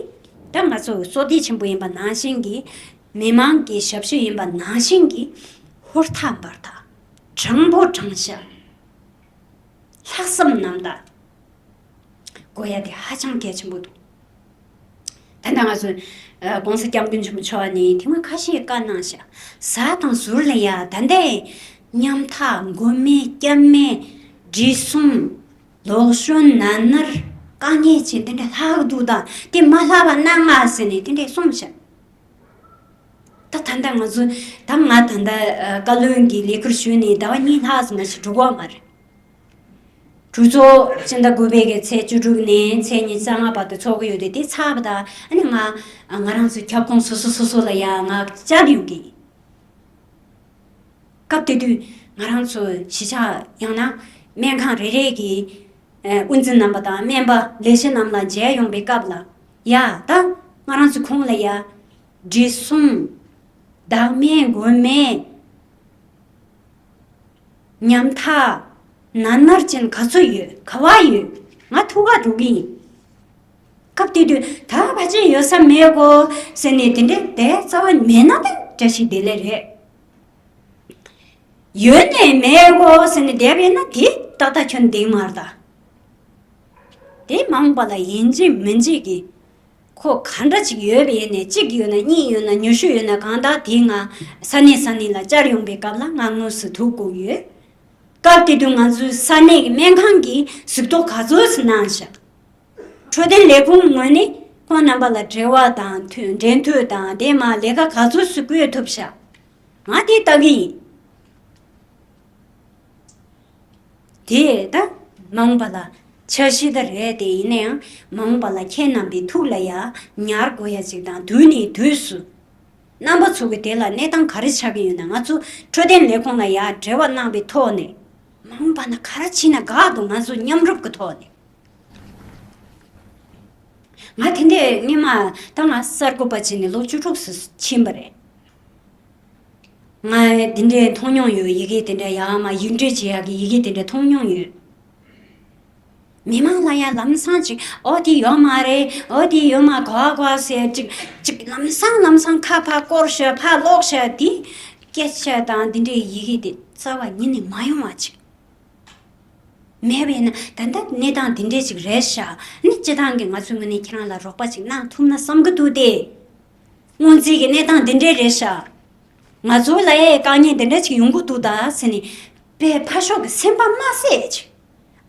ད་ང་ཚོ་བསོད་བདེ་ཆེན་པོ་ཡིན་པ་ནང་བཞིན་གྱི་མི་མང་གི་ཞབས་ཞུ་ཡིན་པ་ནང་བཞིན་གྱི་ཧུར་ཐག་འབར་ཐག་དྲང་པོ་དྲང་བཞག་ལྷག་བསམ་རྣམ་དག་དགོས་ཡ་དེ་ཧ་ཅང་གལ་ཆེན་པོ་འདུག་ད་ལྟ་ང་ཚོ་ཨ་༸གོང་ས་༸སྐྱབས་མགོན་ཆེན་པོ་མཆོག་ནས་ཐེངས་མ་ཁ་ཤས་བཀའ་གནང་ཤག་གཟའ་དང་ཟུར་ལ་ཡ་ད་ལྟའི་ཉམ་ཐག་མགོ་མེད་སྐྱ་མེད་བགྲེས་སོང་ལོག་གཞོན་ན་ནར་དཀའ་ངལ་ཆེ་འདི་འདྲ་ལྷག་འདུག་ད་དེ་མ་ལྷག་པ་གནང་ང་ཟེར་ནས་དེ་འདྲས་གསུངས་ཤག་ད་ད་ལྟ་ང་ཚོ་ད་ང་ད་ལྟ་ཨ་བཀའ་བློན་གྱི་ལས་ཁུར་ཞུས་ནས་ཟླ་བ་གཉིས་ལྷག་ཙམ་ཞིག་འགྲོ་གི་ཡོད་མ་རེད། གྲོས་ཚོགས་སྤྱི་ཟླ་དགུ་པའི་གི་ཚེས་བཅུ་དྲུག་ནས་ཚེས་ཉི་ཤུ་རྩ་ལྔ་བར་དུ་ཚོགས་ཀྱི་ཡོད་དེ་དེ་ཚར་བ་དང་ཨ་ནི་ང་ང་རང་ཚོའི་ཁྱབ་ཁོངས་སོ་སོ་སོ་སོ་ལ་ཡ་ང་བཅར་ཡོང་གི་ཡིན། སྐབས་དེ་དུས་ང་རང་ཚོ་གཞིས་ཆགས་ཡང་ན་སྨན་ཁང་རེ་རེ་གི་ཨ་དབུ་འཛིན་རྣམ་པ་དང་སྨན་པ་ལས་བྱེད་རྣམས་ལ་མཇལ་ཡོང་པའི་སྐབས་ལ་ཡ་ད་ང་རང་ཚོའི་ཁོངས་ལ་ཡ་བགྲེས་སོང་བདག་མེད་མགོན་མེད། ཉམ་ཐག་ན་ནར་ཅན་ག་ཚོད་ཡོད་ག་བ་ཡོད། ང་ཐུག་ག་འགྲོ་གི་ཡིན། སྐབས་དེ་དུས་ད་ཕལ་ཆེར་ཡོད་ས་མེད་གོ་ཟེར་ནས་དེ་འདྲའི་དེ་རྩ་བ་མེད་ན་དེ་འདྲ་ཞིག་བསྡད་ལེ་རེད། ཡོད་ནས་མེད་གོ་ཟེར་ནས་བསྡད་པ་ཡིན་ན་དེ་ཏག་ཏག་ཁྱོན་འདེང་མ་རེད་ད། དེ་མ་འོངས་པ་ལ་ཡིན་གཅིག་མིན་གཅིག་གི་ཁོ་ག་འདྲ་ཅིག་ཡོད་པ་ཡིན་ནས་གཅིག་ཡོད་ན་གཉིས་ཡོད་ན་ཉི་ཤུ་ཡོད་ན་གང་ལྟར་དེ་ང་ས་གནས་ས་གནས་ལ་བཅར་ཡོང་པའི་སྐབས་ལ་ང་དངོས་སུ་ཐུག་དགོས་ཡོད། སྐབས་དེ་དུས་ང་ཚོའི་ས་གནས་ཀྱི་སྨན་ཁང་གིས་གཟིགས་རྟོག་ག་ཚོད་ཙམ་གནང་ཤག་འཕྲོད་བསྟེན་ལས་ཁུངས་ངོས་ནས་ཁོང་རྣམ་པ་ལ་འབྲེལ་བ་དང་མཐུད་འབྲེལ་མཐུད་དང་དེ་མ་ལས་ཀ་ག་ཚོད་ཙམ་བསྐུལ་ཐུབ་ཤག་ང་དེ་ལྟ་གི་ཡིན། དེ་ད་མ་འོངས་པ་ལ་འཆར་གཞི་ད་རེད་དེ་ཡིན་ན་ཡང་མ་འོངས་པ་ལ་ཁྱེད་རྣམ་པའི་ཐུགས་ལ་ཡ་ཉར་དགོས་ཡ་ཅིག་དང་དུས་ནས་དུས་སུ་རྣམ་པ་ཚོ་གི་དེ་ལ་གནས་སྟངས་ག་རེ་ཆགས་ཀྱི་ཡོད་ན་ང་ཚོ་འཕྲོད་བསྟེན་ལས་ཁུངས་ལ་ཡ་འབྲེལ་བ་གནང་པའི་ཐོག་ནས་མ་འོངས་པ་ན་ག་རེ་བྱས་ན་དགའ་འདུག་ང་ཚོ་མཉམ་རུབ་ཀྱི་ཐོག་ནས་ང་དེ་འདྲས་སྔོན་མ་ད་ང་གསར་འགོད་པ་བྱས་ནས་ལོ་བཅུ་དྲུག་ཙམ་ཕྱིན་པ་རེད། ང་དེ་འདྲའི་མཐོང་མྱོང་ཡོད། ཡི་གེ་དེ་འདྲ་ཡག་མ་ཡིག་འབྲེལ་བྱེད་ཡག་གི་ཡི་གེ་དེ་འདྲ་མཐོང་མྱོང་ཡོད། མི་མང་ལ་ཡང་ལམ་སང་ཅིག་ཨོ་དེ་ཡོད་མ་རེད། ཨོ་དེ་ཡོད་མ་གོ་གོ་ཟེར་ཅིག་ཅིག་ལམ་སང་ལམ་སང་ཁ་ཕར་སྐོར་ཤོག་ཕར་ལོག་ཤོག་དེ་སྐད་ཆ་དང་དེ་འདྲའི་ཡི་གེ་དེ་རྩ་བ་ཉིད་ནས་མ་ཡོང་བ་ཅིག་མེད་པས་ན་ད་ལྟ་གནས་སྟངས་འདི་འདྲས་ཅིག་རེད་ཤག་ནི་སྤྱི་བཏང་གི་ང་ཚོའི་ངོས་ནས་ཁྱེད་རང་ལ་རོགས་པ་ཅིག་གནང་ཐུབ་ན་བསམ་གི་འདུག་སྟེ། སྔོན་རྩིས་ཀྱི་གནས་སྟངས་འདི་འདྲས་རེད་ཤག་ང་ཚོ་ལ་ཡའི་དཀའ་ངལ་འདི་འདྲས་ཅིག་ཡོང་གི་འདུག་ད་ཟེར་ནས་དཔེ་ཕར་ཕྱོགས་ཀྱི་སེམས་པ་མ་བཟོད་ཅིག་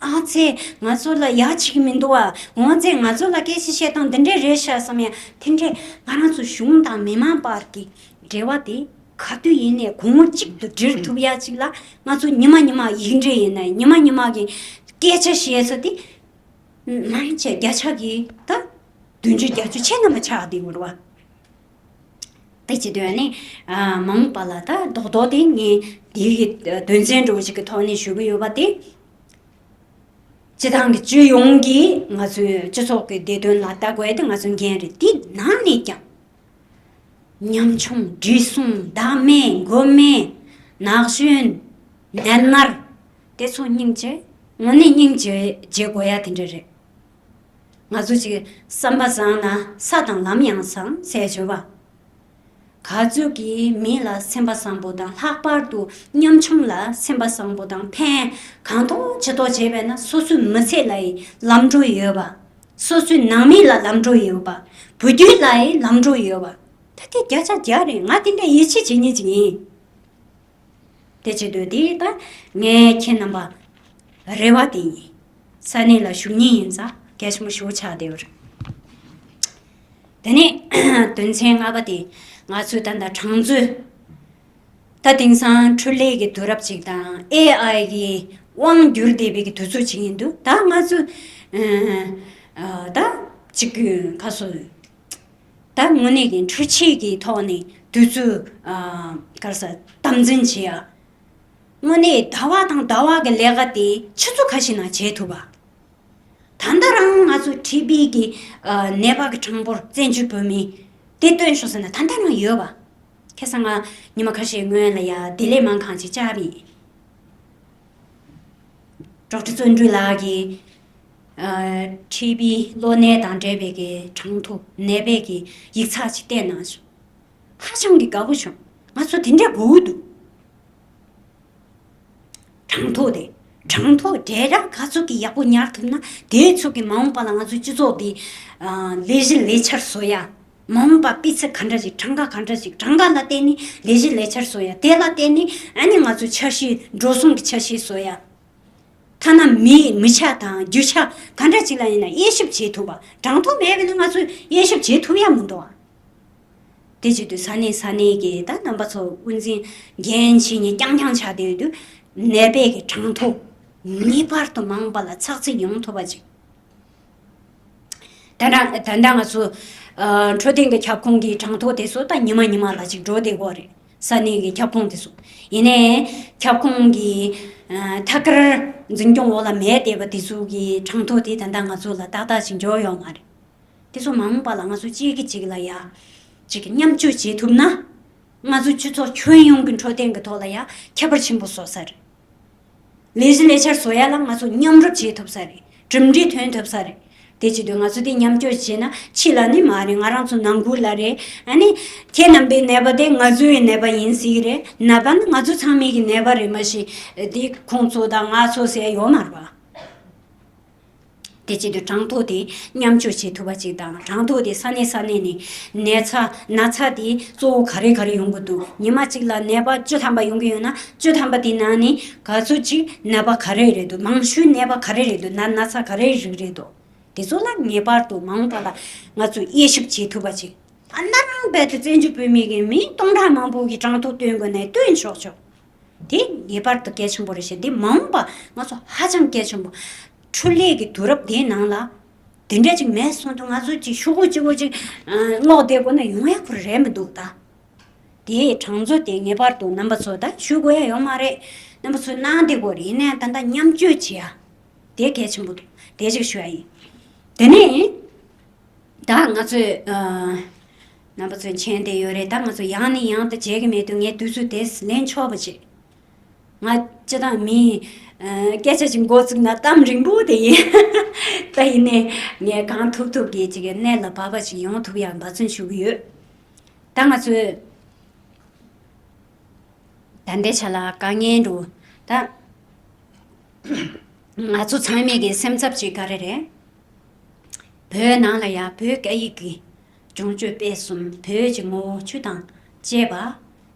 ཨ་ཙེ་ང་ཚོ་ལ་ཡ་ཅིག་མི་འདུག་ཨ། འོ་ཙེ་ང་ཚོ་ལ་སྐད་ཆ་བཤད་སྟངས་འདི་འདྲས་རེད་ཤག་བསམ་ཡ་དེ་འདྲས་ང་རང་ཚོ་གཞུང་དང་མི་མང་བར་གྱི་འབྲེལ་བ་དེ་ག་དུས་ཡིན་ནའི་གོང་བུ་གཅིག་ཏུ་སྒྲིལ་ཐུབ་ཡ་གཅིག་ལ་ང་ཚོ་ཉི་མ་ཉི་མ་ཡིག་འབྲེལ་ཡིན་ནའི་ཉི་མ་ཉི་མ་གི་སྐད་ཆ་བཤད་ས་དེ་མང་ཆེ་བརྒྱ་ཆ་གི་ད་བདུན་ཅུ་བརྒྱད་ཅུ་ཆེ་ན་མ་ཆགས་དེ་ཡོད་རེད་བ། དེ་བྱེད་དུས་ནི་མ་འོངས་པ་ལ་ད་རྡོག་རྡོག་དེ་ངས་དེའི་གི་དོན་ཚན་འདྲ་བོ་ཞིག་གི་ཐོག་ནས་ཞུ་གི་ཡོད་པ་དེ། སྤྱི་བཏང་གི་སྤྱི་ཡོངས་ཀྱི་ང་ཚོའི་སྤྱི་ཚོགས་ཀྱི་བདེ་དོན་ལ་ལྟ་དགོས་དེ་ང་ཚོའི་འགན་རེད། དེ་ནང་ནས་ཀྱང་ཉམ་ཆུང་བགྲེས་སོང་བདག་མེད་མགོ་མེད་ན་གཞོན་ནད་མནར་དེ་ཚོ་སྙིང་རྗེ་དངོས་གནས་སྙིང་རྗེ་རྗེ་དགོས་ཡ་དེ་འདྲ་རེད། ང་ཚོ་ཅིག་བསམ་པ་བཟང་ན་ས་དང་ལམ་ཡང་བཟང་ཟེར་བརྗོད་པ། ག་ཚོད་ཀྱིས་མི་ལ་སེམས་པ་བཟང་པོ་དང་ལྷག་པར་དུ་ཉམ་ཆུང་ལ་སེམས་པ་བཟང་པོ་དང་ཕན་གང་ཐོགས་ཇི་ཐོགས་བྱས་པས་ན་སོ་སོའི་མི་ཚེ་ལ་ཡི་ལམ་འགྲོ་ཡོད་པ། སོ་སོའི་ནང་མི་ལ་ལམ་འགྲོ་ཡོད་པ། བུ་རྒྱུད་ལ་ཡི་ལམ་འགྲོ་ཡོད་པ། ད་དེ་བརྒྱ་ཆ་བརྒྱ་རེད། ང་དེ་འདྲ་ཡིད་ཆེས་བྱེད་མཁན་ཅིག་ཡིན། དེ་བྱེད་དུས་དེ་ད་ངས་ཁྱེད་རྣམ་པ་རེ་བ་དེ་ཡིན། ས་གནས་ལ་ཞུགས་མཁན་ཡིན་ཙང་གལ་ཆེན་པོ་ཞེ་པོ་ཆགས་བསྡད་ཡོད་རེད། དེ་ནས་དོན་ཚན་ལྔ་པ་དེ་ང་ཚོས་ད་ལྟ་གྲངས་མཛོད། ད་དེང་སང་འཕྲུལ་ལས་ཀྱི་དུས་རབས་ཅིག་དང་ཨེ་ཨའི་གི་དབང་བསྒྱུར་བསྡད་པའི་གི་དུས་ཚོད་ཅིག་ཡིན་དུས་ད་ང་ཚོས་ཨ་ད་ཅིག་ག་སོ་ད་དངོས་གནས་ཀྱི་འཕྲུལ་ཆས་ཀྱི་ཐོག་ནས་དུས་ཚོད་ཨ་ག་རེ་ཟེར་དམ་འཛིན་བྱེད་ཡ། དངོས་གནས་ཟླ་བ་དང་ཟླ་བ་གི་ལས་ཀ་དེ་ཆུ་ཚོད་ཁ་ཤས་ནང་བྱེད་ཐུབ་པ། ད་ལྟ་རང་ང་ཚོ་ཊི་བི་གི་ཨ་ནད་པ་གི་གྲངས་འབོར་བཙན་བྱོལ་བོད་མི་དེ་སྟོན་ཤོག་ཟེར་ན་ད་ལྟ་རང་ཡོད་པ། ཁ་སང་ང་ཉི་མ་ཁ་ཤས་སྔོན་ལ་ཡ་བདེ་ལེགས་སྨན་ཁང་ཅིག་བཅར་བ་ཡིན། ཌོག་ཊར་བརྩོན་འགྲུས་ལགས་ཀྱིས་ཨ་ཊི་བི་གློ་ནད་དང་འབྲེལ་བའི་གི་གྲངས་ཐོ་ནད་པའི་གི་ཡིག་ཚགས་ཅིག་བལྟས་གནང་བྱུང་། ཧ་ཅང་གི་དགའ་པོ་བྱུང་། ང་ཚོ་དེ་འདྲ་དགོས་ཀྱི་འདུག་གྲངས་ཐོ་དེ། གྲངས་ཐོ་འབྲེལ་རག་ག་ཚོད་ཀྱི་ཡག་པོ་ཉར་ཐུབ་ན་དེ་ཚོད་ཀྱི་མ་འོངས་པ་ལ་ང་ཚོའི་སྤྱི་ཚོགས་འདི་ཨ་ལས་གཞི་ལས་འཆར་བཟོ་ཡ། མ་འོངས་པ་སྤུས་ཚད་ག་འདྲ་ཞིག་གྲངས་ཀ་ག་འདྲ་ཞིག་གྲངས་ཀ་ལ་བརྟེན་ནས་ལས་གཞི་ལས་འཆར་བཟོ་ཡ། དེ་ལ་བརྟེན་ནས་ཨ་ནི་ང་ཚོའི་འཆར་གཞི་འགྲོ་སོང་གི་འཆར་གཞི་བཟོ་ཡ། ཐ་ན་མི་མི་ཆ་དང་རྒྱུ་ཆ་ག་འདྲ་ཅིག་ལ་ཡིན་ན་དབྱེ་ཞིབ་བྱེད་ཐུབ་པ། གྲངས་ཐོ་མེད་པ་ཡིན་ན་ང་ཚོས་དབྱེ་ཞིབ་བྱེད་ཐུབ་ཡ་མི་འདུག་ཨ། དེ་བྱེད་དུས་ས་གནས་ས་གནས་ཀྱི་ད་རྣམ་པ་ཚོ་དབུ་འཛིན་འགན་བཞེས་ནས་རྐྱང་རྐྱང་ཆགས་བསྡད་ཡོད་དུས་ནད་པའི་གི་གྲངས་ཐོ་ངེས་པར་དུ་མ་འོངས་པ་ལ་ཚགས་ཚུད་ཡོང་ཐུབ་པ་ཅིག་ད་ལྟ་ད་ལྟ་ང་ཚོ་ཨ་འཕྲོད་བསྟེན་གྱི་ཁྱབ་ཁོངས་ཀྱི་གྲངས་ཐོ་དེ་ཚོ་ད་ཉི་མ་ཉི་མ་ལ་ཅིག་འགྲོ་བསྡད་ཀྱི་ཡོད་རེད། ས་གནས་ཀྱི་ཁྱབ་ཁོངས་དེ་ཚོ། ཡིན་ནའི་ཁྱབ་ཁོངས་ཀྱི་ཨ་ཐད་ཀར་འཛིན་སྐྱོང་འོག་ལ་མེད་བསྡད་པ་དེ་ཚོ་གི་གྲངས་ཐོ་དེ་ད་ལྟ་ང་ཚོ་ལ་ཏག་ཏག་ཅིག་འབྱོར་ཡོད་མ་རེད། དེ་ཚོ་མ་འོངས་པ་ལ་ང་ཚོ་གཅིག་གིས་གཅིག་ལ་ཡ་གཅིག་མཉམ་སྤྱོད་བྱེད་ཐུབ་ན། ང་ཚོ་སྤྱི་ཚོགས་ཁྱོན་ཡོངས་ཀྱི་འཕྲོད་བསྟེན་གྱི་ཐོག་ལ་ཡ་ཁྱད་པར་ཆེན་པོ་བཟོ་ས་རེད། ལས་གཞི་ལས་འཆར་བཟོ་ཡ་ལ་ང་ཚོ་མཉམ་རུབ་བྱེད་ཐུབ་ས་རེད། གྲུབ་འབྲས་ཐོན་ཐུབ་ས་རེད། དེ་བྱེད་དུས་ང་ཚོ་དེ་མཉམ་སྤྱོད་བྱས་ན་ཕྱི་ལ་ནི་མ་རེད། ང་རང་ཚོ་ནང་ཁུལ་ལ་རེད། ཨ་ནི་ཁྱེད་རྣམ་པའི་ནད་པ་དེ་ང་ཚོའི་ནད་པ་ཡིན་སྲིད་ཀྱི་རེད། ནད་པ་ནི་ང་ཚོ་ཚང་མའི་གི་ནད་པ་རེད། མ་གཞི་དེ་ཁོང་ཚོ་དང་ང་ཚོ་ཟེར་ཡོད་མ་རེད་པ། དེ་བྱེད་དུས་གྲངས་ཐོ་དེ་མཉམ་སྤྱོད་བྱེད་ཐུབ་པ་ཅིག་དང་། གྲངས་ཐོ་དེ་ས་གནས་ས་གནས་ནས་ནད་ཚ་ན་ཚ་དེ་གཙོ་བོ་ག་རེ་ག་རེ་ཡོང་གི་འདུག་ཉི་མ་གཅིག་ལ་ནད་པ་བཅུ་ཐམ་པ་ཡོང་གི་ཡོད་ན་བཅུ་ཐམ་པ་དེ་ནང་ནས་ག་ཚོད་ཅིག་ནད་པ་ག་རེ་རེད་འདུག་མང་ཤོས་ནད་པ་ག་རེ་རེད་འདུག་ན་ན་ཚ་ག་རེ་རིགས་རེད་འདུག་དེ་ཚོ་ལ་ངེས་པར་དུ་མ་འོངས་པ་ལ་ང་ཚོས་དབྱེ་ཞིབ་བྱེད་ཐུབ་པ་ཅིག་ཨ་ན་རང་རྦད་དེ་བཙན་བྱོལ་བོད་མི་གི་མི་སྟོང་ཕྲག་མང་པོ་གི་གྲངས་ཐོ་སྟོན་དགོས་ནའི་སྟོན་ཆོག་ཆོག་དེ་ངེས་པར་དུ་གལ་ཆེན་པོ་རེད་ཤག་དེ་མ་འོངས་པ་ང་ཚོ་ཧ་ཅང་གལ་ཆེན་པོ། འཕྲུལ་ལས་ཀྱི་དུས་རབས་དེའི་ནང་ལ་དེ་འདྲ་ཅིག་མེད་སོང་དུས་ང་ཚོ་ཅིག་ཤོག་གུ་གཅིག་པོ་ཅིག་ཨ་སྔོག་བསྡད་དགོས་ན་ཡོང་ཡ་ཁོ་རེད་མི་འདུག་ད། དེའི་གྲངས་མཛོད་དེ་ངེས་པར་དུ་རྣམ་པ་ཚོ་ད་ཞུ་དགོས་ཡ་ཡོད་མ་རེད། རྣམ་པ་ཚོས་གནང་བསྡད་དགོས་རེད། ཡིན་ནའི་ད་ལྟ་མཉམ་སྤྱོད་བྱེད་ཡ་དེ་གལ་ཆེན་པོ་འདུག་དེ་ཅིག་ཞུ་ཡ་ཡིན། དེ་ནས། ད་ང་ཚོས་ཨ་རྣམ་པ་ཚོས་མཁྱེན་བསྡད་ཡོད་རེད། ད་ང་ཚོ་ཡང་ནས་ཡང་དུ་བརྗེད་ཀྱི་མེད་དུས་ངས་དུས་ཚོད་དེ་ལེན་ཆོག་པ་བྱེད། ང་སྤྱི་བཏང་མི་ཨ་སྐད་ཆ་ཅིག་འགོ་བཙུགས་ན་གཏམ་རིང་པོ་དེ་ཡིན། ད་ཡིན་ནའི་ངས་གང་ཐུབ་ཐུབ་ཀྱིས་ཅིག་གནད་ལ་བབས་པ་ཅིག་ཡོང་ཐུབ་ཡག་འབད་བརྩོན་ཞུ་གི་ཡོད། ད་ང་ཚོས་ད་ལྟའི་ཆ་ལ་དཀའ་ངལ་འགྲོ་ད། ང་ཚོ་ཚང་མས་ཀྱི་སེམས་འཚབ་ཅིག་ག་རེ་རེད། བོད་ནང་ལ་ཡང་བོད་སྐད་ཡིག་གི་སྦྱོང་སྤྱོད་སྤེལ་གསུམ་བོད་ཀྱི་ངོ་བོ་ཆུ་དང་བཅས་པ།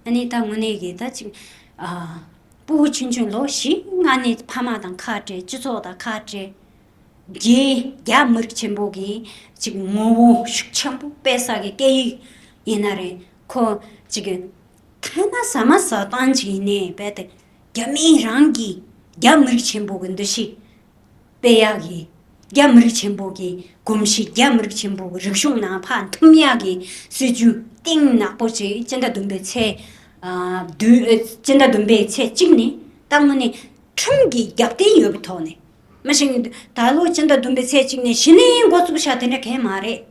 ཨ་ནི་ད་དངོས་གནས་ཀྱི་ད་ཅིག་ཨ་ཕྲུ་གུ་ཆུང་ཆུང་ལོ་བཞི་ལྔ་ནས་ཕ་མ་དང་ཁ་བྲལ་སྤྱི་ཚོགས་དང་ཁ་བྲལ། རྒྱའི་རྒྱ་མི་རིགས་ཆེན་པོ་གི་ཅིག་ངོ་བོ་ཤུགས་ཆེན་པོ་སྤེལ་ས་གི་སྐད་ཡིག་ཡིན་ན་རེད། ཁོ་ཅིག་གི་ཐ་ན་ཟ་མ་ཟ་སྟངས་ཅིག་ཡིན་ནའི་རྦད་དེ་རྒྱ་མི་རང་གི་རྒྱ་མི་རིགས་ཆེན་པོ་གི་འདུ་ཤེས་སྤེལ་ཡག་གི་རྒྱ་མི་རིགས་ཆེན་པོ་གི་གོམས་གཤིས་རྒྱ་མི་རིགས་ཆེན་པོ་གི་རིག་གཞུང་ནང་ཕར་འཐིམ་ཡག་གི་སྲིད་ཇུས་གཏིང་ནག་པོ་ཅིག་སྤྱི་ཟླ་བདུན་པའི་ཚེས་ཨ་བདུན་ཨ་སྤྱི་ཟླ་བདུན་པའི་ཚེས་གཅིག་ནས་ད་དངོས་གནས་ཁྲིམས་ཀྱི་རྒྱབ་རྟེན་ཡོད་པའི་ཐོག་ནས་མ་གཞི་ད་ལོ་སྤྱི་ཟླ་བདུན་པའི་ཚེས་གཅིག་ནས་གཞི་ནས་འགོ་བཙུགས་བཞག་དེ་འདྲ་གང་ཡང་མ་རེད།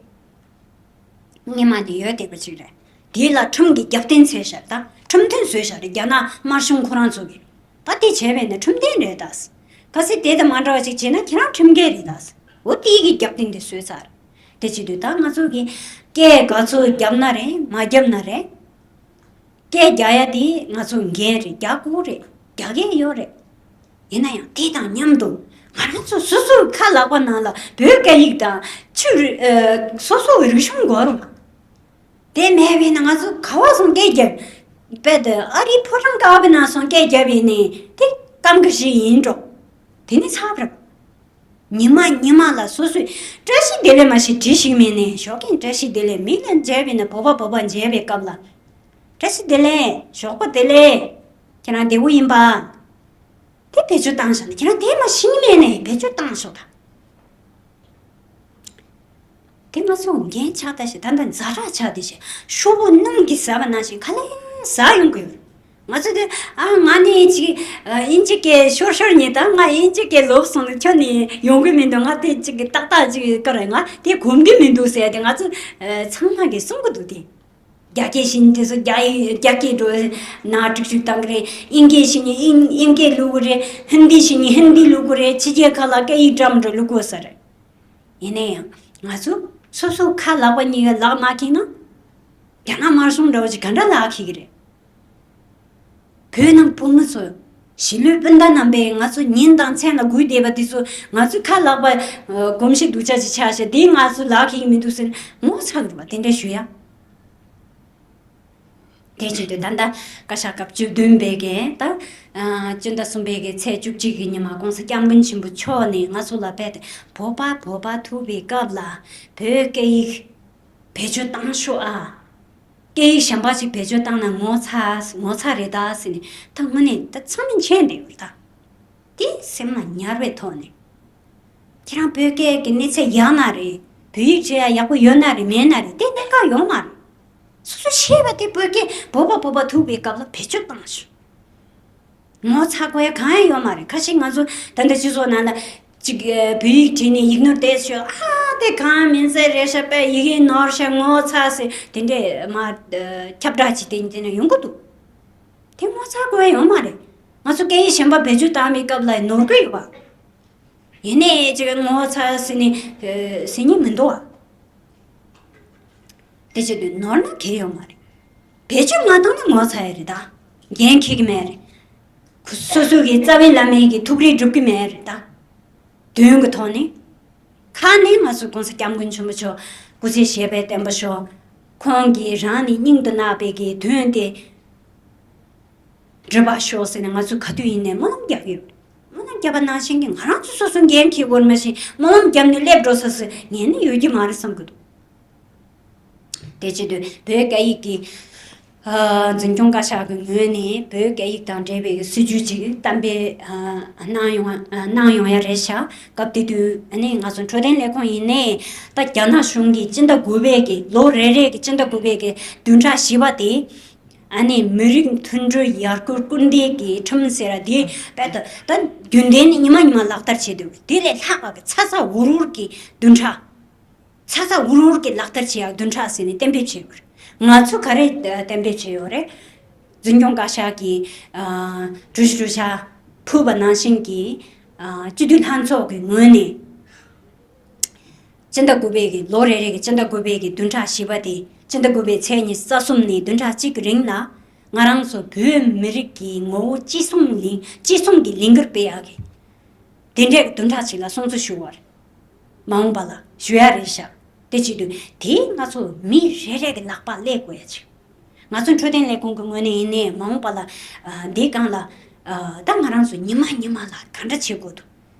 སྔོན་མ་ནས་ཡོད་བསྡད་པ་ཅིག་རེད། དེ་ལ་ཁྲིམས་ཀྱི་རྒྱབ་རྟེན་བྱས་བཞག་ད་ཁྲིམས་མཐུན་བཟོས་བཞག་རེད། རྒྱ་ནག་དམར་གཞུང་ཁོ་རང་ཚོ་གིས་ད་དེ་བྱས་པས་ན་ཁྲིམས་མཐུན་རེད་ད། གལ་སྲིད་དེ་དང་མ་འདྲ་བ་ཅིག་བྱས་ན་ཁྱེད་རང་ཁྲིམས་འགལ་རེད་ད། འོ་དེ་གི་རྒྱབ་རྟེན་དེ་བཟོས་ཚར། དེ་བྱེད་དུས་ད་ང་ཚོ་གི་སྐད་ག་ཚོད་བརྒྱབ་ན་རེད་མ་བརྒྱབ་ན་རེད། སྐད་རྒྱག་ཡ་དེ་ང་ཚོ་འགན་རེད། རྒྱག་དགོས་རེད། རྒྱག་གི་ཡོད་རེད། ཡིན་ན་ཡང་དེ་དང་མཉམ་དུ་ང་རང་ཚོ་སོ་སོའི་ཁ་ལག་པ་ནང་ལ་བོད་སྐད་ཡིག་དང་ཆོས་རིག་ཨ་སོ་སོའི་རིག་གཞུང་དགོས་རུང་། དེ་མེད་པས་ན་ང་ཚོ་ག་བ་སོང་སྐད་རྒྱག་དཔེ་དེ་ཨ་རིའི་ཕོ་བྲང་ཀ་བའི་ནང་སོང་སྐད་རྒྱབ་ཡིན་ནི་དེ་སྐབས་འགའ་ཞིག་ཡིན་འགྲོ། དེ་ནི་ཚར་བ་རེད། ཉི་མ་ཉི་མ་ལ་སོ་སོས་བཀྲ་ཤིས་བདེ་ལེགས་མ་ཞིག་བྲིས་ཤིག་མིན་ནས་ཞོགས་ཀས་བཀྲ་ཤིས་བདེ་ལེགས་མི་ལ་མཇལ་བས་ན་བོད་པ་བོད་པ་མཇལ་བའི་སྐབས་ལ། བཀྲ་ཤིས་བདེ་ལེགས། ཞོགས་པ་བདེ་ལེགས། ཁྱེད་རང་བདེ་པོ་ཡིན་པ། དེ་བེད་སྤྱོད་བཏང་ཤོག་ནས་ཁྱེད་རང་དེ་མ་ཤིང་མེད་ནས་བེད་སྤྱོད་བཏང་ཤོག་ད། དེ་ང་ཚོ་འགན་ཆགས་ད་ཞེ་ད་ལྟ་ཛ་དྲག་ཆགས་དེ་ཞེ་ཤོག་བུ་སྣུམ་གྱིས་ཟ་བ་ནང་བཞིན་ག་ལེར་ཟ་ཡོང་གི་ཡོད། ང་ཚོ་དེ་ཨ་ང་ནི་ཅིག་ཨ་དབྱིན་ཇི་སྐད་ཤོར་ཤོར་ཉེ་ད་ང་དབྱིན་ཇི་སྐད་ལོབས་སོང་ནས་ཁྱོད་ནི་ཡོང་གི་མི་འདུག་ང་དེ་ཅིག་ཏག་ཏག་ཅིག་ཀ་རེད་ང་དེ་གོམས་གི་མི་འདུག་ཟེར་ཏེ་ང་ཚོ་ཨ་ཚང་མ་གིས་གསུང་གི་འདུག་དེ། རྒྱ་སྐད་ཤེས་ནི་དེ་ཚོ་རྒྱ་ཡིག་རྒྱ་སྐད་འགྲོ་ན་སྒྲིག་ཞུགས་བཏང་གི་རེད། དབྱིན་སྐད་ཤེས་ནི་དབྱིན་དབྱིན་སྐད་བླུག་གི་རེད། ཧིན་དི་ཤེས་ནི་ཧིན་དི་བླུག་གི་རེད། ཕྱི་རྒྱལ་ཁག་ལ་སྐད་ཡིག་འདྲ་མི་འདྲ་བླུག་དགོས་ས་རེད། ཡིན་ན་ཡང་ང་ཚོ་སོ་སོ་ཁ་ལག་པ་གཉིས་ཀ་ལག་མ་འཁྱེར་ན། རྒྱ་ནག་དམར་གཞུང་འདྲ་བོ་ཅིག་ག་འདྲ་ལག་འཁྱེར་གི་རེད། བོད་ནང་བུ་མོ་ཚོ་གཞིས་ལུས་སྤུན་ཟླ་རྣམ་པས་ང་ཚོ་ཉིན་དང་མཚན་ལ་སྒུག་བསྡད་པ་དེ་ཚོ་ང་ཚོའི་ཁ་ལག་པ་གོམས་གཤིས་སྡུག་ཅག་ཅིག་ཆགས་ཤག་དེ་ང་ཚོ་ལག་འཁྱེར་གི་མི་འདུག་ཟེར་ངོ་ཚ་གི་རེད་པ། དེ་འདྲ་ཞུ་ཡ། དེ་བྱེད་དུས་ད་ལྟ་བཀའ་ཤག་སྐབས་བཅུ་བདུན་པའི་གི་ད་ཨ་སྤྱི་ཟླ་གསུམ་པའི་གི་ཚེས་བཅུ་གཅིག་གི་ཉི་མ་༸གོང་ས་༸སྐྱབས་མགོན་ཆེན་པོ་མཆོག་ནས་ང་ཚོ་ལ་དཔེ་དེ་བོད་པ་བོད་པ་ཐུག་པའི་སྐབས་ལ་བོད་སྐད་ཡིག་བེད་སྤྱོད་བཏང་ཤོག་ཨ། སྐད་ཡིག་གཞན་པ་ཞིག་བེད་སྤྱོད་བཏང་ན་ངོ་ཚ་ངོ་ཚ་རེད་ད་ཟེར་ནས་ད་དངོས་གནས་ད་ཚང་མས་མཁྱེན་བསྡད་ཡོད་རེད་ད། དེ་སེམས་ལ་ཉར་བའི་ཐོག་ནས། ཁྱེད་རང་བོད་སྐད་ཀྱི་གནས་ཚད་ཡག་ན་རེད། བོད་ཡིག་བྲིས་ཡ་ཡག་པོ་ཡོད་ན་རེད་མེད་ན་རེད་དེ་གནད་འགག་ཡོད་མ་རེད། སོ་སོ་ཤེས་པ་དེ་བོད་སྐད་བོད་པ་བོད་པ་ཐུག་པའི་སྐབས་ལ་བེད་སྤྱོད་བཏང་ཤོག་ངོ་ཚ་དགོས་ཡ་གང་ཡང་ཡོད་མ་རེད། ཁ་ཤས་ང་ཚོ་ད་ལྟ་སྤྱི་ཚོགས་ནང་ལ་ཅིག་བོད་ཡིག་བྲིས་ནས་ཡིག་ནོར་བསྡད་ཤག་ཨ་དེ་གང་མིན་ཚད་རེད་ཤག་པས་ཡི་གེ་ནོར་ཤག་ངོ་ཚ་ཟེར་དེ་འདྲས་མ་ཁྱབ་བསྒྲགས་བྱེད་དེ་དེ་ནས་ཡོང་གི་འདུག་དེ་ངོ་ཚ་དགོས་ཡ་ཡོད་མ་རེད། ང་ཚོ་སྐད་ཡིག་གཞན་པ་བེད་སྤྱོད་བཏང་བའི་སྐབས་ལ་ནོར་གི་ཡོད་པ། ཡིན་ནའི་ཅིག་ངོ་ཚ་ཟེར་ནི་ཟེར་ཉན་མི་འདུག་ཨ། དེ་བྱེད་དུས་ནོར་ན་གལ་ཡོད་མ་རེད། བེད་སྤྱོད་མ་བཏང་ན་ངོ་ཚ་ཡ་རེད་ད། འགན་འཁྱེར་གི་མེད་རེད། ཁོ་སོ་སོ་གི་རྩ་བའི་བླ་མའི་གི་ཐུགས་རེ་སྒྲུབ་གི་མེད་རེད་ད། དོན་གི་ཐོག་ནས། ཁ་ནས་ང་ཚོ་༸གོང་ས་༸སྐྱབས་མགོན་ཆེན་པོ་མཆོག་སྐུ་ཚེ་ཞབས་པད་བརྟན་པ་ཤོག་ཁོང་གིས་རང་ནས་སྙིང་དུ་བརྣག་པའི་གི་དོན་དེ། འགྲུབ་པ་ཤོག་ཟེར་ནས་ང་ཚོ་ག་དུས་ཡིན་ནའི་སྨོན་ལམ་རྒྱག་གི་ཡོད། སྨོན་ལམ་རྒྱབ་པ་ནང་བཞིན་གྱི་ང་རང་ཚོ་སོ་སོ་འགན་འཁྱེར་དགོས་མ་ཤེས་སྨོན་ལམ་རྒྱབ་ནས་སླེབས་འགྲོ་ས་སུ་ངས་ནི་ཡོད་ཀྱི་མ་རེད་བསམ་གི་འདུག་དེ་བྱེད་དུས་བོད་སྐད་ཡིག་གི་ཨ་འཛིན་སྐྱོང་བཀའ་ཤག་གི་ངོས་ནས་བོད་སྐད་ཡིག་དང་འབྲེལ་བའི་སྲིད་ཇུས་ཅིག་གཏན་འབེབས་ཨ་གནང་ཡོང་ཨ་གནང་ཡོང་ཡ་རེད་ཤག་སྐབས་དེ་དུས་ཨ་ནི་ང་ཚོ་འཕྲོད་བསྟེན་ལས་ཁུངས་ཡིན་ནའི་ད་རྒྱ་ནག་གཞུང་གིས་སྤྱི་ཟླ་དགུ་པའི་གི་ལོ་རེ་རེ་གི་སྤྱི་ཟླ་དགུ་པའི་གི་བདུན་ཕྲག་བཞི་པ་དེ། ཨ་ནི་མི་རིགས་མཐུན་སྒྲིལ་ཡར་སྐུལ་སྐུལ་འདེད་ཀྱི་ཁྲིམས་ཟེར་བ་དེ་དཔེ་ད་ད་རྒྱུན་ལྡན་ནས་ཉི་མ་ཉི་མ་ལག་བསྟར་བྱེད་དུས་དེ་ལས་ལྷག་པ་གི་ཚ་ཚ་འུར་འུར་གྱི་བདུན་ཕྲག་ཚ་ཚ་འུར་འུར་གྱི་ལག་བསྟར་བྱེད་ཡག་བདུན་ཕྲག་ཟེར་ནས་གཏན་འབེབས་བྱས་ཡོད་རེད། ང་ཚོ་ག་རེ་གཏན་འབེབས་བྱས་ཡོད་རེད། འཛིན་སྐྱོང་བཀའ་ཤག་གིས་ཨ་གྲོས་གཞི་གྲོས་འཆར་ཕུལ་བ་ནང་བཞིན་གྱི་ཨ་སྤྱི་འཐུས་ལྷན་ཚོགས་ཀྱི་ངོས་ནས། སྤྱི་ཟླ་དགུ་པའི་གི་ལོ་རེ་རེ་གི་སྤྱི་ཟླ་དགུ་པའི་གི་བདུན་ཕྲག་བཞི་པ་དེ་སྤྱི་ཟླ་དགུ་པའི་ཚེས་ཉི་ཤུ་རྩ་གསུམ་ནས་བདུན་ཕྲག་གཅིག་གི་རིང་ལ་ང་རང་ཚོ་བོད་མི་རིགས་ཀྱི་ངོ་བོ་གཅིག་མཚུངས་ལིང་གཅིག་མཚུངས་ཀྱི་ལིང་གར་སྤེལ་ཡག་གི་དེ་འདྲའི་བདུན་ཕྲག་ཅིག་ལ་སྲུང་བརྩི་ཞུ་བར་མ་འོངས་པ་ལ་ཞུ་ཡ་རེད་ཤག་དེ་བྱེད་དུས་དེ་ང་ཚོ་མི་རེ་རེ་གི་ལག་པ་སླེབས་དགོས་ཡ་ཅིག་ང་ཚོ་འཕྲོད་བསྟེན་ལས་ཁུངས་ཀྱི་ངོས་ནས་ཡིན་ནའི་མ་འོངས་པ་ལ་ཨ་འདི་སྒང་ལ་ཨ་ད་ང་རང་ཚོ་ཉི་མ་ཉི་མ་ལ་ག་འདྲ་བྱེད་དགོས་འདུག་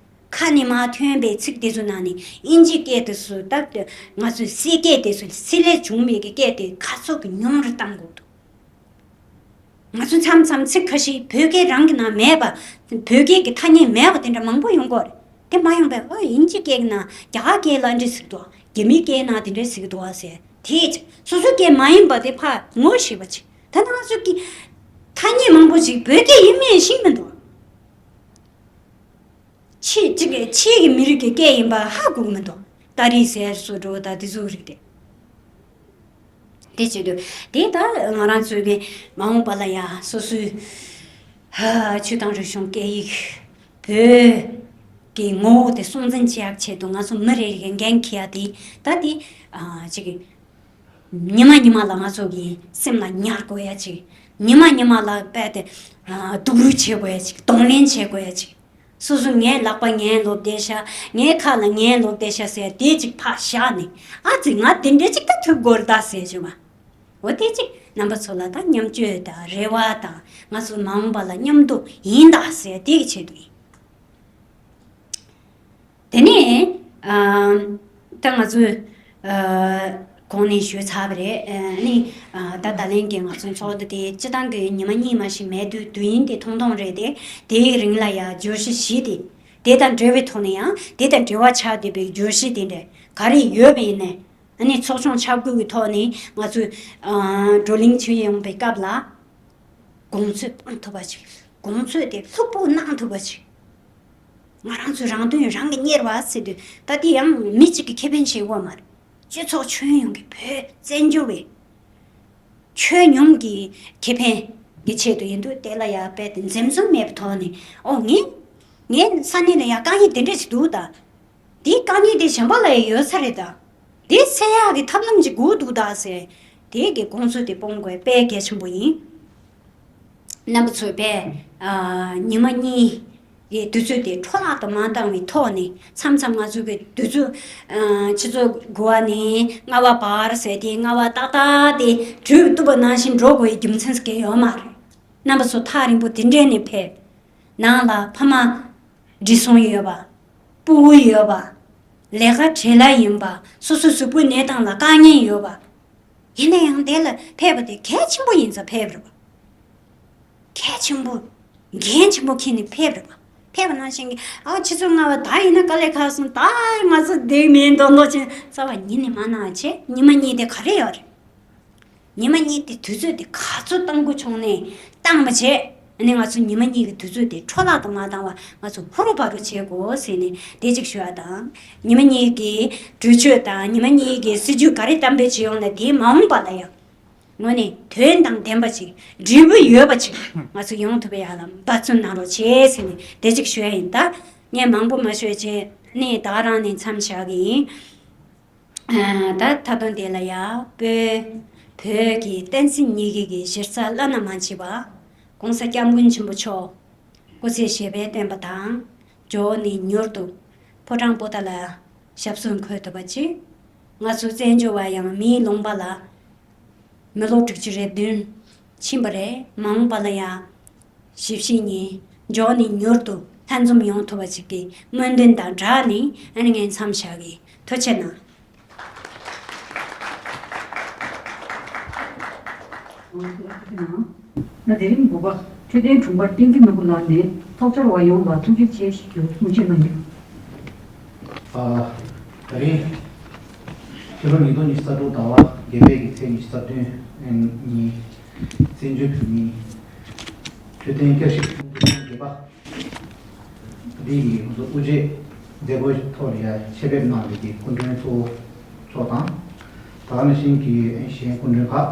ཁ་ནས་མར་ཐོན་པའི་ཚིག་དེ་ཚོ་ནང་ནས་དབྱིན་ཇིའི་སྐད་དེ་ཚོ་ད་ང་ཚོའི་སྲིད་སྐད་དེ་ཚོ་སྲིད་ལས་བྱུང་མེད་ཀྱི་སྐད་དེ་ག་ཚོད་ཀྱི་ཉུང་རུ་བཏང་དགོས་འདུག་ང་ཚོ་མཚམས་མཚམས་ཚིག་ཁ་ཤས་བོད་སྐད་རང་གི་ནང་མེད་པ། བོད་སྐད་ཀྱི་ཐ་སྙད་མེད་པ་དེ་འདྲ་མང་པོ་ཡོང་གི་རེད། དེ་མ་ཡོང་པས་ཨོ་དབྱིན་ཇི་སྐད་ཀྱི་ནང་རྒྱ་གར་སྐད་ལ་འདི་ཟེར་འདུག་རྒྱ་མིའི་སྐད་ནང་དེ་འདྲ་ཟེར་གྱི་འདུག་ཟེར་དེ་ཅིག་སོ་སོའི་སྐད་མ་ཡིན་པ་དེ་ཕར་ངོ་ཤེས་པ་ཅིག་ད་ང་ཚོ་གི་ཐ་སྙད་མང་པོ་ཅིག་བོད་སྐད་ཡིན་མིན་ཤེས་མི་འདུག་ཕྱི་གཅིག་ཕྱི་གི་མི་རིགས་ཀྱི་སྐད་ཡིན་པ་ཧ་གོ་གི་མི་འདུག་ཏ་རིག་ཟེར་སུ་འགྲོ་ད་དེ་ཚོ་རིགས་དེ། དེ་བྱེད་དུས་དེ་ད་ང་རང་ཚོའི་གི་མ་འོངས་པ་ལ་ཡ་སོ་སོའི་ཧ་ཆོས་དང་རིག་གཞུང་སྐད་ཡིག་བོད་ཀྱི་ངོ་བོ་དེ་སྲུང་འཛིན་བྱེད་ཡག་ཆེད་དུ་ང་ཚོ་མི་རེ་རེ་གི་འགན་འཁྱེར་ཡ་དེ་ད་དེ་ཨ་ཅིག་གི་ཉི་མ་ཉི་མ་ལ་ང་ཚོ་གི་སེམས་ལ་ཉར་དགོས་ཡ་ཅིག་ཉི་མ་ཉི་མ་ལ་དཔེ་དེ་ཨ་སྡུག་རུས་བྱེད་དགོས་ཡ་ཅིག་གདོང་ལེན་བྱེད་དགོས་ཡ་ཅིག་སོ་སོ་ངའི་ལག་པ་ངའི་ལོབས་བསྡད་ཤག་ངའི་ཁ་ལ་ངའི་ལོབས་བསྡད་ཤག་ཟེར་དེ་ཅིག་ཕར་བཞག་ནས་ཨ་ཙི་ང་དེ་འདྲ་ཅིག་ད་ཐུབ་དགོས་རེད་ད་ཟེར་བྱུང་བ། འོ་དེ་གཅིག་རྣམ་པ་ཚོ་ལ་ད་མཉམ་སྤྱོད་དང་རེ་བ་དང་ང་ཚོ་མ་འོངས་པ་ལ་མཉམ་དུ་ཡིན་ད་ཟེར་དེ་གི་ཆེད་དུ་ཡིན། དེ་ནས་ཨ་ད་ང་ཚོས་ཨ་གོང་ནས་ཞུས་ཚར་བ་རེད། ཨ་ནི་ཨ་ད་ད་ལན་གྱི་ང་ཚོའི་ཚོགས་འདུ་དེ་སྤྱི་བཏང་གི་ཉི་མ་གཉིས་མ་ཞིག་མེད་དུས་དུས་ཡུན་དེ་ཐུང་ཐུང་རེད་དེ། དེའི་རིང་ལ་ཡང་བརྗོད་གཞི་བཞི་དེ། དེ་དང་འབྲེལ་བའི་ཐོག་ནས་ཡང་དེ་དང་འབྲེལ་བ་ཆགས་བསྡད་པའི་བརྗོད་གཞི་དེ་འདྲ་ག་རེ་ཡོད་པ་ཡིན་ནའི། ཨ་ནི་ཚོགས་ཆུང་ཆ་བགོས་ཀྱི་ཐོག་ནས་ང་ཚོས་ཨ་བགྲོ་གླེང་བྱེད་ཡོང་པའི་སྐབས་ལ་དགོངས་ཚུལ་གཏོང་ཐུབ་པ་ཅིག་དགོངས་ཚུལ་དེ་ལྷུག་པོ་གནང་ཐུབ་པ་ཅིག་ང་རང་ཚོའི་རང་དོན་རང་གིས་གཉེར་བ་ཟེར་དུས་ད་དེ་ཡང་མི་གཅིག་གི་ཁེ་ཕན་བྱེད་དགོས་མ་རེད། སྤྱི་ཚོགས་ཁྱོན་ཡོངས་ཀྱི་བོད་བཙན་བྱོལ་བའི་ཁྱོན་ཡོངས་ཀྱི་ཁེ་ཕན་གྱི་ཆེད་དུ་ཡིན་དུས་དེ་ལ་ཡང་རྦད་དེ་འཛེམ་ཟོན་མེད་པའི་ཐོག་ནས་ཨོ་ངས་ངའི་ས་གནས་ལ་ཡང་དཀའ་ངལ་དེ་འདྲ་ཞིག་འདུག་ད། དེའི་དཀའ་ངལ་དེ་གཞན་པ་ལ་ཡང་ཡོད་ས་རེད་ད། དེ་སེལ་ཡག་གི་ཐབས་ལམ་ཅིག་དགོས་འདུག་ད་ཟེར། དེ་གི་དགོངས་ཚུལ་དེ་སྤོང་དགོས་དཔེ་གལ་ཆེན་པོ་ཡིན། རྣམ་པ་ཚོས་དཔེ་ཨ་ཉི་མ་གཉིས་ཀྱི་དུས་ཚོད་དེ་འཕྲོ་བརླག་ཏུ་མ་བཏང་བའི་ཐོག་ནས་མཚམས་མཚམས་ང་ཚོ་གི་དུས་ཚོད་ཨ་ཆུ་ཚོད་དགུ་པ་ནས་ལྔ་པ་བར་ཟེར་དེ་ལྔ་པ་ཏག་ཏག་དེ་གྲོལ་ཐུབ་པ་ནང་བཞིན་འགྲོ་དགོས་པའི་རྒྱུ་མཚན་ཟེར་མཁན་ཡོད་མ་རེད། རྣམ་པ་ཚོ་ཐག་རིང་པོ་དེ་འདྲས་ནས་ཕེབས། ནང་ལ་ཕ་མ་བགྲེས་སོང་ཡོད་པ། སྤུ་གུ་ཡོད་པ། ལས་ཀ་བྲེལ་བ་ཡིན་པ། སོ་སོའི་གཟུགས་པོའི་གནས་སྟངས་ལ་དཀའ་ངལ་ཡོད་པ། ཡིན་ན་ཡང་དེ་ལ་ཕེབས་པ་དེ་གལ་ཆེན་པོ་ཡིན་ཙང་ཕེབས་རེད་པ། གལ་ཆེན་པོ། འགན་ཆེན་པོ་འཁྱེར་ནས་ཕེབས་རེད་པ། ཕེབས་པ་ནང་བཞིན་གྱི་ཨ་ཆུ་ཚོད་ལྔ་པ་ད་ཡིན་ན་དཀའ་ལས་ཁག་སོང་ད། ང་ཚོ་བསྡད་མིན་མདོག་མདོག་བྱས་རྩ་བ་ཉིད་ནས་མ་གནང་བྱས་ཉི་མ་གཉིས་དེ་ག་རེ་ཡོད་རེད། ཉི་མ་གཉིས་དེ་དུས་ཚོད་དེ་ག་ཚོད་གཏང་དགོས་བྱུང་ནས་གཏང་བ་བྱས། ཨ་ནི་ང་ཚོ་ཉི་མ་གཉིས་ཀྱི་དུས་ཚོད་དེ་འཕྲོ་བརླག་ཏུ་མ་བཏང་བ་ང་ཚོ་ཧུར་པོ་བར་རུ་བྱེད་དགོས་ཟེར་ནས་དེ་གཅིག་ཞུ་བ་དང་། ཉི་མ་གཉིས་ཀྱི་གྲོས་ཆོད་དང་ཉི་མ་གཉིས་ཀྱི་སྲིད་ཇུས་ག་རེ་གཏན་འབེབས་བྱེད་ཡོང་ན་དེའི་མ་འོངས་པ་ལ་ཡང་དངོས་གནས་དོན་དང་ལྡན་པ་ཅིག་འབྲས་བུ་ཡོད་པ་ཅིག་ང་ཚོ་ཡོང་ཐུབ་པའི་ཡག་ལ་འབད་བརྩོན་གནང་རོགས་བྱེད་ཟེར་ནས་དེ་གཅིག་ཞུ་ཡ་ཡིན། ད་ངས་མང་པོ་མ་ཞུས་བྱས་ནས་ད་རང་ནས་མཚམས་བཞག་གི་ཡིན། ད་ད་དུང་དེ་ལ་ཡ་བོད་བོད་ཀྱི་བསྟན་སྲིད་གཉིས་ཀྱི་གི་གཞི་རྩ་བླ་ན་མ་མཆིས་པ་༸གོང་ས་༸སྐྱབས་མགོན་ཆེན་པོ་མཆོག་སྐུ་ཚེ་ཞབས་པད་བརྟན་པ་དང་། མགྱོགས་ནས་མྱུར་དུ་ཕོ་བྲང་པོ་ཏཱ་ལ་ཞབས་སོར་འཁོད་ཐུབ་པ་ཅིག་ང་ཚོ་བཙན་བྱོལ་བ་ཡང་མིའི་ལུང་པ་ལ་མི་ལོ་དྲུག་ཅུ་རེ་བདུན་ཕྱིན་པ་རེད། མ་འོངས་པ་ལ་ཡང་ཞིབ་བཤེར་གཉིས་མགྱོགས་ནས་མྱུར་དུ་ལྷན་འཛོམས་ཡོང་ཐུབ་པ་ཞིག་གི་སྨོན་འདུན་དང་སྦྲགས་ནས་ཨ་ནི་ངས་མཚམས་བཞག་གི། ཐུགས་རྗེ་གནང་། ན་དེ་རིང་འགོ་པ་འཕྲོད་བསྟེན་དྲུང་འཕར་བསྟན་འཛིན་ནོར་བུ་ལགས་ནས་ཚོགས་བཅར་བ་ཡོངས་ལ་ཐུགས་རྗེ་ཆེ་ཞུ་རྒྱུ་གསུང་བཤད་གནང་རྒྱུ། ཨ། ད་རིང་ཕྱི་ལོ་ཉིས་སྟོང་ཉི་ཤུ་རྩ་དྲུག་ཟླ་བ་བརྒྱད་པའི་གི་ཚེས་ཉི་ཤུ་རྩ་བདུན་ཉིན་བཙན་བྱོལ་བོད་མིའི་འཕྲོད་བསྟེན་བསྐྱར་ཞིབ་ཚོགས་འདུ་ཐེངས་བརྒྱད་པ་འདི་ཡི་ང་ཚོ་དབུ་འབྱེད་མཛད་སྒོའི་ཐོག་ལ་ཡ་ཆེད་ཕེབས་གནང་བའི་གི་སྐུ་མགྲོན་གཙོ་བོ་མཆོག་དང་། ད་ག་ནང་བཞིན་གྱི་གཞན་སྐུ་མགྲོན་ཁག་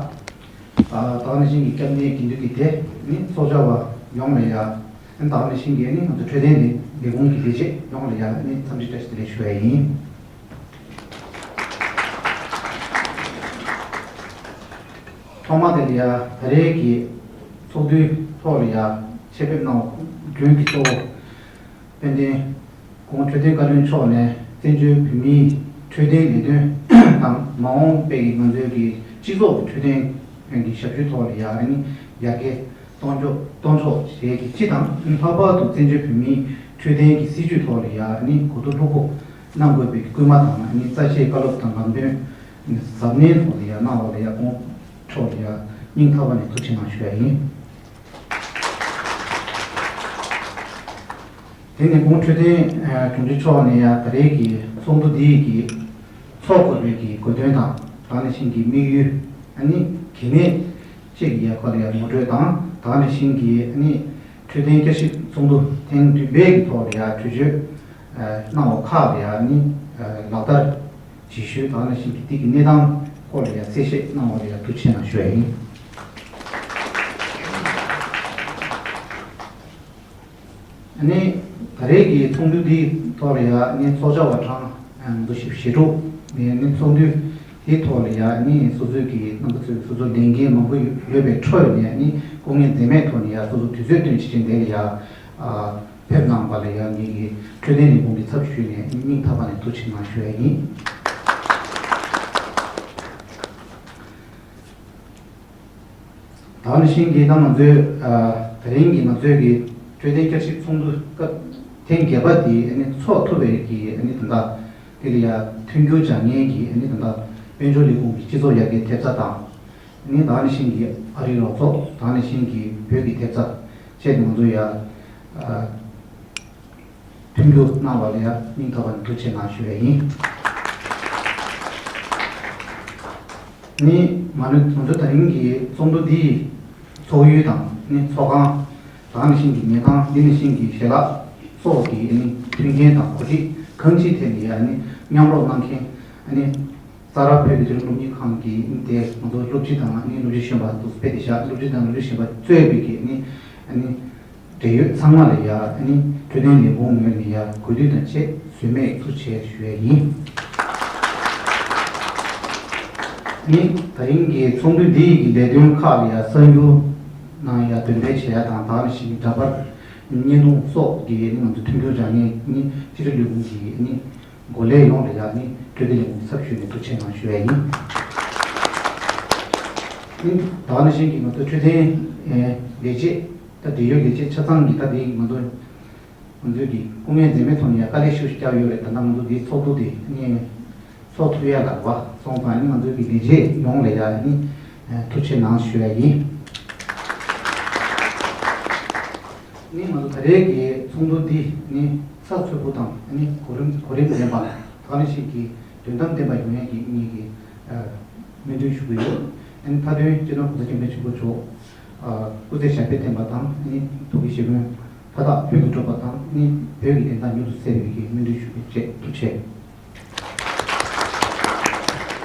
ད་ག་ནང་བཞིན་གྱི་སྐྱབས་གནས་དགེ་འདུན་གྱི་སྡེ་ནི་ཚོགས་བཅར་བ་ཡོངས་ལ་ཡ། ད་ག་ནང་བཞིན་གྱི་ནི་ང་ཚོ་འཕྲོད་བསྟེན་ལས་ལས་ཁུངས་ཀྱི་ལས་བྱེད་ཡོངས་ལ་ཡ་ནི་འཚམས་འདྲི་བཀྲ་ཤིས་བདེ་ལེགས་ཞུ་བ་ཡིན། ཐོག་མ་དེ་ལ་ཡ་ད་རེས་ཀྱི་ཚོགས་འདུའི་ཐོག་ལ་ཡ་ཆེད་ཕེབས་གནང་བ་མགྲོན་གྱི་གཙོ་བོ་དཔལ་ལྡན་གོང་འཕྲོད་བསྟེན་བཀའ་བློན་མཆོག་ནས་བཙན་བྱོལ་བོད་མིའི་འཕྲོད་བསྟེན་ལས་དོན་དང་མ་འོངས་པའི་ང་ཚོའི་གི་སྤྱི་ཚོགས་ཀྱི་འཕྲོད་བསྟེན་གྱི་ཞབས་ཞུའི་ཐོག་ལ་ཡ་ནི་ཡར་རྒྱས་གཏོང་ཕྱོགས་གཏོང་ཕྱོགས་བྱེད་ཀྱི་སྤྱི་དང་ལྷག་པར་དུ་བཙན་བྱོལ་བོད་མིའི་འཕྲོད་བསྟེན་གྱི་སྲིད་བྱུས་ཐོག་ལ་ཡ་ནི་གོ་བསྡུར་ལྷུག་པོ་གནང་དགོས་པའི་སྐུལ་མ་དང་ནི་རྩ་ཆེའི་བཀའ་སློབ་དང་ལམ་སྟོན་གཟབ་ནན་ཐོག་ལ་ཡ་གནང་བ་ལ་ཡ་ཁོང་མཆོག་ལ་ཡ་སྙིང་ཐག་པ་ནས་ཐུགས་རྗེ་གནང་ཞུ་ཡ་ཡིན། དེ་ནས་གོང་འཕྲོད་བསྟེན་དྲུང་ཆེ་མཆོག་ནས་ཡ་ད་རེས་ཀྱི་ཚོགས་འདུ་འདིའི་གི་ཚོགས་དགོས་པའི་གི་དགོས་དོན་དང་ད་ག་ནང་བཞིན་གྱི་དམིགས་ཡུལ་ཨ་ནི་གལ་གནད་བཅས་ཀྱི་ཡ་སྐོར་ལ་ཡ་ངོ་སྤྲོད་དང་ད་ག་ནང་བཞིན་གྱི་ཨ་ནི་འཕྲོད་བསྟེན་བསྐྱར་ཞིབ་ཚོགས་འདུ་ཐེངས་བདུན་པའི་གི་ཐོག་ལ་ཡ་གྲོས་ཆོད་གནང་བ་ཁག་ལ་ཡ་ཨ་ནི་ལག་བསྟར་ཇི་ཞུས་ད་ག་ནང་བཞིན་གྱི་དེ་གི་གནས་སྟངས་སྐོར་ལ་ཡ་གསལ་བཤད་གནང་བ་ལ་ཡ་ཐུགས་རྗེ་ཆེ་གནང་ཞུ་ཡ་ཡིན། ཨ་ནི་ད་རེས་ཀྱི་ཚོགས་འདུ་འདིའི་ཐོག་ལ་ཡ་ཨ་ནི་ཚོགས་བཅར་བ་གྲངས་འདུ་ཞིབ་ཞེ་དྲུག་ནས་ཨ་ནི་ཚོགས་འདུ་དེའི་ཐོག་ལ་ཡ་ཨ་ནི་སོ་སོའི་གི་རྣམ་པ་ཚོས་སོ་སོ་ལས་འགན་མང་པོ་ཡོད་པའི་ཁྲོད་ནས་ཨ་ནི་སྐུ་ངལ་འཛེམས་མེད་ཐོག་ནས་ཡ་སོ་སོ་དུས་ཚོད་བཏོན་བྱས་ཅིག་འདི་ལ་ཡ་ཕེབས་གནང་བ་ལ་ཡ་ངེད་ཀྱི་འཕྲོད་བསྟེན་ལས་ཁུངས་ཀྱི་ཚབ་ཞུས་ནས་སྙིང་ཐག་པ་ནས་ཐུགས་རྗེ་ཆེ་གནང་ཞུ་ཡ་ཡིན། ད་ནང་བཞིན་གྱི་ད་ང་ཚོའི་ཨ་དེ་རིང་གི་ང་ཚོའི་གི་འཕྲོད་བསྟེན་བསྐྱར་ཞིབ་ཚོགས་འདུ་སྐབས་ཐེངས་བརྒྱད་པ་དེ་ཨ་ནི་འཚོགས་ཐུབ་པའི་གི་ཨ་ནི་ད་ལྟ་དེ་ལ་ཡ་མཐུན་འགྱུར་སྦྱང་མཁན་གྱི་ཨ་ནི་ད་ལྟ་དཔལ་འབྱོར་ལས་ཁུངས་ཀྱི་སྤྱི་ཚོགས་ཡར་རྒྱས་ཐེབས་རྩ་དང་། ཨ་ནི་ད་ནང་བཞིན་གྱི་ཨ་རིའི་རོགས་ཚོགས། ད་ནང་བཞིན་གྱི་བོད་ཀྱི་ཐེབས་རྩ་བཅས་ང་ཚོ་ཡ་ཨ། མཐུན་འགྱུར་གནང་བ་ལ་ཡང་སྙིང་ཐག་པ་ནས་ཐུགས་རྗེ་གནང་ཞུ་བ་ཡིན། ནི་མ་ནུ་ང་ཚོ་ད་རིང་གི་ཚོགས་འདུ་འདིའི་ཚོགས་ཡུལ་དང་ནི་ཚོགས་ཁང་། ད་ནང་བཞིན་གྱི་ཉལ་ཁང་། འདི་ནང་བཞིན་གྱི་ཞལ་ལག་སོགས་ཀྱི་ནི་མཐུན་རྐྱེན་དང་གོ་སྒྲིག་གང་ཅིའི་ཐད་ནས་ཡང་ནི་མཉམ་རོགས་གནང་མཁན་ནི། ས་རཱ་བོད་ཀྱི་རིག་གཞུང་སློབ་གཉེར་ཁང་གི་དེ་ང་ཚོ་སློབ་སྤྱི་དང་ནི་སློབ་སྤྱི་གཞོན་པ་དུ་སྤེལ་ཏེ་བཞག་སློབ་སྤྱི་དང་སློབ་སྤྱི་གཞོན་པ་གཙོས་པའི་གི་ནི་ནི་འབྲེལ་ཡོད་ཚང་མ་ལ་ཡ་ནི་འཕྲོད་བསྟེན་ལས་ཁུངས་ངོས་ནས་ཡ་གུས་འདུད་དང་བཅས་ཟོལ་མེད་ཐུགས་རྗེ་ཆེ་ཞུ་ཡ་ཡིན། ནི་ད་རིང་གི་ཚོགས་འདུ་འདི་ཡི་གི་ལས་དོན་ཁག་ལ་ཡ་གསར་འགྱུར་ནང་ཡ་འདོན་སྤེལ་བྱེད་ཡ་དང་། ད་ནང་བཞིན་གྱི་འདྲ་པར་བརྙན་ཐུང་སོགས་ཀྱི་ནི་ང་ཚོ་མཐུན་འགྱུར་སྦྱང་མཁན་ནི་ཕྱི་དྲིལ་ལས་ཁུངས་ཀྱི་ནི་འགོ་ལས་ཡོངས་ལ་ཡང་ནི་འཕྲོད་བསྟེན་ལས་ཁུངས་ཚབ་ཞུས་ནས་ཐུགས་རྗེ་ཆེ་གནང་ཞུ་ཡ་ཡིན། ནི་ད་ག་ནང་བཞིན་གྱི་ང་ཚོ་འཕྲོད་བསྟེན་ལས་བྱེད་ད་འབྲེལ་ཡོད་ལས་བྱེད་ཆ་ཚང་གི་ད་དེ་ང་ཚོ་ང་ཚོའི་གི་སྐུ་ངལ་འཛེམས་མེད་ཐོག་ནས་ཡང་དཀའ་ལས་ཤུགས་ཤིག་བརྒྱབ་ཡོད་རེད། ད་ལྟ་ང་ཚོ་འདིའི་ཚོགས་འདུ་དེ་ནི་ཚོགས་ཐུབ་ཡ་ལ་བ་སོང་ཙང་ནི་ང་ཚོའི་གི་ལས་བྱེད་ཡོངས་ལ་ཡང་ནི་ཐུགས་རྗེ་ཆེ་གནང་ཞུ་ཡ་ཡིན། ནི་ང་ཚོ་ད་རེས་ཀྱི་ཚོགས་འདུ་འདི་ནི་ཚགས་ཚུད་པོ་དང་ནི་གོ་རིམ་གོ་རིམ་ལྡན་པ་དང་ནི་ཞིག་གི་དོན་དམ་ལྡན་པ་ཡོང་ཡས་ཀྱི་ངེད་ཀྱི་སྨོན་འདུན་ཞུ་གི་ཡོད། ཨ་ནི་མཐའ་དོན་སྤྱི་ནོར་༸གོང་ས་༸སྐྱབས་མགོན་ཆེན་པོ་མཆོག་སྐུ་ཚེ་ཞབས་པད་བརྟན་པ་དང་ནི་ཐུགས་ཀྱི་བཞེད་དགོངས་མཐའ་དག་ཕུལ་དུ་གྲུབ་པ་དང་ནི་བོད་ཀྱི་བདེན་མཐའ་མྱུར་དུ་གསལ་བའི་གི་སྨོན་འདུན་ཞུ་གི་བཅས་ཐུགས་རྗེ་ཆེ།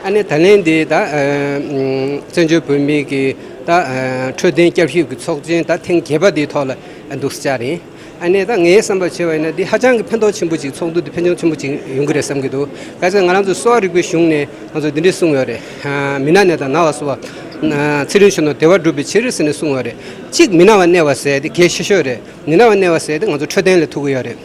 ཨ་ནི་ད་ལན་འདི་ད་ཨ་བཙན་བྱོལ་བོད་མིའི་གི་ད་ཨ་འཕྲོད་བསྟེན་བསྐྱར་ཞིབ་ཀྱི་ཚོགས་ཆེན་ད་ཐེངས་བརྒྱད་པ་འདིའི་ཐོག་ལ་འདུག་བཅར་ཡིན། ཨ་ནི་ད་ངའི་བསམ་པ་བྱས་པ་ཡིན་ན་འདི་ཧ་ཅང་གི་ཕན་ཐོགས་ཆེན་པོ་ཅིག་ཚོགས་འདུ་འདི་ཕན་ཐོགས་ཆེན་པོ་ཅིག་ཡོང་གི་རེད་བསམ་གྱི་འདུག་གལ་སྲིད་ང་རང་ཚོ་གསོ་བ་རིག་པའི་གཞུང་ནས་ང་ཚོ་འདི་འདྲས་གསུངས་ཡོད་རེད། ཨ་མི་ན་ནད་དང་ན་བ་གསོ་བ། ཚེ་རིང་གཞོན་ནུ་བདེ་བ་སྒྲུབ་པའི་ཕྱིར་ཟེར་ནས་གསུངས་ཡོད་རེད། གཅིག་མི་ན་བ་གནས་པ་ཟེར་དེ་གལ་ཆེ་ཤོས་རེད། མི་ན་བ་གནས་པ་ཟེར་དེ་ང་ཚོ་འཕྲོད་བསྟེན་ལ་ཐུག་གི་ཡོད་རེད།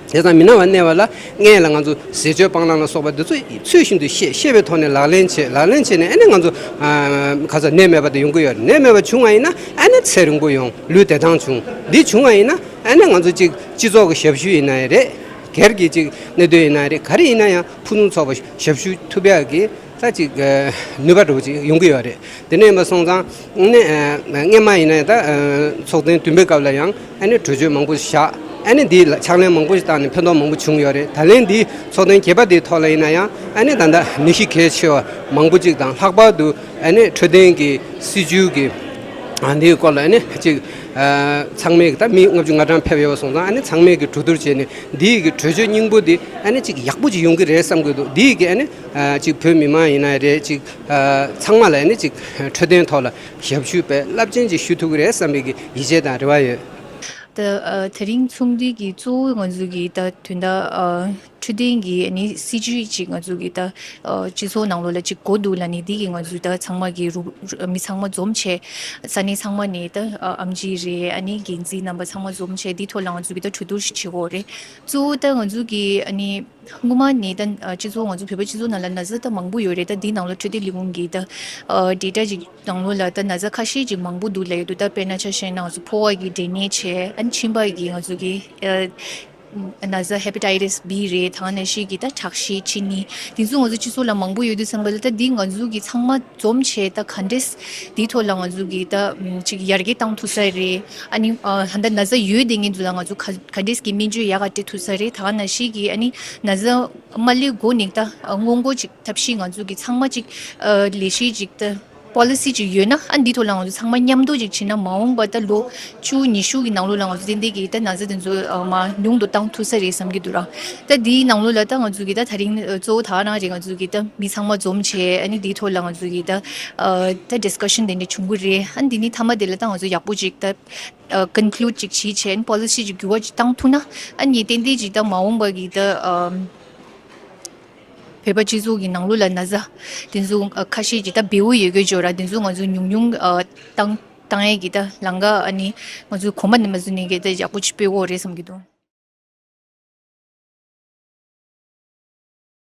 དེ་ཙང་མི་ན་བ་གནས་པ་ལ་སྔོན་ལ་ང་ཚོ་ཟས་སྤྱོད་སྤང་བླང་ལ་སོགས་པ་འདི་ཚོ་ཚུལ་བཞིན་དུ་ཤེས་ཤེས་པའི་ཐོག་ནས་ལག་ལེན་བྱེད། ལག་ལེན་བྱས་ནས་ཨ་ནི་ང་ཚོ་ཨ་ག་ཚོད་ནད་མེད་པ་དེ་ཡོང་གི་ཡོད་རེད། ནད་མེད་པ་བྱུང་བ་ཡིན་ན་ཨ་ནི་ཚེ་རིང་པོ་ཡོང་། ལུས་བདེ་ཐང་བྱུང་། འདི་བྱུང་བ་ཡིན་ན་ཨ་ནི་ང་ཚོ་གཅིག་སྤྱི་ཚོགས་ཀྱི་ཞབས་ཞུ་ཡིན་ན་ཡང་རེད། སྒེར་གྱི་གཅིག་གནད་དོན་ཡིན་ན་ཡང་རེད། ག་རེ་ཡིན་ན་ཡང་ཕུགས་འདུན་ཚོགས་པ་ཞབས་ཞུ་ཐུབ་ཡག་གི་ད་ཅིག་ནུས་པ་འདྲ་པོ་ཅིག་ཡོང་གི་ཡོད་རེད། དེ་ནས་མ་སོང་ཙང་ནི་སྔན་མ་ཡིན་ན་ད་ཚོགས་ཐེངས་བདུན་པའི་སྐབས་ལ་ཡང་ཨ་ནི་གྲོས་ཆོད་མང་པོ་བཞག་ཨ་ནི་འདི་ལ་ཕྱག་ལེན་མང་པོ་ཞིག་བཏང་ནས་ཕན་ཐོགས་མང་པོ་བྱུང་ཡོད་རེད། ད་ལན་འདི་ཚོགས་ཐེངས་བརྒྱད་པ་འདིའི་ཐོག་ལ་ཡིན་ན་ཡང་ཨ་ནི་ད་ལྟ་ནད་གཞི་གལ་ཆེ་བ་མང་པོ་ཅིག་དང་། ལྷག་པར་དུ་ཨ་ནི་འཕྲོད་བསྟེན་གྱི་སྲིད་བྱུས་ཀྱི་ཨ་འདིའི་སྐོར་ལ་ཨ་ནི་ཅིག་ཚང་མས་ཀྱི་ད་མི་ལྔ་བཅུ་ང་གྲངས་ཕེབས་ཡོད་པ་སོང་ཙང་ཨ་ནི་ཚང་མས་ཀྱི་གྲོས་བསྡུར་བྱས་ནས་འདིའི་གི་གྲོས་ཆོད་སྙིང་པོ་འདི་ཨ་ནི་ཅིག་ཡག་པོ་ཅིག་ཡོང་གི་རེད་བསམ་གྱི་འདུག་འདིའི་གི་ཨ་ནི་ཅིག་བོད་མི་མང་ཡིན་ན་རེད། ཅིག་ཚང་མ་ལ་ཨ་ནི་ཅིག་འཕྲོད་བསྟེན་ཐོག་ལ་ཞབས་ཞུ་དཔེ་རླབས་ཆེན་ཅིག་ཞུ་ཐུབ་ཀྱི་རེད་བསམ་པའི་གི་ཡིད་ཆེས་དང་རེ་བ་ཡོད། ད་ཨ་དེ་རིང་ཚོགས་འདུ་གི་གཙོ་བོ་ང་ཚོ་གི་ད་དོན་དག་ཨ་འཕྲོད་བསྟེན་གྱི་ཨ་ནི་སྲིད་བྱུས་ཅིག་ང་ཚོ་གི་ད་ཨ་སྤྱི་ཚོགས་ནང་ལོགས་ལ་ཅིག་གོ་འདུག་ལབ་ནས་འདི་གི་ང་ཚོ་ད་ཚང་མ་གི་རུ་མི་ཚང་མ་འཛོམས་བྱས། ས་གནས་ཚང་མ་ནས་ད་ཨ་ཨེམ་ཆི་རེད། ཨ་ནི་འགན་འཛིན་རྣམ་པ་ཚང་མ་འཛོམས་བྱས་འདི་ཐོག་ལ་ང་ཚོ་གི་ད་གྲོས་བསྡུར་ཞིག་བྱེད་དགོས་རེད། གཙོ་བོ་ད་ང་ཚོ་གི་ཨ་ནི་སྔོན་མ་ནས་ད་ཨ་སྤྱི་ཚོགས་ང་ཚོ་བོད་པ་སྤྱི་ཚོགས་ནང་ལ་ན་ཚ་ད་མང་པོ་ཡོད་རེད། ད་འདི་ནང་ལ་འཕྲོད་བསྟེན་ལས་ཁུངས་ཀྱི་ད་ཨ་ཌེ་ཊ་ཅིག་ནང་ལོགས་ལ་ད་ན་ཚ་ཁ་ཤས་ཅིག་མང་པོ་འདུག་ལབ་ཡོད་འདུག་ད་དཔེར་ན་ཆ་བཞག་ན་ང་ཚོ་ཕོ་བ་གི་འབྲས་ནད་བྱས། ཨ་ནི་མཆིན་པ་གི་ང་ཚོ་གི་ཨ་ན་ཚ་ཧེ་པ་ཊའི་ཊི་སི་བྷི་རེད། ད་ག་ནང་བཞིན་གྱི་ད་ཁྲག་ཤེད། ཆིན་ནི། འདི་ཚོ་ང་ཚོ་སྤྱི་ཚོགས་ལ་མང་པོ་ཡོད་དུས་ཙམ་པ་ལ་ད་འདི་ང་ཚོ་གི་ཚང་མ་འཛོམས་བྱས་ད་ག་འདྲས་འདིའི་ཐོག་ལ་ང་ཚོ་གི་ད་ཅིག་ཡར་རྒྱས་བཏང་ཐུབ་ས་རེད། ཨ་ནི་ཨ་ད་ལྟ་ན་ཚ་ཡོད་བསྡད་མཁན་ཚོ་ལ་ང་ཚོ་ག་ག་འདྲས་ཀྱི་སྨན་བཅོས་ཡག་ག་སྤྲད་ཐུབ་ས་རེད། ད་ག་ནང་བཞིན་གྱི་ཨ་ནི་ན་ཚ་མ་སླེབས་གོང་ནས་ད་སྔོན་འགོག་ཅིག་ཐབས་ཤེས་ང་ཚོ་གི་ཚང་མ་ཅིག་ཨ་ལས་གཞི་ཅིག་ད་པོ་ལི་སི་ཅིག་ཡོད་ན་ཨ་འདི་ཐོག་ལ་ང་ཚོ་ཚང་མ་མཉམ་དུ་ཅིག་བྱས་ན་མ་འོངས་པ་ད་ལོ་བཅུ་ཉི་ཤུ་གི་ནང་ལོགས་ལ་ང་ཚོ་ཏན་ཏན་གྱི་ད་ན་ཚ་དེ་ཚོ་ཨ་མར་ཉུང་དུ་བཏང་ཐུབ་ས་རེད་བསམ་གྱི་འདུག་ར། ད་འདིའི་ནང་ལོགས་ལ་ད་ང་ཚོ་གི་ད་དེ་རིང་གཙོ་བོ་ད་རང་རེད། ང་ཚོ་གི་ད་མི་ཚང་མ་འཛོམས་བྱས་ཨ་ནི་འདིའི་ཐོག་ལ་ང་ཚོ་གི་ད་ཨ་ད་ཌི་སི་ཀ་ཤན་དེ་འདྲ་བྱུང་གི་རེད། ཨ་ནི་འདི་ནི་མཐའ་མ་དེ་ལ་ད་ང་ཚོ་ཡག་པོ་ཅིག་ད་ཨ་ཀོན་ཀུ་ལུཌ་ཅིག་བྱས་བྱས་ཨ་ནི་པོ་ལི་སི་ཅིག་འགྱུར་བ་ཅིག་བཏང་ཐུབ་ན་ཨ་ནི་ཏན་ཏན་ཅིག་ད་མ་འོངས་པ་གི་ད་ཨ་བོད་པ་སྤྱི་ཚོགས་ཀྱི་ནང་ལོགས་ལ་ན་ཚ་དེ་ཚོ་ཨ་ཁ་ཤས་ཀྱི་ད་བེའུ་ཡོད་དགོས་ཅོག་ར་དེ་ཚོ་ང་ཚོ་ཉུང་ཉུང་ཨ་བཏང་བཏང་ཡས་ཀྱི་ད་ལམ་ཁ་ཨ་ནི་ང་ཚོ་གོམ་པ་ནས་མ་བཟོས་ནས་ཀྱི་ད་ཡག་པོ་ཅིག་སྤེལ་དགོས་རེད་བསམ་གྱི་འདུག